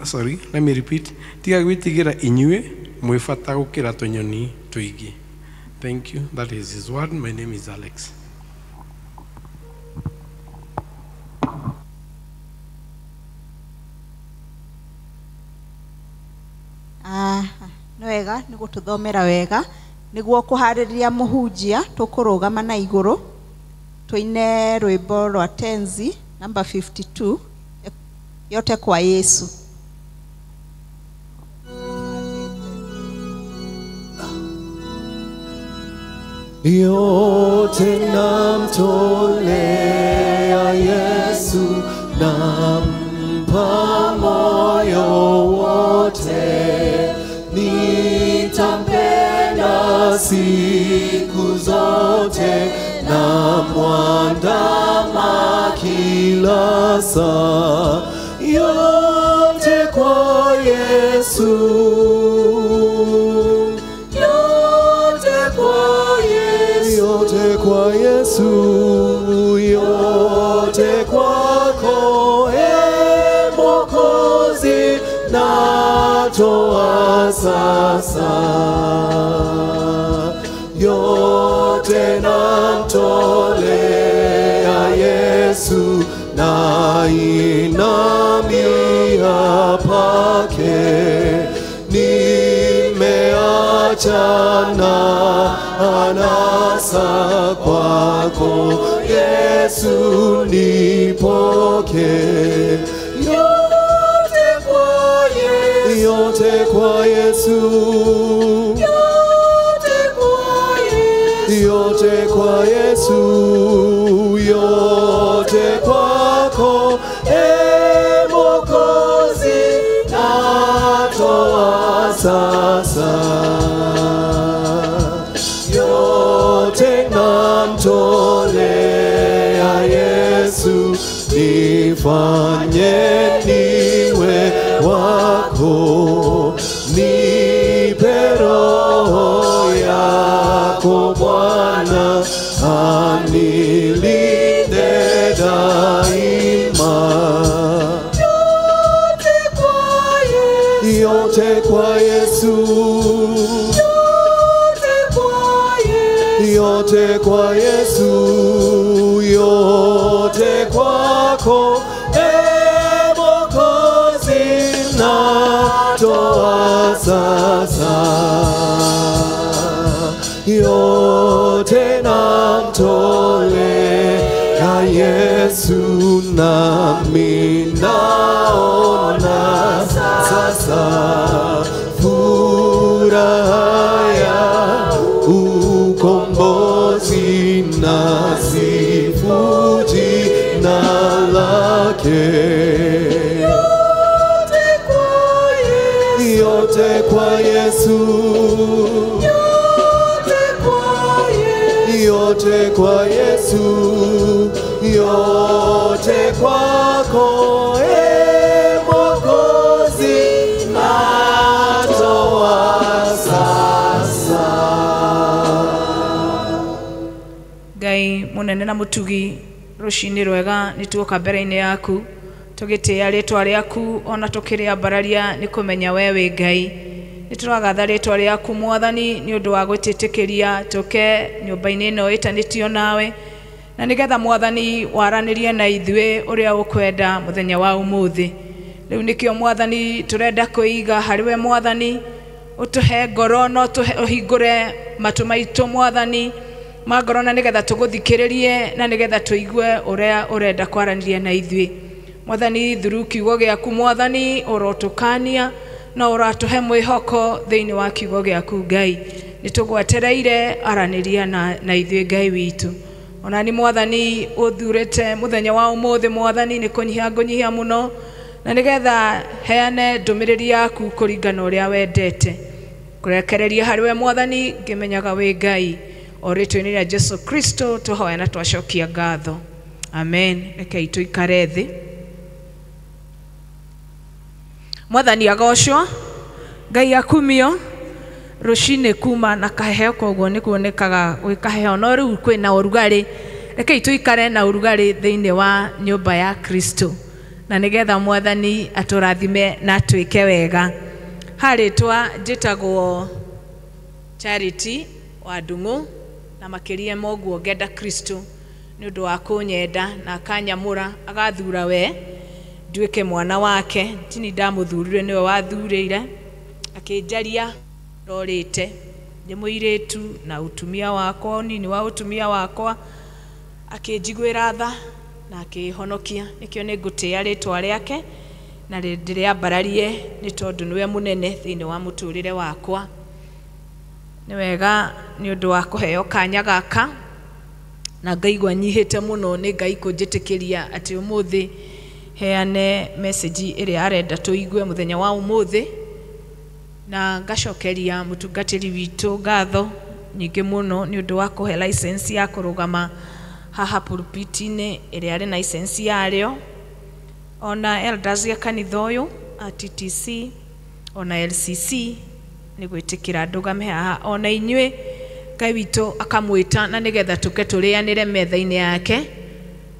sorry, let me repeat, tiga gwĩtigĩra inyuĩ mwĩ bata gũkĩra tũnyoni tũingĩ. Thank you. That is his word. My name is Alex. Nĩ wega nĩ gũtũthomera wega nĩguo kũharĩria mũhunjia tũkũrũgama na igũrũ tũine rwĩmbo rwa tenzi namba 52 yote kwa Yesu. Yote namtolea Yesu, nampa moyo wote, nitampenda siku zote, namwandama kila saa. Yote kwa Yesu, yote kwa Yesu, yote kwa Yesu, yote kwako e Mwokozi, natoa sasa. Yote namtolea Yesu, nainamia pake, nimeachana anasa kwako Yesu, nipoke. Yote kwa Yesu, yote kwa Yesu, yote kwa Yesu, yote kwa Yesu, yote kwako e Mwokozi, natoa sasa. Yote namtolea Yesu, nifanye niwe wako, nipe roho yako Bwana, anilinde daima. Yote kwa Yesu, yote kwa Yesu, yote kwa Yesu, yote kwa Yesu, yote kwako e Mwokozi, natoa sasa. Yote namtolea Yesu, nami naona sasa furaha ya ukombozi, na sifu jina lake. Yote kwa Yesu, yote kwa Yesu, yote kwa Yesu, yote kwa Yesu, yote kwako e Mwokozi, natoa sasa. Ngai munene na mutugi, rucini rwega nituoka mbere-inĩ yaku tũgĩtĩĩa rĩtwa rĩaku ona tũkĩrĩambararia nĩ kũmenya we wĩ Ngai. Nĩ tũragatha rĩtwa rĩaku Mwathani nĩ ũndũ wa gwĩtĩtĩkĩria tũke nyũmba-inĩ ĩno ĩtanĩtio nawe, na nĩgetha Mwathani waranĩrie na ithuĩ ũrĩa ũkwenda mũthenya wa ũmũthĩ. Rĩu nĩkĩo Mwathani tũrenda kwĩiga harĩ we Mwathani, ũtũhe ngoro na ũhingũre matũ maitũ Mwathani ma ngoro, na nĩgetha tũgũthikĩrĩrie na nĩgetha tũigue ũrĩa ũrenda kwaranĩria na ithuĩ. Mwathani through kiugo gĩaku Mwathani ũrotũkania na ũratũhe mwĩhoko thĩinĩ wa kiugo gĩaku Ngai. Nĩtũgwetereire aranĩria na ithuĩ Ngai witũ. Ona ni Mwathani ũthurĩte mũthenya wa ũmũthĩ Mwathani nĩ kũnyihia ngũnyihia mũno, na nĩgetha heane ndũmĩrĩri yaku kũringana ũrĩa wendete. Kũrekereria harĩ we Mwathani ngĩmenyaga wĩ Ngai. O rĩtwa-inĩ rĩa Jesu Kristo tũhoya na twacokia ngatho. Amen. Rekei tũikare thĩ. Mwathani agocwo, Ngai akumio. Rũcinĩ kuma na kaheo koguo nĩ kuonekaga gwĩ kaheo, no rĩu kwĩna ũrugarĩ. Rekei tũikare na ũrugarĩ thĩinĩ wa nyũmba ya Kristo, na nĩgetha Mwathani atũrathime na atwĩke wega. Harĩtwa njĩtagwo Charity wa Ndung'u, na makĩria ma ũguo ngenda Kristo nĩ ũndũ wa kũnyenda na akanyamũra agathura we nduĩke mwana wake. Tini ndamũthurire, nĩwe wathurĩire, akĩnjaria ndorĩte ndĩ mũirĩtu na ũtumia wakwa ũnini wa ũtumia wakwa, akĩnjiguĩra tha na akĩhonokia. Nĩkĩo nĩ ngũtĩĩa rĩtwa rĩake na ndĩrĩambararie, nĩ tondũ nĩwe mũnene thĩinĩ wa mũtũrĩre wakwa. Nĩ wega nĩ ũndũ wa kũheo kanya gaka, na ngaigua nyihĩte mũno nĩ Ngai kũnjĩtĩkĩria atĩ ũmũthĩ heane message ĩrĩa arenda tũigue mũthenya wa ũmũthĩ, na ngacokeria mũtungatĩri witũ ngatho nyingĩ mũno nĩ ũndũ wa kũhe license ya kũrũgama haha pulpit-inĩ ĩrĩa arĩ na license yarĩo, ona elders ya kanitha ũyũ a TTC ona LCC nĩ gwĩtĩkĩra ndũgame haha, ona inyuĩ Ngai witũ akamwĩta na nĩgetha tũke tũrĩanĩre metha-inĩ yake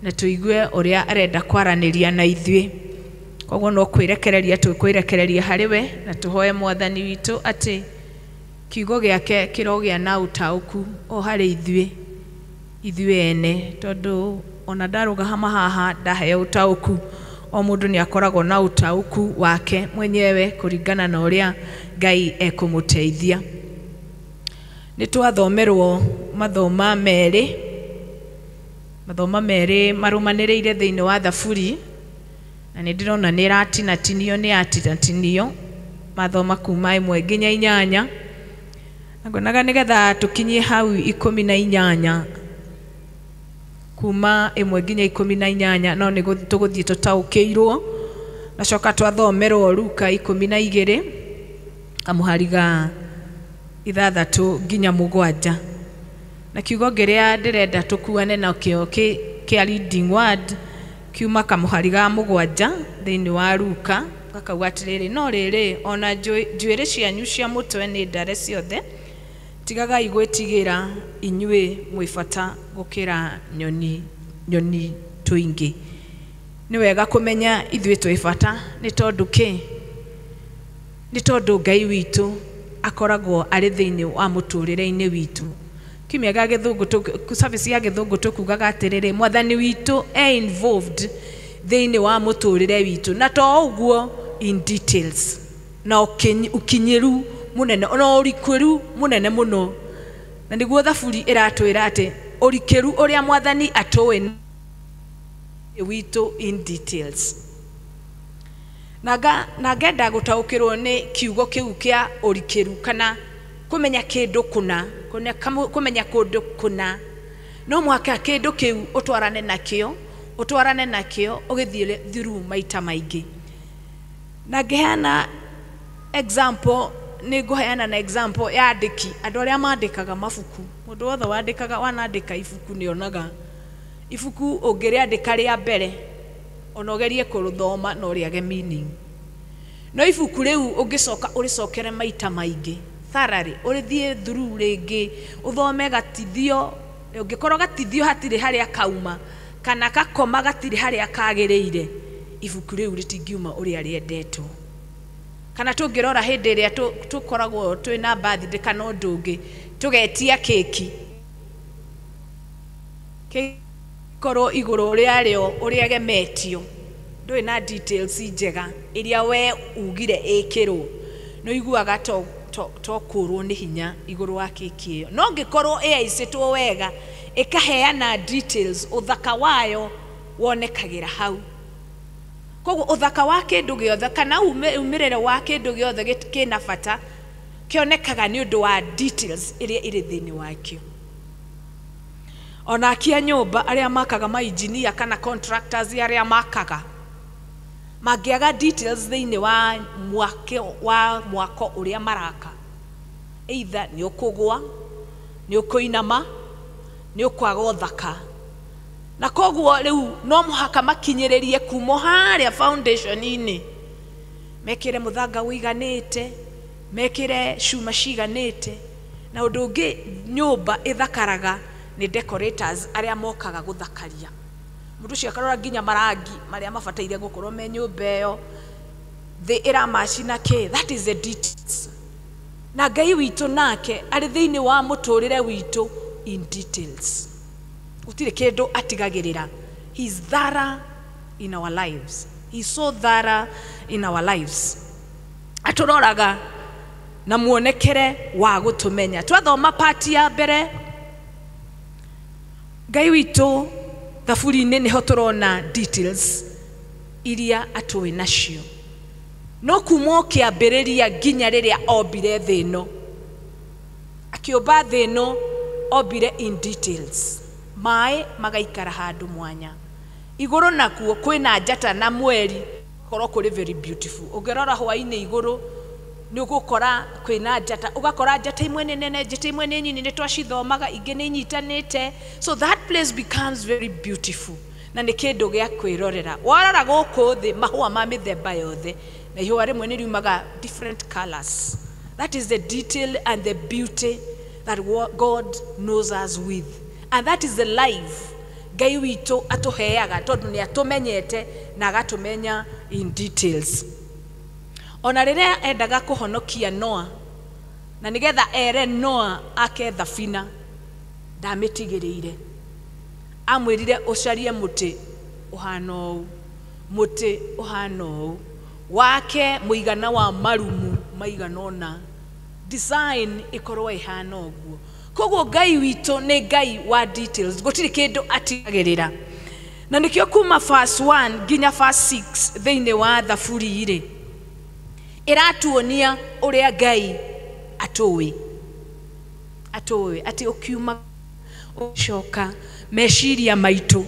na tũigue ũrĩa arenda kwaranĩria na ithuĩ. Koguo no kwĩrekereria tũkwĩrekereria harĩ we, na tũhoe Mwathani witũ atĩ kiugo gĩake kĩrogĩa na ũtaũku o harĩ ithuĩ ene, tondũ ona ndarũgama haha ndaheo ũtaũku, o mũndũ nĩ akoragwo na ũtaũku wake mwenyewe kũringana na ũrĩa Ngai ekũmũteithia. Nĩ twathomerwo mathoma merĩ marũmanĩrĩire thĩinĩ wa Thaburi, na nĩ ndĩrona nĩ ĩratinatinio, nĩ yatinatinio mathoma kuma 1 nginya 8, na nguonaga nĩgetha tũkinyie hau 18, kuma 1 nginya 18, no nĩ tũgũthiĩ tũtaũkĩirwo. Nacoka twathomerwo Luka 12 kamũhari ga 6 nginya 7, na kiugo kĩrĩa ndĩrenda tũkuane nakĩo kĩa leading word kiuma kamũhari ga 7 thĩinĩ wa Luka, gakauga atĩrĩrĩ, no rĩrĩ ona njuĩrĩ cianyu cia mũtwe nĩ ndare ciothe, tigagai gwĩtigĩra inyuĩ mwĩ bata gũkĩra nyoni tũingĩ. Nĩ wega kũmenya ithuĩ twĩ bata, nĩ tondũ kĩ? Nĩ tondũ Ngai witũ akoragwo arĩ thĩinĩ wa mũtũrĩre-inĩ witũ. Kiumia gĩa gĩthũngũ, service ya gĩthũngũ tũkugaga atĩrĩrĩ, Mwathani witũ e involved thĩinĩ wa mũtũrĩre witũ, na to ũguo in details, na ũkinyĩru mũnene na ũrikĩru mũnene mũno. Na nĩguo Thaburi ĩratwĩra atĩ ũrikĩru ũrĩa Mwathani atũĩ witũ in details. Na ngenda gũtaũkĩrwo nĩ kiugo kĩu kĩa ũrikĩru, kana kũmenya kĩndũ kũna, kũmenya kũndũ kũna, no mũhaka kĩndũ kĩu ũtwarane nakĩo ũgĩthiĩ through maita maingĩ. Na ngĩheana example, nĩ ngũheana na example ya andĩki, andũ arĩa mandĩkaga mabuku. Mũndũ wothe wandĩkaga, wanandĩka ibuku nĩ onaga ibuku ũngĩrĩandĩka rĩa mbere ona ũgerie kũrũthoma no rĩage meaning, no ibuku rĩu ũngĩcoka ũrĩcokere maita maingĩ thoroughly, ũrĩthiĩ through rĩngĩ, ũthome gatithio, ũngĩkorwo gatithio hatirĩ harĩa kauma kana gakoma gatirĩ harĩa kagĩrĩire, ibuku rĩu rĩtingiuma ũrĩa rĩendetwo. Kana tũngĩrora hĩndĩ ĩrĩa tũkoragwo twĩna birthday kana ũndũ ũngĩ, tũgetia keki. Kĩkorwo igũrũ rĩarĩo ũrĩa ĩgemetio, ndũrĩ na details njega iria we ugire ĩkĩrwo, nĩ ũiguaga to kũrwo nĩ hinya igũrũ wa keki ĩyo. No ngĩkorwo ĩaicĩtwo wega, ĩkaheana details, ũthaka wayo wonekagĩra hau. Koguo ũthaka wa kĩndũ gĩothe kana umĩrĩre wa kĩndũ gĩothe kĩna bata kĩonekaga nĩ ũndũ wa details iria irĩ thĩinĩ wakĩo. Ona akia nyũmba arĩa makaga ma engineer kana contractors arĩa makaga mangĩaga details thĩinĩ wa mwako ũrĩa maraka, either nĩ ũkũgwa, nĩ ũkũinama, nĩ ũkwaga ũthaka. Na koguo rĩu no mũhaka makinyĩrĩrie kuma harĩa foundation-inĩ, mekĩre mũthanga ũiganĩte, mekĩre cuma ciganĩte. Na ũndũ ũngĩ nyũmba ĩthakaraga nĩ decorators arĩa mokaga gũthakaria. Mũndũ ũcio akarora nginya marangi marĩa mabataire gũkorwo me nyũmba ĩyo, thĩ ĩramaci na kĩ. That is the details. Na Ngai witũ nake arĩ thĩinĩ wa mũtũrĩre witũ in details. Gũtirĩ kĩndũ atigagĩrĩra. He is thorough in our lives. He is so thorough in our lives. Atũroraga na muonekere wa gũtũmenya. Twathoma part ya mbere, Ngai witũ thaburi-inĩ nĩho tũrona details iria atũĩ nacio. No kuma o kĩambĩrĩria nginya rĩrĩa ombire thĩ ĩno, akĩũmba thĩ ĩno ombire in details. Maĩ magaikara handũ mwanya, igũrũ nakuo kwĩna njata na mweri, korwo kũrĩ very beautiful. Ũngĩrora hwaĩ-inĩ igũrũ nĩ ũgũkora kwĩna njata, ũgakora njata imwe nĩ nene, njata imwe nĩ nini, nĩ twacithomaga, ingĩ nĩ inyitanĩte. So that place becomes very beautiful, na nĩ kĩndũ gĩa kwĩrorera. Warora gũkũ thĩ mahũa ma mĩthemba yothe, na ihũa rĩmwe nĩ riumaga different colors. That is the detail and the beauty that God knows us with. And that is the life Ngai witũ atũheaga, tondũ nĩ atũmenyete na agatũmenya in details. Ona rĩrĩa endaga kũhonokia Noa, na nĩgetha ere Noa ake thabina, ndamĩtigĩrĩire. Amwĩrire ũcarie mũtĩ ũhana ũũ, mũtĩ ũhana ũũ, wake mũigana wa marumu maigana ũna, design ĩkorwo ĩhana ũguo. Koguo Ngai witũ nĩ Ngai wa details, gũtirĩ kĩndũ atigagĩrĩra. Na nĩkĩo kuma verse 1 nginya verse 6 thĩinĩ wa thaburi rĩ, ĩratuonia ũrĩa Ngai atũĩ. Atũĩ atĩ ũkiuma ũcoka meciria maitũ,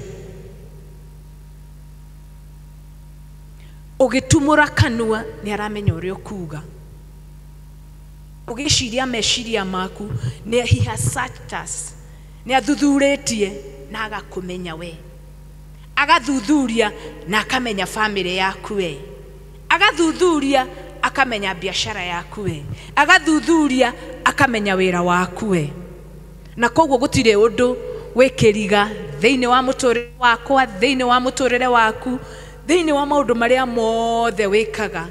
ũgĩtumũra kanua nĩ aramenya ũrĩa ũkuga, ũgĩciria meciria maku nĩ he has searched us, nĩ athuthurĩtie na agakũmenya we, agathuthuria na akamenya family yaku we, agathuthuria akamenya biashara yaku we, agathuthuria akamenya wĩra waku we. Na koguo gũtirĩ ũndũ wĩkĩriga thĩinĩ wa mũtũrĩre wakwa, thĩinĩ wa mũtũrĩre waku, thĩinĩ wa maũndũ marĩa mothe wĩkaga,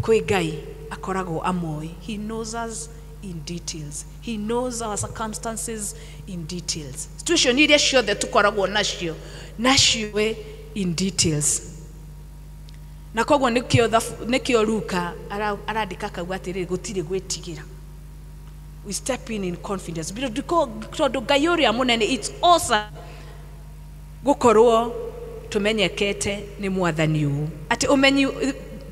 kwĩ Ngai akoragwo amoĩ. He knows us in details. He knows our circumstances in details. Situation iria ciothe tũkoragwo nacio, nacio in details. Na koguo nĩkĩo Luka arandĩka akauga atĩrĩrĩ, gũtirĩ gwĩtigĩra. We step in confidence. Tondũ Ngai ũrĩa mũnene, it's awesome gũkorwo tũmenyekete nĩ mwathani ũũ. Atĩ ũmenyi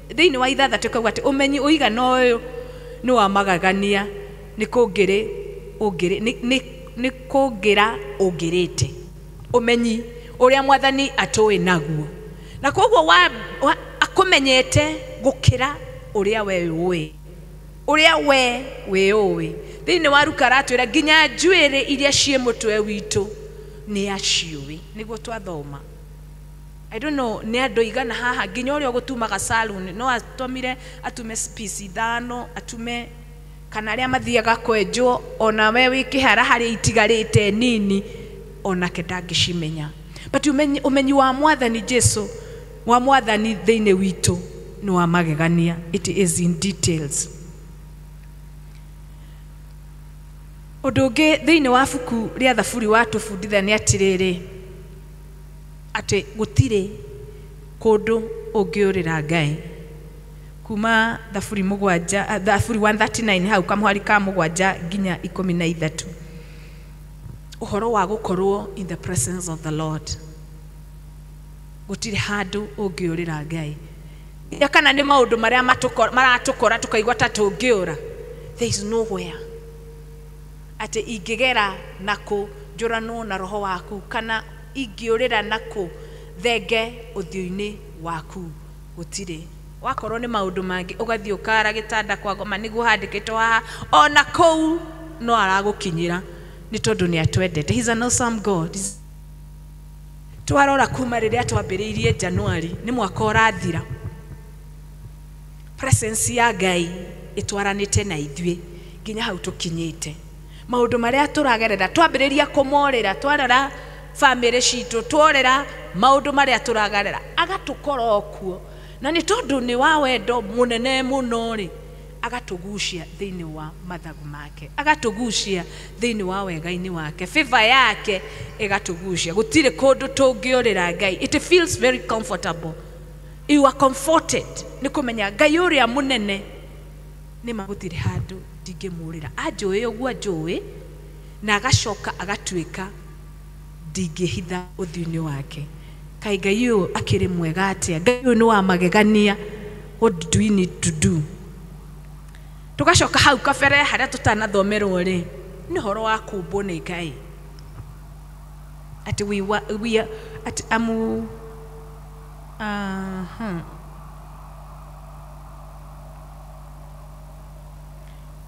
thĩinĩ wa ithathatũ kauga atĩ ũmenyi ũigana ũyũ nĩ wa magegania, nĩ kũngĩra ũngĩrĩte. Ũmenyi ũrĩa mwathani atũĩ naguo. Na koguo akũmenyete gũkĩra ũrĩa we ũĩ. Ũrĩa we wĩũĩ. Thĩinĩ wa Luka aratwĩra nginya njuĩrĩ iria ciĩ mũtwe witũ nĩ aciũĩ. Nĩguo twathoma. I don't know nĩ andũ igana haha nginya ũrĩa ũgũtumaga saloon no atũmire atume piece 5, atume kana arĩa mathiaga kwenjwo, ona we wĩ kĩhara harĩa itigarĩte nini, onake ndangĩcimenya. But ũmenyi wa mwathani Jesu, wa mwathani thĩinĩ witũ nĩ wa magegania. It is in details. Ũndũ ũngĩ thĩinĩ wa buku rĩa Thaburi watũbundithia nĩ atĩrĩrĩ, atĩ gũtirĩ kũndũ ũngĩũrĩra Ngai. Kuma Thaburi 7, Thaburi 139 hau kamũhari ka 7 nginya 13, ũhoro wa gũkorwo in the presence of the Lord. Gũtirĩ handũ ũngĩũrĩra Ngai. Ya kana nĩ maũndũ marĩa maratũkora tũkaigua ta tũngĩũra, there is nowhere atĩ ingĩgera nakũ njũranwo na roho waku, kana ingĩũrĩra nakũ thenge ũthiũ-inĩ waku, gũtirĩ. Wakorwo nĩ maũndũ mangĩ ũgathiĩ ũkara gĩtanda kwa ngoma nĩguo handĩkĩtwo haha, ona kũu no aragũkinyĩra nĩ tondũ nĩ atwendete. He's an awesome God. Twarora kuma rĩrĩa twambĩrĩirie January, nĩ mwaka ũrathira, presence ya Ngai ĩtwaranĩte na ithuĩ nginya hau tũkinyĩte. Maũndũ marĩa tũragerera twambĩrĩria kũmorĩra, twarora bamĩrĩ citũ, tworera maũndũ marĩa tũragerera, agatũkora o kuo. Na nĩ tondũ nĩ wa wendo mũnene mũno rĩ, agatũgucia thĩinĩ wa mathagu make, agatũgucia thĩinĩ wa wega-inĩ wake, favor yake ĩgatũgucia. Gũtirĩ kũndũ tũngĩũrĩra Ngai. It feels very comfortable. You are comforted nĩ kũmenya Ngai ũrĩa mũnene nĩ ma gũtirĩ handũ ndingĩmũrĩra. Anjũĩ ũguo anjũĩ, na agacoka agatuĩka ndingĩhitha ũthiũ-inĩ wake. Kaĩ Ngai ũyũ akĩrĩ mwega atĩa? Ngai ũyũ nĩ wa magegania. What do we need to do? Tũgacoka hau kabere harĩa tũtanathomerwo rĩ, nĩ ũhoro wa kũmbwo nĩ Ngai. Atĩ we are, atĩ amu,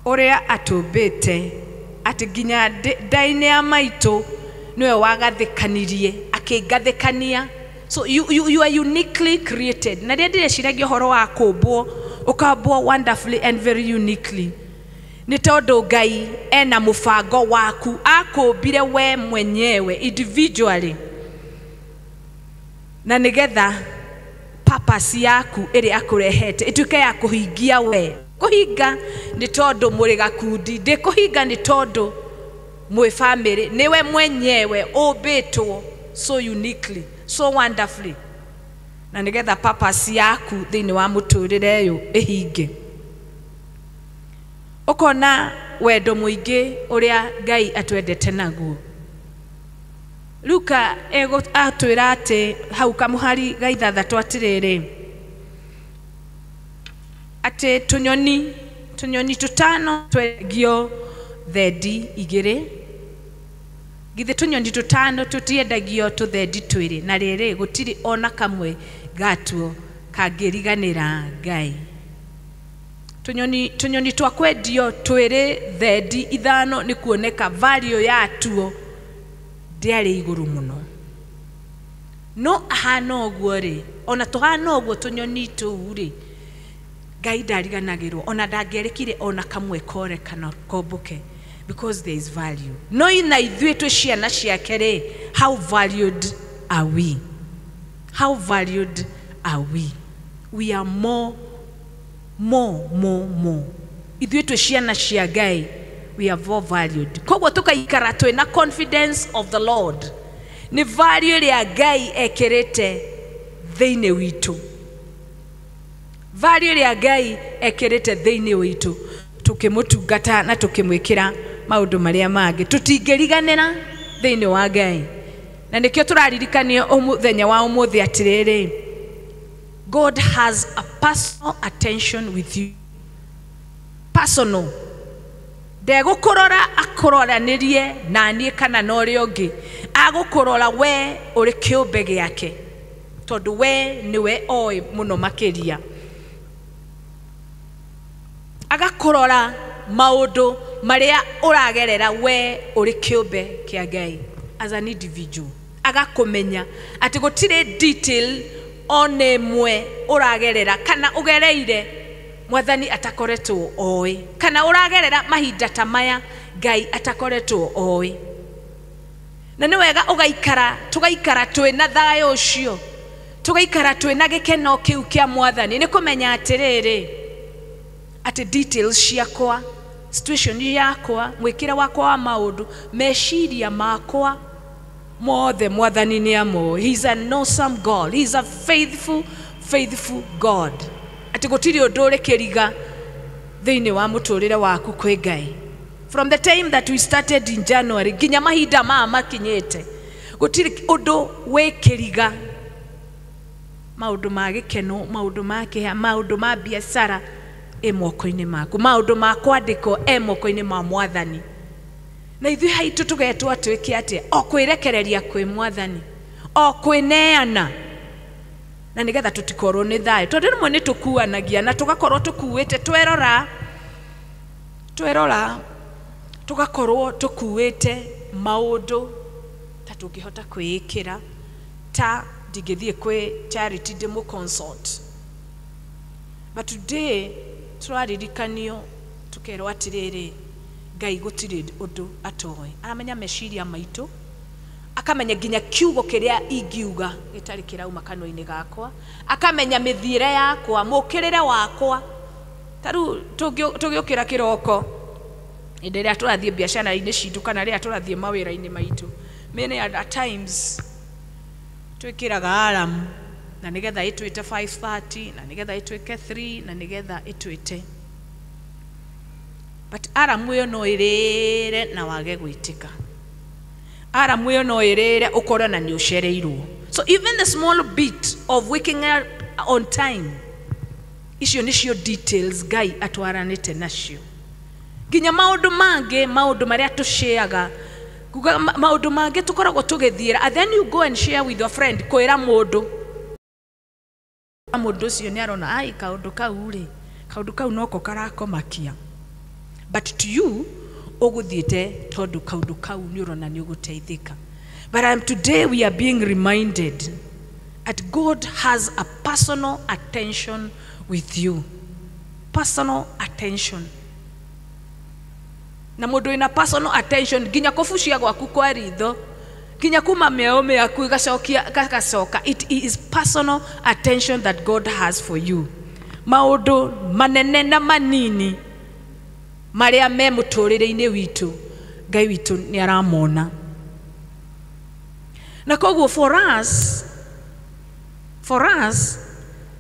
ũrĩa atũmbĩte atĩ nginya nda-inĩ ya maitũ nĩwe wagathĩkanirie, akĩngathĩkania. So you are uniquely created. Na rĩrĩa ndĩreciragia ũhoro wa kũmbwo, ũkambwo wonderfully and very uniquely, nĩ tondũ Ngai ena mũbango waku, akũmbire we mwenyewe individually, na nĩgetha purpose yaku ĩrĩa akũrehete ĩtuĩke ya kũhingia we. Kũhinga nĩ tondũ mũrĩ gakundi, ndĩkũhinga nĩ tondũ mwĩ bamĩrĩ, nĩwe mwenyewe ũmbĩtwo so uniquely, so wonderfully, na nĩgetha purpose yaku thĩinĩ wa mũtũrĩre ũyũ ĩhinge. Ũkona wendo mũingĩ ũrĩa Ngai atwendete naguo. Luka atwĩra atĩ hau kamũhari ga 6 atĩrĩrĩ, atĩ tũnyoni tũtano twendagio thendi 2. Githĩ tũnyoni tũtano tũtiendagio tũthendi 2? Na rĩrĩ gũtirĩ ona kamwe gatuo kangĩriganĩra Ngai. Tũnyoni twa kwendio 2 thendi 5 nĩ kuoneka value yatuo ndĩarĩ igũrũ mũno. No ahana ũguo rĩ, ona tũhana ũguo tũnyoni tũu rĩ, Ngai ndariganagĩrwo, ona ndangĩerekire ona kamwe kore kana komboke, because there is value. No ina ithuĩ twĩ ciana ciake rĩ, how valued are we? How valued are we? We are more, more, more, more. Ithuĩ twĩ ciana cia Ngai, we are more valued. Koguo tũkaikara twĩna confidence of the Lord. Nĩ value ĩrĩa Ngai ekĩrĩte thĩinĩ witũ. Value ĩrĩa Ngai ekĩrĩte thĩinĩ witũ, tũkĩmũtungata na tũkĩmwĩkĩra maũndũ marĩa mangĩ, tũtingĩriganĩra thĩinĩ wa Ngai. Na nĩkĩo tũraririkanio mũthenya wa ũmũthĩ atĩrĩrĩ, God has a personal attention with you. Personal. Ndegũkũrora akũroranĩrie na niĩ kana na ũrĩa ũngĩ, agũkũrora we ũrĩ kĩũmbe gĩake, tondũ we nĩwe oĩ mũno makĩria. Agakũrora maũndũ marĩa ũragerera we ũrĩ kĩũmbe kĩa Ngai as an individual. Agakũmenya atĩ gũtirĩ detail ona ĩmwe ũragerera kana ũgereire Mwathani atakoretwo oĩ, kana ũragerera mahinda ta maya Ngai atakoretwo oĩ. Na nĩ wega ũgaikara, tũgaikara twĩna thayũ ũcio, Tũgaikara twĩna gĩkeno kĩu kĩa mwathani nĩ kũmenya atĩrĩrĩ atĩ details ciakwa, situation yakwa, mwĩkĩre wakwa wa maũndũ, meciria makwa mothe mwathani nĩ amoĩ. He is an awesome God. He is a faithful, faithful God. Atĩ gũtirĩ ũndũ ũrĩ kĩriga thĩinĩ wa mũtũrĩre waku kwĩ Ngai. From the time that we started in January nginya mahinda maya makinyĩte, gũtirĩ ũndũ wĩ kĩriga. Maũndũ ma gĩkeno, maũndũ ma kĩeha, maũndũ ma biacara e moko-inĩ maku, maũndũ ma kwandĩkwo e moko-inĩ ma mwathani. Na ithuĩ haitũ tũgetwo twĩke atĩa? O kwĩrekereria kwĩ mwathani, o kwĩneana, na nĩgetha tũtikorwo nĩ thayũ, tondũ rĩmwe nĩ tũkuanagia na tũgakorwo tũkuĩte, twerora tũgakorwo tũkuĩte maũndũ ta tũngĩhota kwĩĩkĩra, ta ndingĩthiĩ kwĩ Charity ndĩmũ consult. But today tũraririkanio tũkerwo atĩrĩrĩ, Ngai gũtirĩ ũndũ atoĩ, aramenya meciria maitũ, akamenya nginya kiugo kĩrĩa ingiuga gĩtarĩ kĩrauma kanua-inĩ gakwa, akamenya mĩthiĩre yakwa, mũkĩrĩre wakwa. Ta rĩu tũgĩũkĩra kĩroko hĩndĩ ĩrĩa tũrathiĩ biacara-inĩ citũ kana rĩrĩa tũrathiĩ mawĩra-inĩ maitũ, many at times twĩkĩraga alarm na nĩgetha ĩtwĩte 5:30 na nĩgetha ĩtwĩke 3 na nĩgetha ĩtwĩte, but alarm ĩyo no ĩrĩre na wage gwĩtĩka. Alarm ĩyo no ĩrĩre ũkore na nĩ ũcereirwo. So even the small bit of waking up on time, icio nĩcio details Ngai atwaranĩte nacio. Nginya maũndũ mangĩ, maũndũ marĩa tũshareaga, kuga maũndũ mangĩ tũkoragwo tũgĩthiĩra, and then you go and share with your friend, kwĩra mũndũ, mũndũ ũcio nĩ arona ai kaũndũ kau rĩ, kaũndũ kau noko karakomakia, but to you ũgũthiĩte tondũ kaũndũ kau nĩ ũrona nĩ ũgũteithĩka. But today we are being reminded that God has a personal attention with you. Personal attention. Na mũndũ wĩna personal attention nginya kũbucia gwaku kwa ritho, nginya kuma mĩao mĩaku ĩgacokia gagacoka. It is personal attention that God has for you. Maũndũ manene na manini marĩa me mũtũrĩre-inĩ witũ, Ngai witũ nĩ aramona. Na koguo for us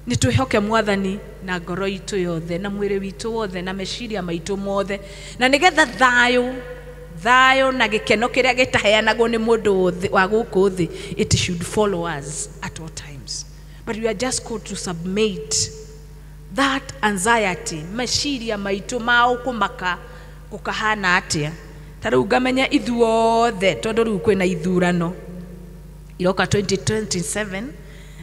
nĩ twĩhoke mwathani na ngoro itũ yothe, na mwĩrĩ witũ wothe, na meciria maitũ mothe, na nĩgetha thayũ thayũ na gĩkeno kĩrĩa gĩtaheanagwo nĩ mũndũ wa gũkũ thĩ, it should follow us at all times. But we are just called to submit that anxiety, meciria maitũ ma ũkũmaka gũkahana atĩa. Ta rĩu ngamenya ithuothe, tondũ rĩu kwĩna ithurano iroka 2027,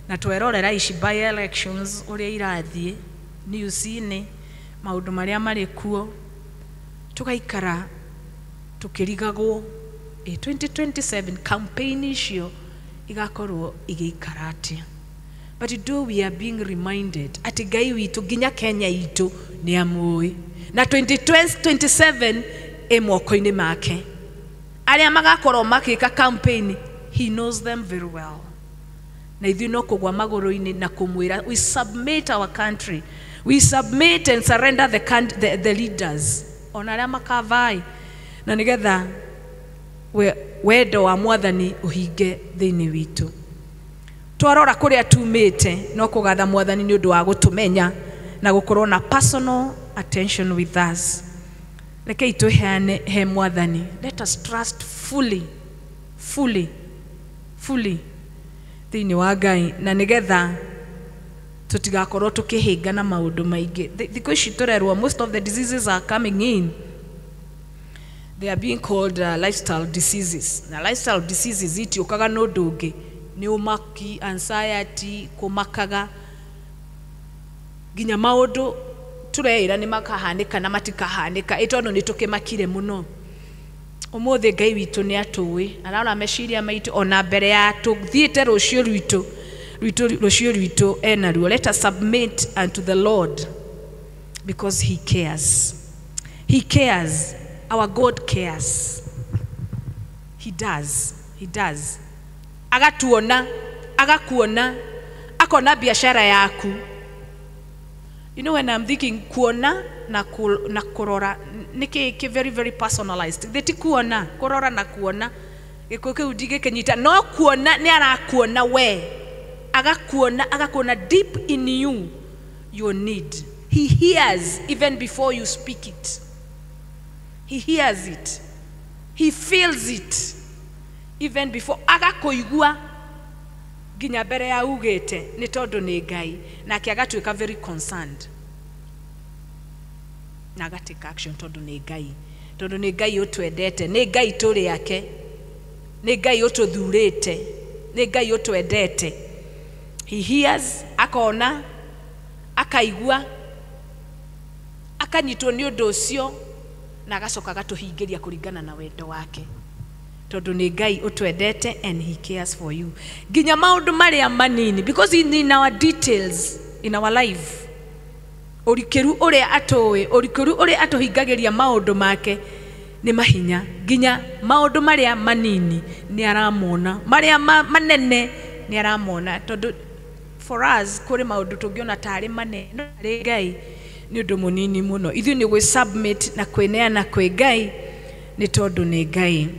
na twerorera ici by elections ũrĩa irathiĩ news-inĩ, maũndũ marĩa marĩ kuo, tũgaikara tũkĩrigagwo 2027 campaign icio igakorwo igĩikara atĩa. But do we are being reminded atĩ Ngai witũ nginya Kenya itũ nĩ amũĩ, na 2027 ĩ moko-inĩ make. Arĩa magakorwo makĩka campaign, he knows them very well. Na ithuĩ no kũgwa magũrũ-inĩ na kũmwĩra we submit our country, we submit and surrender the leaders ona arĩa makavai, na nĩgetha wendo wa mwathani ũhinge thĩinĩ witũ. Twarora kũrĩa tumĩte no kũgatha mwathani nĩ ũndũ wa gũtũmenya na gũkorwo na personal attention with us. Rekei twĩheane he mwathani. Let us trust fully, fully, fully thĩinĩ wa Ngai, na nĩgetha tũtigakorwo tũkĩhĩngana maũndũ maingĩ. Thikũ ici tũrerwo most of the diseases are coming in, they are being called lifestyle diseases. Na lifestyle diseases itiũkaga na ũndũ ũngĩ, nĩ ũmaki, anxiety, kũmakaga, nginya maũndũ tũreĩra nĩ makahanĩka na matikahanĩka, ĩ tondũ nĩ tũkĩmakire mũno. Ũmũthĩ Ngai witũ nĩ atũĩ, ararora meciria maitũ ona mbere ya tũthiĩte rũciũ rwitũ, rũciũ rwitũ enaruo. Let us submit unto the Lord because he cares. He cares. Our God cares. He does. He does. Agatuona, agakuona, Akona biashara yaku. You know, when I'm thinking kuona na kurora niki very very personalized. Theti kuona, kurora na kuona. Gĩkũyũ kĩu ndigĩkĩnyita, no kuona nĩ arakuona we. Agakuona deep in you your need. He hears even before you speak it. He hears it. He feels it even before agakoigua nginya mbere ya ugite ni tondu ni Ngai, nake agatuika very concerned na agatake action tondu ni Ngai, tondu ni Ngai utwendete, ni Ngai turi yake, ni Ngai ututhurite, ni Ngai utwendete. He hears, akona, akaigua, akanyitwo ni undu ucio na agacoka agatuhingiria kuringana na wendo wake, tondu ni Ngai utwendete and he cares for you nginya maundu maria manini, because in our details in our life, urikiru uria atuwi, urikiru uria atuhingagiria maundu make ni mahinya, nginya maundu maria manini ni aramona, maria manene ni aramona, tondu for us kuri maundu tungiona tari manene, no ari Ngai ni undu munini muno. Ithuĩ ni gwi submit na kwineana kwi Ngai ni tondu ni Ngai.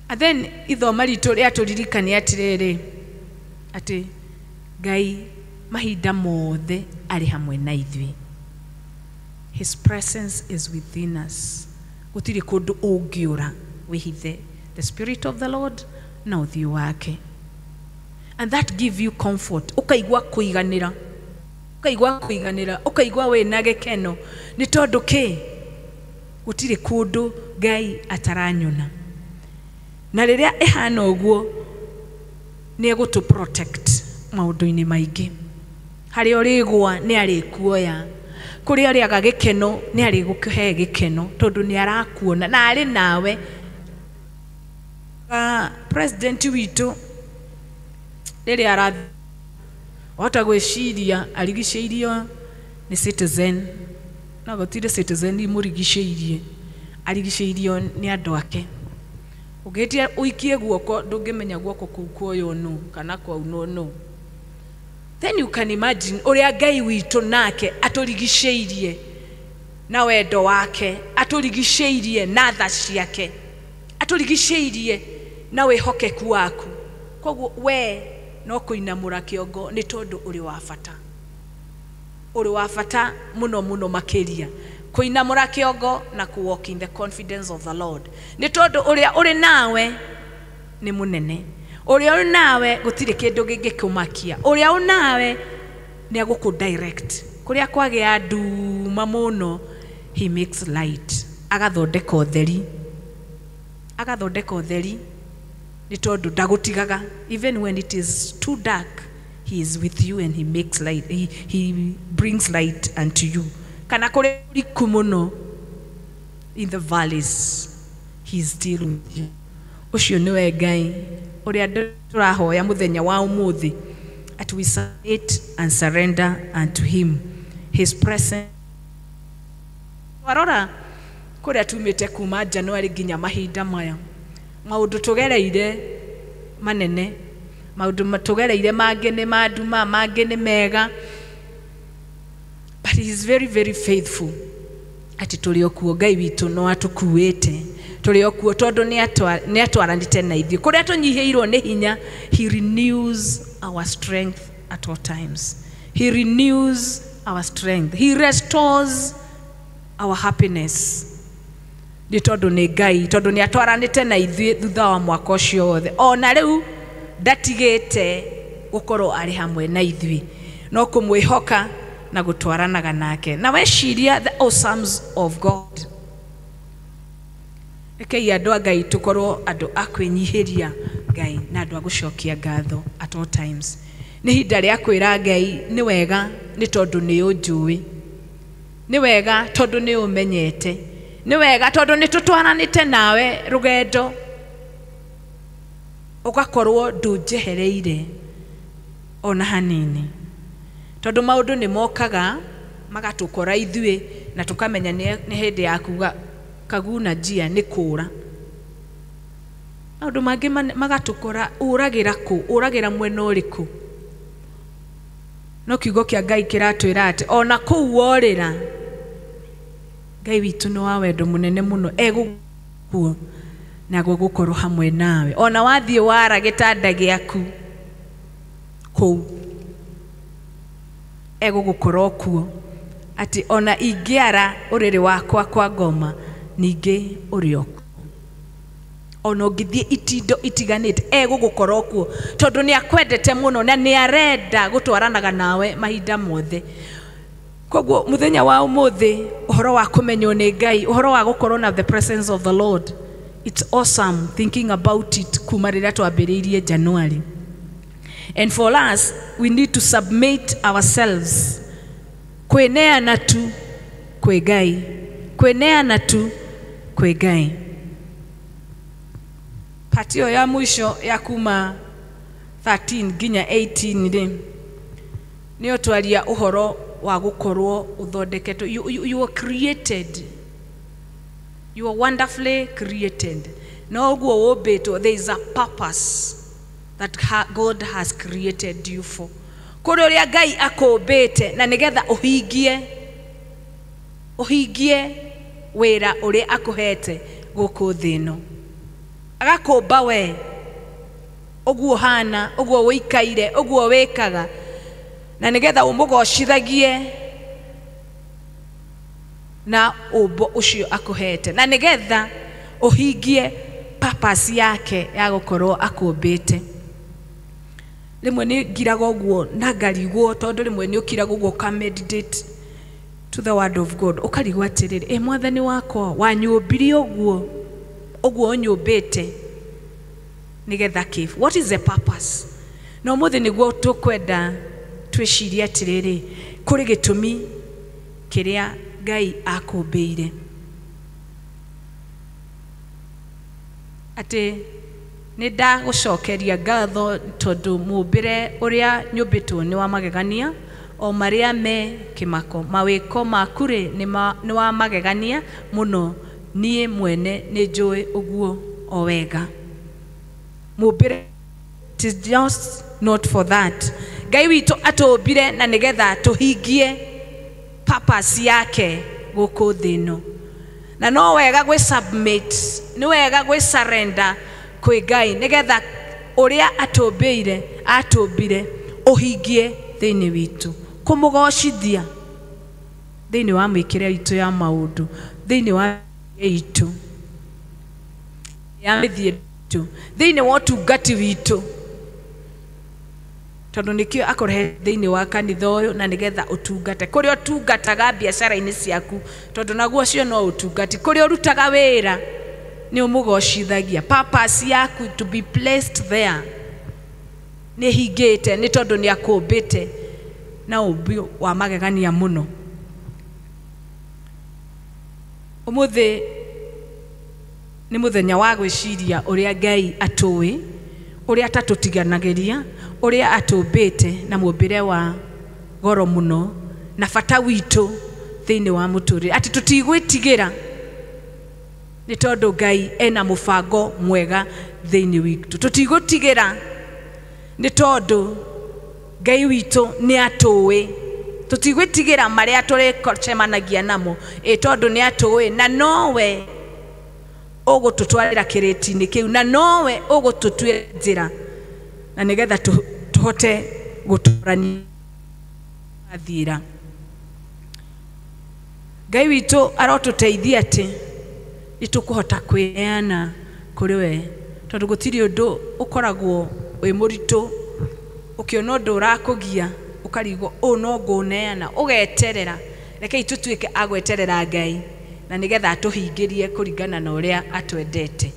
And then ithoma ritu rĩatũririkania atĩrĩrĩ, atĩ Ngai mahinda mothe arĩ hamwe na ithuĩ. His presence is within us. Gũtirĩ kũndũ ũngĩũra wĩhithe the spirit of the Lord na ũthiũ wake. And that give you comfort. Ũkaigua kũiganĩra, ũkaigua kũiganĩra, ũkaigua wĩna gĩkeno nĩ tondũ kĩ gũtirĩ kũndũ Ngai ataranyona. Na rĩrĩa ĩhana ũguo nĩ egũtũ protect maũndũ-inĩ maingĩ. Harĩa ũrĩgũa nĩ arĩkuoya, kũrĩa ũrĩaga gĩkeno nĩ arĩgũkũhe gĩkeno, tondũ nĩ arakuona na arĩ nawe. President witũ rĩrĩa arathi wahota gwĩciria arigicĩirio nĩ Citizen, no gũtirĩ Citizen imũrigicĩirie, arigicĩirio nĩ andũ ake. Ũngĩtia ũikie guoko ndũngĩmenya guoko kũu kuoywo nũ kana kwaunwo nũ. Then you can imagine ũrĩa Ngai witũ nake atũrigicĩirie na wendo wake, atũrigicĩirie na tha ciake, atũrigicĩirie na wĩhokeku waku. Koguo we no kũinamũra kĩongo nĩ tondũ ũrĩ wa bata, ũrĩ wa bata mũno mũno makĩria. Kũinamũra kĩongo na ku walk in the confidence of the Lord nĩ tondũ ũrĩa ũrĩ nawe nĩ mũnene, ũrĩa ũrĩ nawe gũtirĩ kĩndũ gĩngĩkũmakia, ũrĩa ũrĩ nawe nĩ agũkũ direct kũrĩa kwagĩa nduma mũno. He makes light, agathondeka ũtheri, agathondeka ũtheri nĩ tondũ ndagũtigaga. Even when it is too dark, he is with you and he makes light, he brings light unto you. Kana kũrĩa ũriku mũno, in the valleys, he is still with you. Ũcio nĩwe Ngai ũrĩa tũrahoya mũthenya wa ũmũthĩ, at we submit and surrender unto him his presence. Warora kũrĩa tumĩte kuma January nginya mahinda maya, maũndũ tũgereire manene, maũndũ tũgereire mangĩ nĩ ma nduma, mangĩ nĩ mega, but he is very very faithful. Ati tũrĩ o kuo, Ngai witũ no atũkuĩte, tũrĩ o kuo tondũ nĩ atwaranĩte na ithuĩ. Kũrĩa tũnyihĩirwo nĩ hinya, he renews our strength at all times. He renews our strength. He restores our happiness. Nĩ tondũ nĩ Ngai, tondũ nĩ atwaranĩte na ithuĩ thutha wa mwaka ũcio wothe. Ona rĩu ndatigĩte gũkorwo arĩ hamwe na ithuĩ, no kũmwĩhoka na gũtwaranaga nake. Na weciria the awesomes of God. Rekei andũ a Ngai tũkorwo andũ a kwĩnyihĩria Ngai na andũ a gũcokia ngatho at all times. Nĩ ihinda rĩa kwĩra Ngai nĩ wega nĩ tondũ nĩ ũnjũĩ, nĩ wega tondũ nĩ ũmenyete, nĩ wega tondũ nĩ tũtwaranĩte nawe rũgendo, ũgakorwo ndũnjehereire ona hanini, tondũ maũndũ nĩ mokaga magatũkora ithuĩ na tũkamenya nĩ hĩndĩ ya kuga kaguna njia nĩ kũra. Maũndũ mangĩ magatũkora, ũragĩra kũ, ũragĩra mwena ũrĩkũ. No kiugo kĩa Ngai kĩratwĩra atĩ ona kũu worĩra, Ngai witũ nĩ wa wendo mũnene mũno, egũkuo na gũgũkorwo hamwe nawe. Ona wathiĩ wara gĩtanda gĩaku kũu, egũgũkorwo kuo. Atĩ ona ingĩara ũrĩrĩ wakwa kwa ngoma, ningĩ ũrĩ o kuo. Ona ũngĩthiĩ itindo itiganĩte, egũgũkorwo kuo, tondũ nĩ akwendete mũno na nĩ arenda gũtwaranaga nawe mahinda mothe. Koguo mũthenya wa ũmũthĩ, ũhoro wa kũmenywo nĩ Ngai, ũhoro wa gũkorwo na the presence of the Lord, it's awesome thinking about it kuma rĩrĩa twambĩrĩirie January. And for us, we need to submit ourselves. Kwĩneana tu kwĩ Ngai. Kwĩneana tu kwĩ Ngai. Part ĩyo ya mũico ya kuma 13 nginya 18 rĩ, nĩyo twaria ũhoro wa gũkorwo ũthondeketwo. You were created. You are wonderfully created. Na ũguo ũmbĩtwo, there is a purpose that God has created you for. Kũrĩ ũrĩa Ngai akũmbĩte na nĩgetha ũhingie wĩra ũrĩa akũhete gũkũ thĩ ĩno. Agakũmba we ũguo hana, ũguo ũikaire, ũguo wĩkaga, na nĩgetha ũmũgocithagie na ũmbo ũcio akũhete, na nĩgetha ũhingie purpose yake ya gũkorwo akũmbĩte. Rĩmwe nĩ ngiraga ũguo na ngarigwo, tondũ rĩmwe nĩ ũkiraga ũguo ũka meditate to the word of God, ũkarigwo atĩrĩrĩ, ĩ mwathani wakwa wanyũmbire ũguo, ũguo ũnyũmbĩte nĩgetha kĩ? What is the purpose? Na ũmũthĩ nĩguo tũkwenda twĩcirie atĩrĩrĩ, kũrĩ gĩtũmi kĩrĩa Ngai akũmbĩire. Atĩ nĩ ndagũcokeria ngatho tondũ mũmbĩre ũrĩa nyũmbĩtwo nĩ wa magegania, o marĩa me kĩmako, mawĩko maku rĩ nĩ wa magegania mũno, niĩ mwene nĩ njũĩ ũguo o wega. Mũmbĩre, it is just not for that. Ngai witũ atũmbire na nĩgetha tũhingie purpose yake gũkũ thĩ ĩno. Na no wega gwĩ submit, nĩ wega gwĩ surrender kwĩ Ngai nĩgetha ũrĩa atũmbĩire, atũmbire ũhingie thĩinĩ witũ, kũmũgocithia thĩinĩ wa mĩkĩre itũ ya maũndũ, thĩinĩ wa itũ ya mĩthiĩ itũ, thĩinĩ wa ũtungati witũ, tondũ nĩkĩo akũrehe thĩinĩ wa kanitha ũyũ na nĩgetha ũtungate. Kũrĩa ũtungataga biacara-inĩ ciaku, tondũ naguo ũcio no ũtungati. Kũrĩa ũrutaga wĩra nĩ ũmũgocithagia. Purpose yaku to be placed there nĩ hingĩte, nĩ tondũ nĩ akũmbĩte na ũmbi wa magegania mũno. Ũmũthĩ nĩ mũthenya wa gwĩciria ũrĩa Ngai atũĩ, ũrĩa atatũtiganagĩria, ũrĩa atũmbĩte na mũmbĩre wa goro mũno, na bata witũ thĩinĩ wa mũtũrĩre, atĩ tũtigwĩtigĩra nĩ tondũ Ngai ena mũbango mwega thĩinĩ witũ. Tũtigũtigĩra nĩ tondũ Ngai witũ nĩ atũĩ. Tũtigwĩtigĩra marĩa tũrĩcemanagia namo, ĩ tondũ nĩ atũĩ, na nowe ũgũtũtwarĩra kĩrĩti-inĩ kĩu, na nowe ũgũtũtuĩra njĩra, na nĩgetha tũhote gũtũrania thiĩra. Ngai witũ arotũteithia atĩ nĩ tũkũhota kwĩneana kũrĩ we, tondũ gũtirĩ ũndũ ũkoragwo wĩ mũritũ ũkĩona ũndũ ũrakũgia ũkarigwo ũũ no ngũneana, ũgeterera. Rekei tũtuĩke a gweterera Ngai na nĩgetha atũhingĩrie kũringana na ũrĩa atwendete.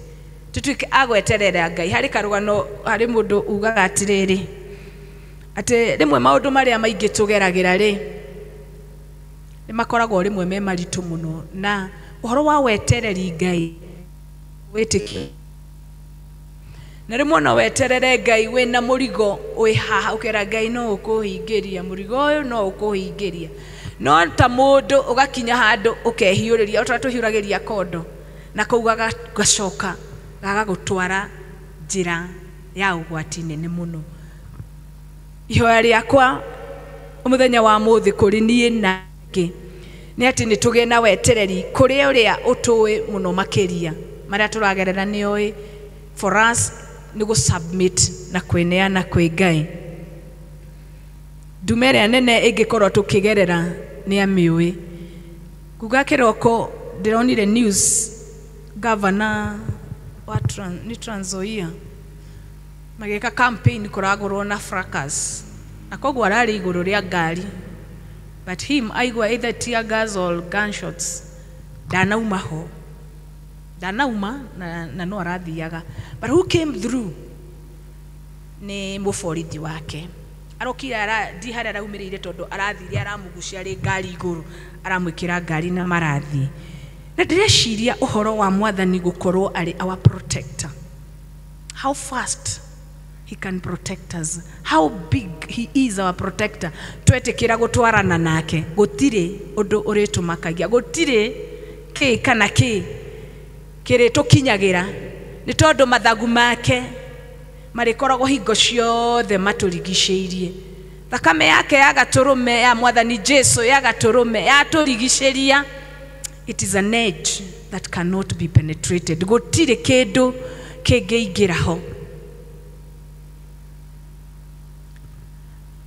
Tũtuĩke a gweterera Ngai. Harĩ karũgano, harĩ mũndũ ugaga atĩrĩrĩ, atĩ rĩmwe maũndũ marĩa maingĩ tũgeragĩra rĩ, nĩ makoragwo rĩmwe me maritũ mũno, na ũhoro wa wetereri Ngai wĩtĩkio. Na rĩmwe no weterere Ngai wĩna mũrigo wĩ haha, ũkera Ngai no ũkũhingĩria mũrigo ũyũ, no ũkũhingĩria. No ta mũndũ ũgakinya handũ ũkehiũrĩria, o ta tũhiũragĩria kondo, na kũu gacoka gagagũtwara njĩra ya ũgwati nene mũno. Ihoya rĩakwa Mũthenya wa mũthĩ kũrĩ niĩ nake nĩ atĩ nĩ tũgĩe na wetereri kũrĩ ũrĩa ũtũĩ mũno makĩria marĩa tũragerera nĩ oĩ. For us nĩ gũ submit na kwĩneana kwĩ Ngai. Ndume ĩrĩa nene ĩngĩkorwo tũkĩgerera nĩ amĩũĩ. Nguga kĩroko ndĩronire news governor wa nĩ Trans Nzoia magĩka campaign kũragũrwo na fracas, na koguo ararĩ igũrũ rĩa ngari, but him aigua either tear gas or gunshots, ndanauma ho, ndanauma na no arathiaga. But who came through nĩ mũborithi wake arokire ndi harĩa araumĩrĩire tondũ arathire aramũgucia arĩ ngari igũrũ, aramwĩkĩra ngari na marathiĩ. Na ndĩreciria ũhoro wa Mwathani gũkorwo arĩ our protector, how fast he can protect us, how big he is our protector. Twetĩkĩra gũtwarana nake gũtirĩ ũndũ ũrĩtũmakagia, gũtirĩ kĩ kana kĩ kĩrĩtũkinyagĩra, nĩ tondũ mathagu make marĩkoragwo hingo ciothe matũrigicĩirie. Thakame yake ya gatũrũme ya Mwathani Jesu ya gatũrũme yatũrigicĩria, it is an edge that cannot be penetrated. Gũtirĩ kĩndũ kĩngĩingĩra ho.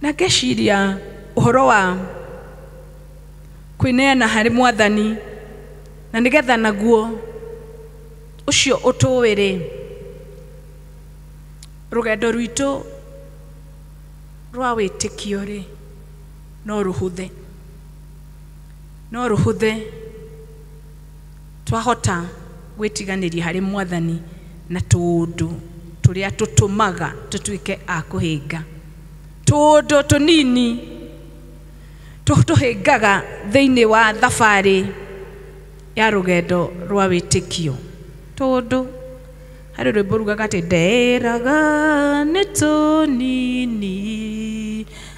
Na ngeciria ũhoro wa kwĩneana harĩ Mwathani, na nĩgetha naguo ũcio ũtũĩ rĩ, rũgendo rwitũ rwa wĩtĩkio rĩ no rũhũthe, no rũhũthe twahota gwĩtiganĩria harĩ Mwathani na tũũndũ tũrĩa tũtũmaga tũtuĩke a kũhĩnga, tũũndũ tũnini tũhĩngaga thĩinĩ wa thabarĩ ya rũgendo rwa wĩtĩkio. Tũũndũ harĩ rwĩmbo rugaga atĩ nderaga nĩ tũnini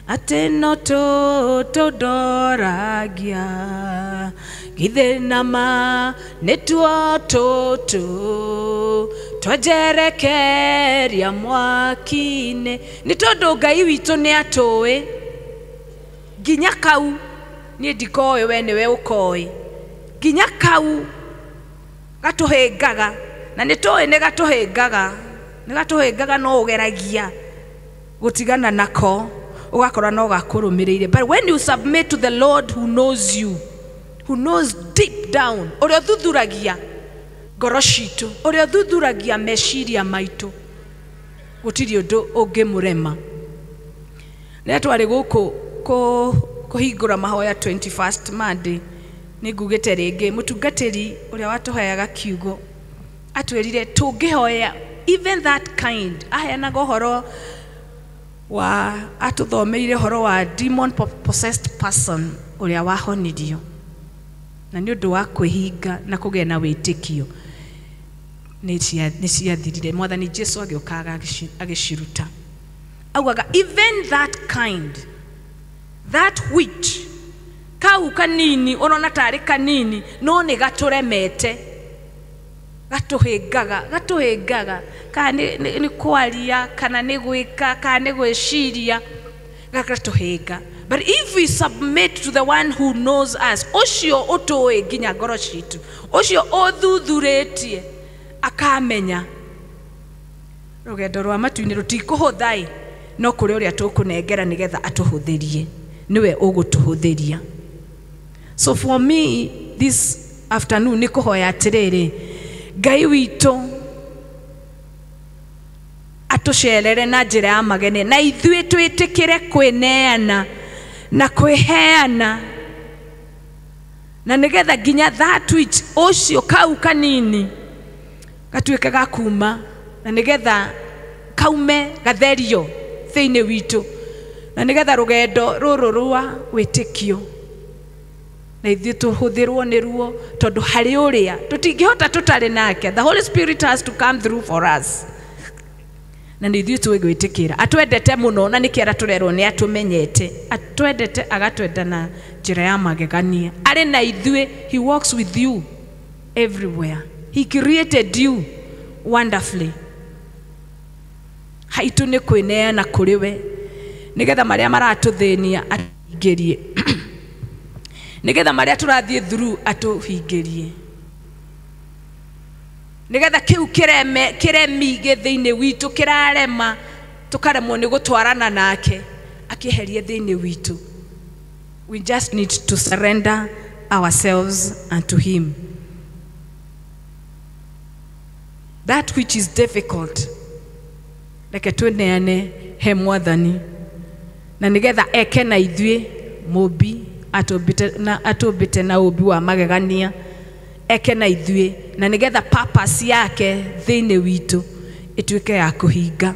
atĩ no tũtũndoragia, githĩ nama nĩtuo tũtũ twanjerekeria mwaki-inĩ. Nĩ tondũ Ngai witũ nĩ atũĩ nginya kau, niĩ ndikoĩ we nĩwe ũkoĩ, nginya kau gatũhĩngaga, na nĩ tũĩ nĩ gatũhĩngaga, nĩ gatũhĩngaga no ũgeragia gũtigana nako ũgakora no gakũrũmĩrĩire. But when you submit to the Lord who knows you, who knows deep down, ũrĩa ũthuthuragia ngoro citũ, ũrĩa ũthuthuragia meciria maitũ, gũtirĩ ũndũ ũngĩmũrema. Rĩrĩa twarĩ gũkũ kũhingũra mahoya 21st Monday, nĩ ngugĩte rĩngĩ mũtungatĩri ũrĩa watũheaga kiugo atwĩrire tũngĩhoya even that kind, aheanaga ũhoro wa, atũthomeire ũhoro wa demon possessed person ũrĩa wahonirio na nĩ ũndũ wa kwĩhinga na kũgĩa na wĩtĩkio nĩ ciathirire. Mwathani Jesu agĩũka agĩciruta. Augaga even that kind, that which kau kanini ũrona tarĩ kanini no nĩ gatũremete, gatũhĩngaga, gatũhĩngaga, kana nĩ kwaria kana nĩ gwĩka kana nĩ gwĩciria, gatũhĩnga. But if we submit to the one who knows us, ũcio ũtũĩ nginya ngoro citũ, ũcio ũthuthurĩtie akamenya, rũgendo rwa matu-inĩ rũtikũhũtha ĩ, no kũrĩ ũrĩa tũkũnengera nĩgetha atũhũthĩrie, nĩwe ũgũtũhũthĩria. So for me this afternoon nĩ kũhoya atĩrĩrĩ, Ngai witũ atũcerere na njĩra ya magene, na ithuĩ twĩtĩkĩre kwĩneana na kwĩheana, na nĩgetha nginya that which ũcio kau kanini gatuĩke ga kuma, na nĩgetha kaume gatherio thĩinĩ witũ, na nĩgetha rũgendo rũrũ rwa wĩtĩkio na ithuĩ tũhũthĩrwo nĩ ruo, tondũ harĩ ũrĩa tũtingĩhota tũtarĩ nake. The Holy Spirit has to come through for us, na nĩ ithuĩ twĩgwĩtĩkĩra. Atwendete mũno, na nĩkĩo aratũrerwo nĩ atũmenyete, atwendete agatwenda na njĩra ya magegania. Arĩ na ithuĩ, he walks with you everywhere. He created you wonderfully. Haitũ nĩ kwĩneana kũrĩ we, nĩgetha marĩa maratũthĩnia atũhingĩrie nĩgetha marĩa tũrathiĩ through atũhingĩrie nĩgetha kĩu kĩremi gĩ thĩinĩ witũ kĩrarema tũkaremwo nĩ gũtwarana nake akĩeherie thĩinĩ witũ. We just need to surrender ourselves unto him. That which is difficult reke twĩneane he mwathani na nĩgetha eke na ithuĩ mũmbi atũmbĩte na ũmbi wa magegania eke na ithuĩ na nĩgetha purpose yake thĩinĩ witũ ĩtuĩke ya kũhinga.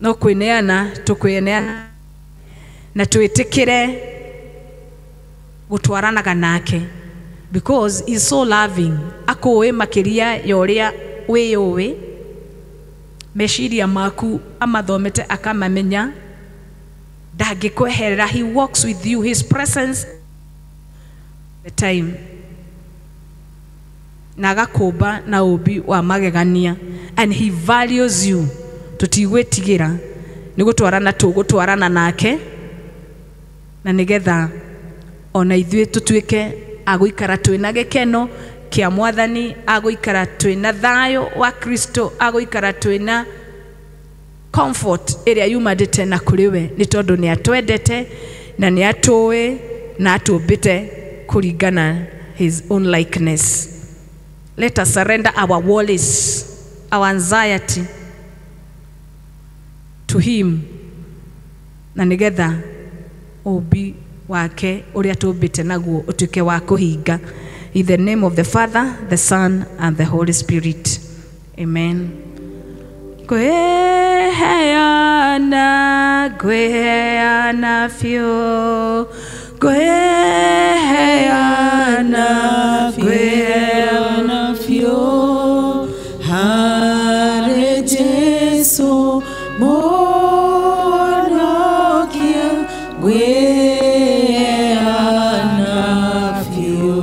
No kwĩneana tũkwĩneana na twĩtĩkĩre gũtwaranaga nake because he's so loving. Akũĩ makĩria ya ũrĩa wĩyũĩ, meciria maku amathomete akamamenya, ndangĩkweherera. He walks with you, his presence the time na agakũmba na ũmbi wa magegania and he values you. Tũtigwĩtigĩra nĩ gũtwarana tũgũtwarana nake na nĩgetha ona ithuĩ tũtuĩke agũikara twĩna gĩkeno kĩa mwathani, agũikara twĩna thayũ wa Kristo, agũikara twĩna comfort ĩrĩa yumanĩte na kũrĩ we nĩ tondũ nĩ atwendete na nĩ atũĩ na atũmbĩte kũringana his own likeness. Let us surrender our worries, our anxiety to him na nĩgetha ũmbi wake ũrĩa tũmbĩte naguo ũtuĩke wa kũhinga. In the name of the Father, the Son, and the Holy Spirit. Amen. Ngwĩheana, ngwĩheana biũ, ngwĩheana, ngwĩheana biũ harĩ Jesũ Mũhonokia, ngwĩheana biũ.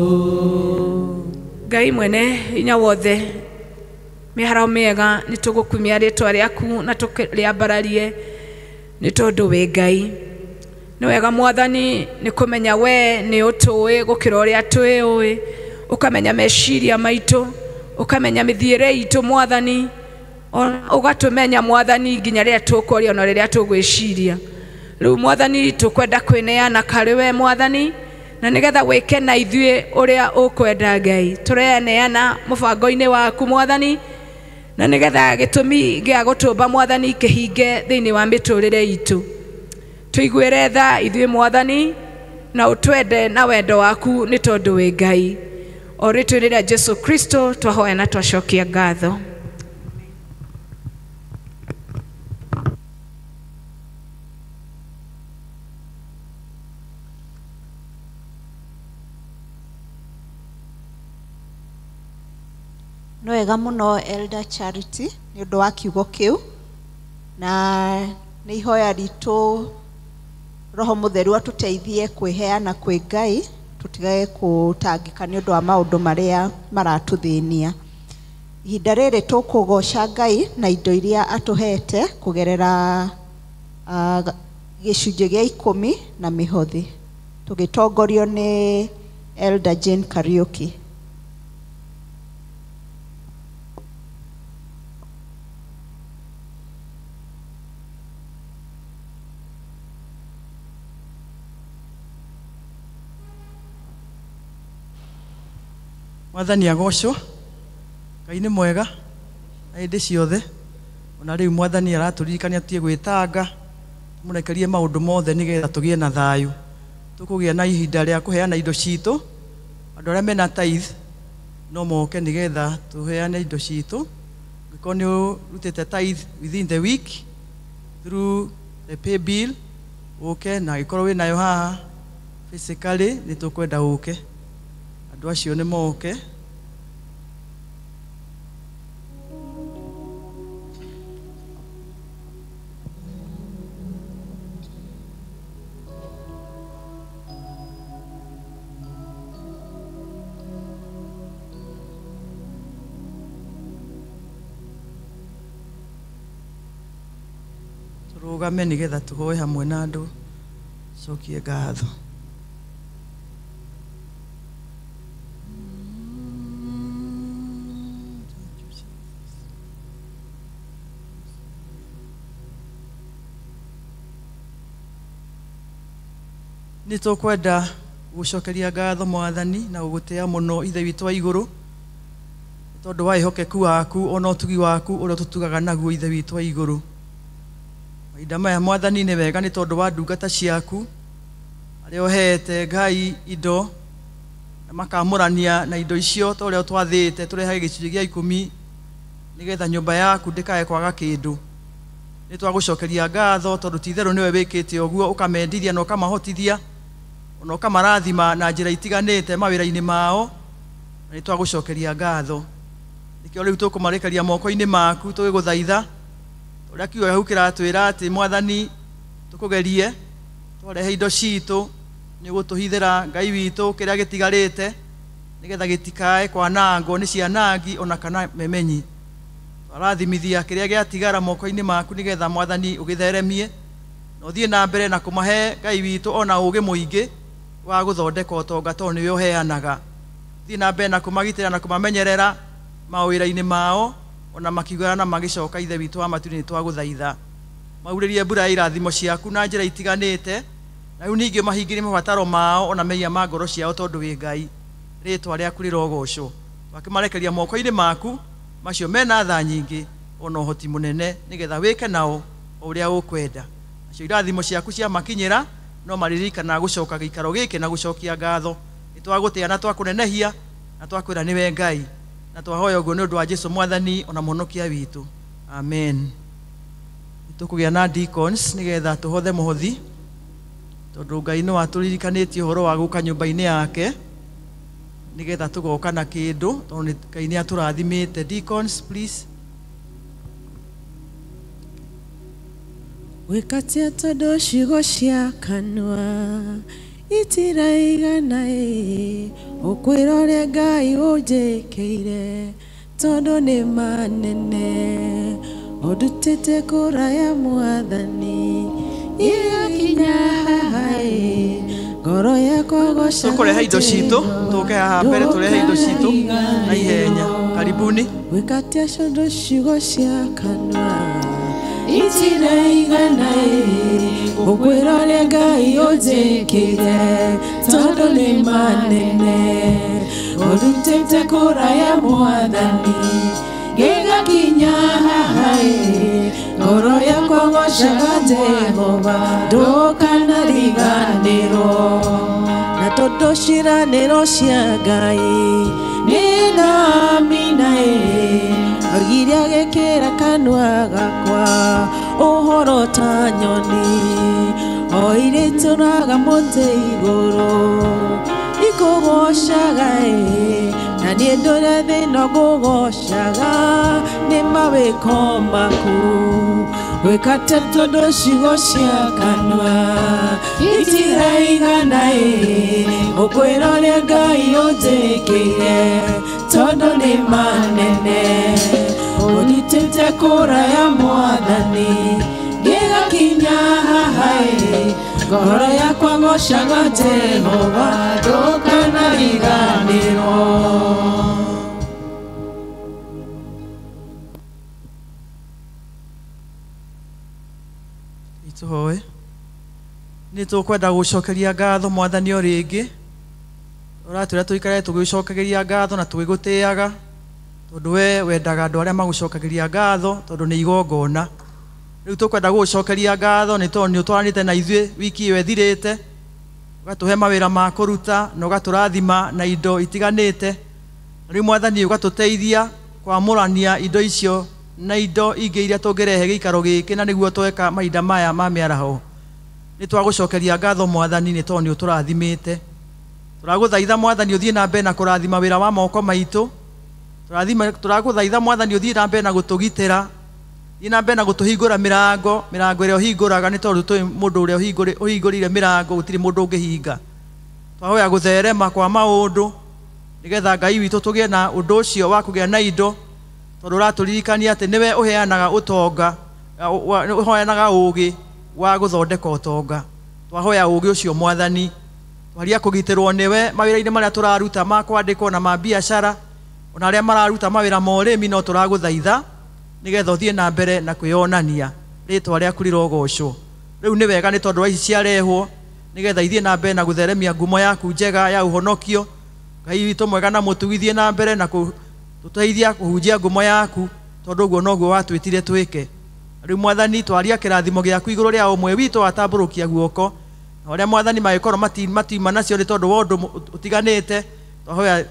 Ngai mwene hinya wothe, mĩharo mĩega nĩ tũgũkumia rĩtwa rĩaku na tũkĩrĩambararie nĩ tondũ wĩ Ngai. Nĩ wega mwathani nĩ kũmenya we nĩ ũtũĩ gũkĩra ũrĩa twĩũĩ, ũkamenya meciria maitũ, ũkamenya mĩthiĩre itũ mwathani, ũgatũmenya mwathani nginya rĩrĩa tũkwaria ona rĩrĩa tũgwĩciria. Rĩu mwathani tũkwenda kwĩneana karĩ we mwathani na nĩgetha wĩke na ithuĩ ũrĩa ũkwenda Ngai. Tũreneana mũbango-inĩ waku mwathani na nĩgetha gĩtũmi gĩa gũtũmba mwathani kĩhinge thĩinĩ wa mĩtũrĩre itũ. Tũiguĩre tha ithuĩ mwathani na ũtwende na wendo waku nĩ tondũ wĩ Ngai. O rĩtwa rĩa Jesu Kristo twahoya na twacokia ngatho. Nĩ wega mũno Elder Charity nĩ ũndũ wa kiugo kĩu, na nĩ ihoya ritũ Roho Mũtheru atũteithie kwĩheana kwĩ Ngai tũtigage gũtangĩka nĩ ũndũ wa maũndũ marĩa maratũthĩnia. Ihinda rĩrĩ tũkũgoca Ngai na indo iria atũhete kũgerera gĩcunjĩ gĩa 10 na mĩhothi, tũgĩtongorio nĩ Elder Jane Kariuki. Mwathani agocwo, Ngai nĩ mwega na hĩndĩ ciothe. Ona rĩu mwathani aratũririkania tũtige gwĩtanga, tũmũrekerie maũndũ mothe nĩgetha tũgĩe na thayũ. Tũkũgĩa na ihinda rĩa kũheana indo citũ. Andũ arĩa mena tithe no moke nĩgetha tũheane indo citũ. Angĩkorwo nĩ ũrutĩte tithe within the week through the pay bill, ũke, na angĩkorwo wĩnayo haha physically nĩ tũkwenda ũke. Andũ acio nĩ moke. Tũrũgame nĩgetha tũhoe hamwe na andũ cokie ngatho. Nĩ tũkwenda gũcokeria ngatho Mwathani na gũgũtĩa mũno Ithe witũ wa igũrũ tondũ wa wĩhokeku waku ona ũtugi waku ũrĩa ũtũtugaga naguo Ithe witũ wa igũrũ. Mahinda maya Mwathani nĩ wega nĩ tondũ wa ndungata ciaku arĩa ũheete Ngai indo na makamũrania na indo icio ta ũrĩa ũtwathĩte tũrehage gĩcunjĩ gĩa 10 nĩgetha nyũmba yaku ndĩkae kwaga kĩndũ. Nĩ twagũcokeria ngatho tondũ ti itherũ nĩwe wĩkĩte ũguo, ũkamendithia na ũkamahotithia ona ũkamarathima na njĩra itiganĩte mawĩra-inĩ mao, na nĩ twagũcokeria ngatho. Nĩkĩo rĩu tũkũmarekeria moko-inĩ maku tũgĩgũthaitha ũrĩa kiugo gĩaku kĩratwĩra atĩ Mwathani tũkũgerie twarehe indo citũ nĩ ũgũtũhithĩra Ngai witũ kĩrĩa gĩtigarĩte nĩgetha gĩtikae kwanangwo nĩ cianangi ona kana memenyi. Twarathimithia kĩrĩa gĩatigara moko-inĩ maku nĩgetha Mwathani ũgĩtheremie na ũthiĩ na mbere na kũmahe Ngai witũ ona ũũgĩ mũingĩ wa gũthondeka ũtonga tondũ nĩwe ũheanaga. Thiĩ na mbere na kũmagitĩra na kũmamenyerera mawĩra-inĩ mao ona makiugana na magĩcoka Ithe witũ wa matu-inĩ twagũthaitha. Maurĩrie mbura ya irathimo ciaku na njĩra itiganĩte na rĩu ningĩ mahingĩrie mabataro mao ona mehia ma ngoro ciao tondũ wĩ Ngai. Rĩtwa rĩaku rĩrogocwo. Twakĩmarekeria moko-inĩ maku macio mena tha nyingĩ ona ũhoti mũnene nĩgetha wĩke nao o ũrĩa ũkwenda. Nacio irathimo ciaku ciamakinyĩra no maririkanaga gũcoka gĩikaro gĩkĩ na gũcokia ngatho. Nĩ twagũtĩa na twakũnenehia na twakwĩra nĩwe Ngai na twahoya ũguo nĩ ũndũ wa Jesũ Mwathani ona Mũhonokia witũ. Amen. Nĩ tũkũgĩa na deacons nĩgetha tũhothe mũhothi tondũ Ngai nĩ watũririkanĩtie ũhoro wa gũka nyũmba-inĩ yake nĩgetha tũgoka na kĩndũ tondũ Ngai nĩ atũrathimĩte. Deacons please. Wĩkatia tondũ ciugo cia kanua itiraigana ĩ ũkwĩra ũrĩa Ngai ũnjĩkĩire tondũ nĩ manene ũndutĩte kũraya Mwathani igakinya haha ĩ ngoro yakwa gocaga Tũkũrehe indo citũ tũke haha mbere tũrehe indo citũ na ihenya. Karibuni. Wĩkatia tondũ ciugo cia kanua itiraigana ĩ ũkwĩra ũrĩa Ngai ũnjĩkĩire tondũ nĩ manene ũndutĩte kũraya Mwathani gĩgakinya haha ĩ ngoro yakwa gocaga Jehova ndũkanariganĩrwo na tondũ ciĩranĩro cia Ngai nĩ namina ĩ oigire agĩkĩra kanua gakwa ũhoro ta nyoni o iria itũraga mũtĩ igũrũ ikũgocaga ĩ na niĩ ndũre thĩna ngũgocaga nĩ mawĩko maku. Wĩkate tondũ ciugo cia kanua itiraigana ĩ ũkwĩra ũrĩa Ngai ũnjĩkĩire tondũ nĩ manene ũndutĩte kũraya Mwathani ngĩgakinya haha ĩ ngoro yakwa gocaga Jehova ndũkanariganĩrwo. Tũhoe. Nĩ tũkwenda gũcokeria ngatho Mwathani o rĩngĩ ũratwĩra tũikare tũgĩcokagĩria ngatho na tũgĩgũtĩaga tondũ we wendaga andũ arĩa magũcokagĩria ngatho tondũ nĩ igongona. Rĩu tũkwenda gũgũcokeria ngatho nĩ tondũ nĩ ũtwaranĩte na ithuĩ wiki ĩyo ĩthirĩte ũgatũhe mawĩra ma kũruta na ũgatũrathima na indo itiganĩte. Rĩu Mwathani ũgatũteithia kwamũrania indo icio na indo ingĩ iria tũngĩrehe gĩikaro gĩkĩ na nĩguo tweka mahinda maya ma mĩaraho. Nĩ twagũcokeria ngatho Mwathani nĩ tondũ nĩ ũtũrathimĩte. Tũragũthaitha Mwathani ũthiĩ na mbere na kũrathima wĩra wa moko maitũ. Tũragũthaitha Mwathani ũthiĩ na mbere na gũtũgitĩra, thiĩ na mbere na gũtũhingũra mĩrango, mĩrango ĩrĩa ũhingũraga nĩ tondũ tũĩ mũndũ ũrĩa ũhingũrire mĩrango gũtirĩ mũndũ ũngĩhinga. Twahoya gũtherema kwa maũndũ nĩgetha Ngai witũ tũgĩe na ũndũ ũcio wa kũgĩa na indo tondũ ũratũririkania atĩ nĩwe ũheanaga ũtonga Ũheanaga ũũgĩ wa gũthondeka ũtonga. Twahoya ũũgĩ ũcio Mwathani, twaria kũgitĩrwo nĩwe mawĩra-inĩ marĩa tũraruta ma kwandĩkwo na ma biacara, ona arĩa mararuta mawĩra ma ũrĩmi, no tũragũthaitha nĩgetha ũthiĩ na mbere na kwĩyonania rĩtwa rĩaku rĩrogocwo. Rĩu nĩ wega nĩ tondũ wa ici ciarehwo nĩgetha ithiĩ na mbere na gũtheremia ngumo yaku njega ya ũhonokio. Ngai witũ mwega na mũtugi, thiĩ na mbere na tũteithia kũhunjia ngumo yaku, tondũ ũguo noguo watwĩtire twĩke. Rĩu Mwathani, twaria kĩrathimo gĩaku igũrũ rĩa ũmwe witũ watambũrũkia guoko, na ũrĩa Mwathani magĩkorwo matiuma nacio nĩ tondũ wa ũndũ ũtiganĩte, twahoya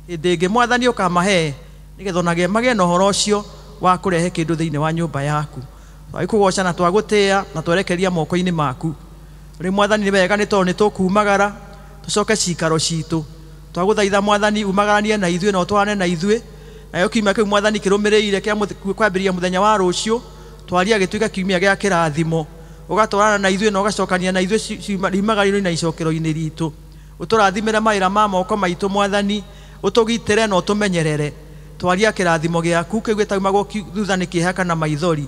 hĩndĩ ĩngĩ Mwathani ũkamahe nĩgetha onage magĩe na ũhoro ũcio wa kũrehe kĩndũ thĩinĩ wa nyũmba yaku. Twagĩkũgoca na twagũtĩĩa na twerekeria moko-inĩ maku. Rĩu Mwathani nĩ wega nĩ tondũ nĩ tũkumagara tũcoke cikaro citũ. Twagũthaitha Mwathani umagaranie na ithuĩ na ũtwarane na ithuĩ, nayo kiumia kĩu Mwathani kĩrũmĩrĩire kĩa kwambĩrĩria mũthenya wa rũciũ, twaria gĩtuĩke kiumia gĩa kĩrathimo, ũgatwarana na ithuĩ na ũgacokania na ithuĩ riumagario-inĩ na icokero-inĩ ritũ. Ũtũrathimĩre mawĩra ma moko maitũ Mwathani, ũtũgitĩre na ũtũmenyerere. Twaria kĩrathimo gĩaku kĩu gĩtaumagwo thutha nĩ kĩeha kana maithori.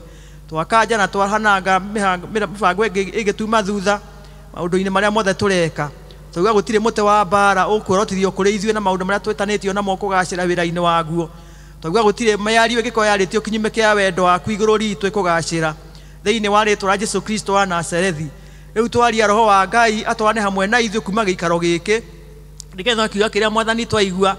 Twakanja na twahananga mĩbango ĩngĩ ĩngĩtuma thutha maũndũ-inĩ marĩa mothe tũreka. Twauga gũtirĩ mũtĩ wa mbara ũkuorotithio kũrĩ ithuĩ na maũndũ marĩa twĩtanĩtio namo kũgacĩra wĩra-inĩ waguo. Twauga gũtirĩ mĩario ĩngĩkorwo yarĩtio kĩnyume kĩa wendo waku igũrũ ritũ ĩkũgacĩra thĩinĩ wa rĩtwa rĩa Jesũ Kristo wa Nazarethi. Rĩu twaria Roho wa Ngai atwarane hamwe na ithuĩ kuma gĩikaro gĩkĩ, nĩgetha kiugo kĩrĩa Mwathani twaigua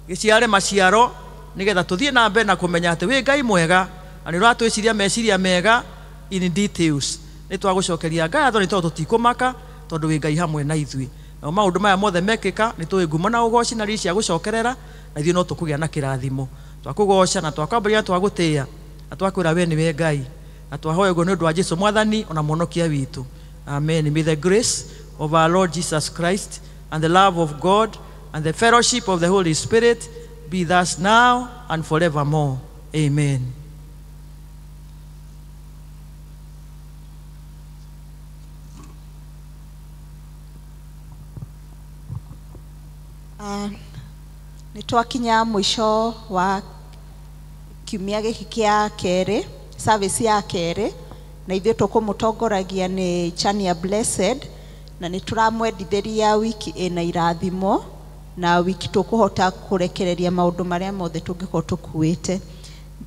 gĩciare maciaro, nĩgetha tũthiĩ na mbere na kũmenya atĩ wĩ Ngai mwega na nĩ ũratwĩciria meciria mega in details. Nĩ twagũcokeria ngatho nĩ tondũ tũtikũmaka, tondũ wĩ Ngai hamwe na ithuĩ. Nao maũndũ maya mothe mekĩka nĩ tũĩ ngumo na ũgoci na riri cia gũcokerera, na ithuĩ no tũkũgĩa na kĩrathimo. Twakũgoca na twakwambĩrĩria na twagũtĩĩa na twakwĩra we nĩwe Ngai, na twahoya ũguo nĩ ũndũ wa Jesũ Mwathani ona Mũhonokia witũ. Amen. May the grace of our Lord Jesus Christ and the love of God and the fellowship of the Holy Spirit be with us now and forevermore. Amen. Nĩ twakinya mũico wa kiumia gĩkĩ kĩa kerĩ, service ya kerĩ, na ithuĩ tũkũmũtongoragia nĩ Chania Blessed, na nĩ tũramwendithĩria wiki ĩna irathimo na wiki tũkũhota kũrekereria maũndũ marĩa mothe tũngĩkorwo tũkuĩte.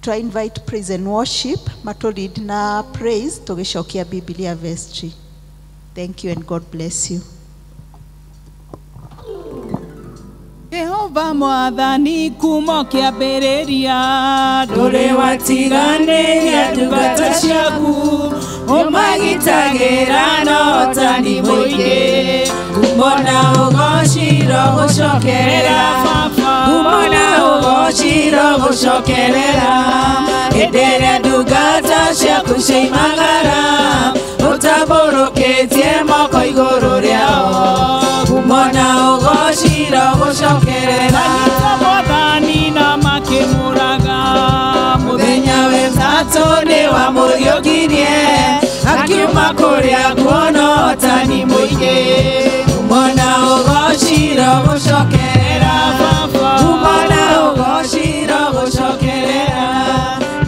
Twa invite praise and worship matũ lead na praise tũgĩcokia Bibilia vestry. Thank you and God bless you. Jehova Mwathani kuma kĩambĩrĩria, ndũrĩ watiganĩria ndungata ciaku, ũmagitagĩra na ũtani mũingĩ. Ngumo na ũgoci irogũcokerera, ngumo na ũgoci irogũcokerera. Hĩndĩ ĩrĩa ndungata ciaku ciaimagara, ũtambũrũkĩtie moko igũrũ rĩao. Ngumo na ũgoci irogũcokerera. Anyita Mwathani na makĩmũraga, mũthenya wa ĩtatũ nĩ wamũriũkirie, akiuma kũrĩa kuona ũtani mũingĩ. Ngumo na ũgoci irogũcokerera, ngumo na ũgoci irogũcokerera.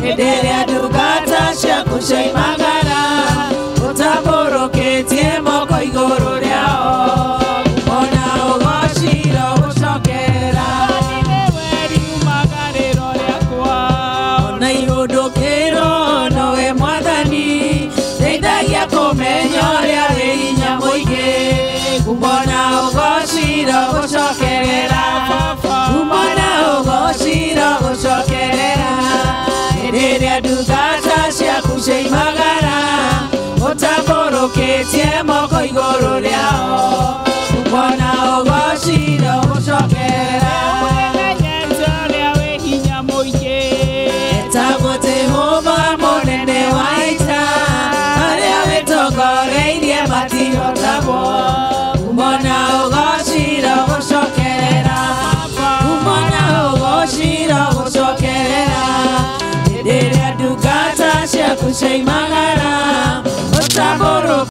Hĩndĩ ĩrĩa ndungata ciaku ciaimagara, ũtambũrũkĩtie moko igũrũ rĩao. Ngumo na ũgoci irogũcokerera. Ona ihũndũkĩrwo nowe Mwathani, ndeithagia kũmenya ũrĩa wĩ hinya mũingĩ. Ngumo na ũgoci irogũcokerera, ngumo na ũgoci irogũcokerera. Hĩndĩ ĩrĩa ndungata ciaku ciaimagara, ũtambũrũkĩtie moko igũrũ rĩao. Ngumo na ũgoci irogũcokerera. Ũmenyete ũrĩa wĩ hinya mũingĩ. Etagwo Jehova mũnene wa ita, arĩa wĩtongoreirie matihotagwo. Ngumo na ũgoci irogũcokerera, ngumo na ũgoci irogũcokerera. Hĩndĩ ĩrĩa ndungata ciaku ciaimagara,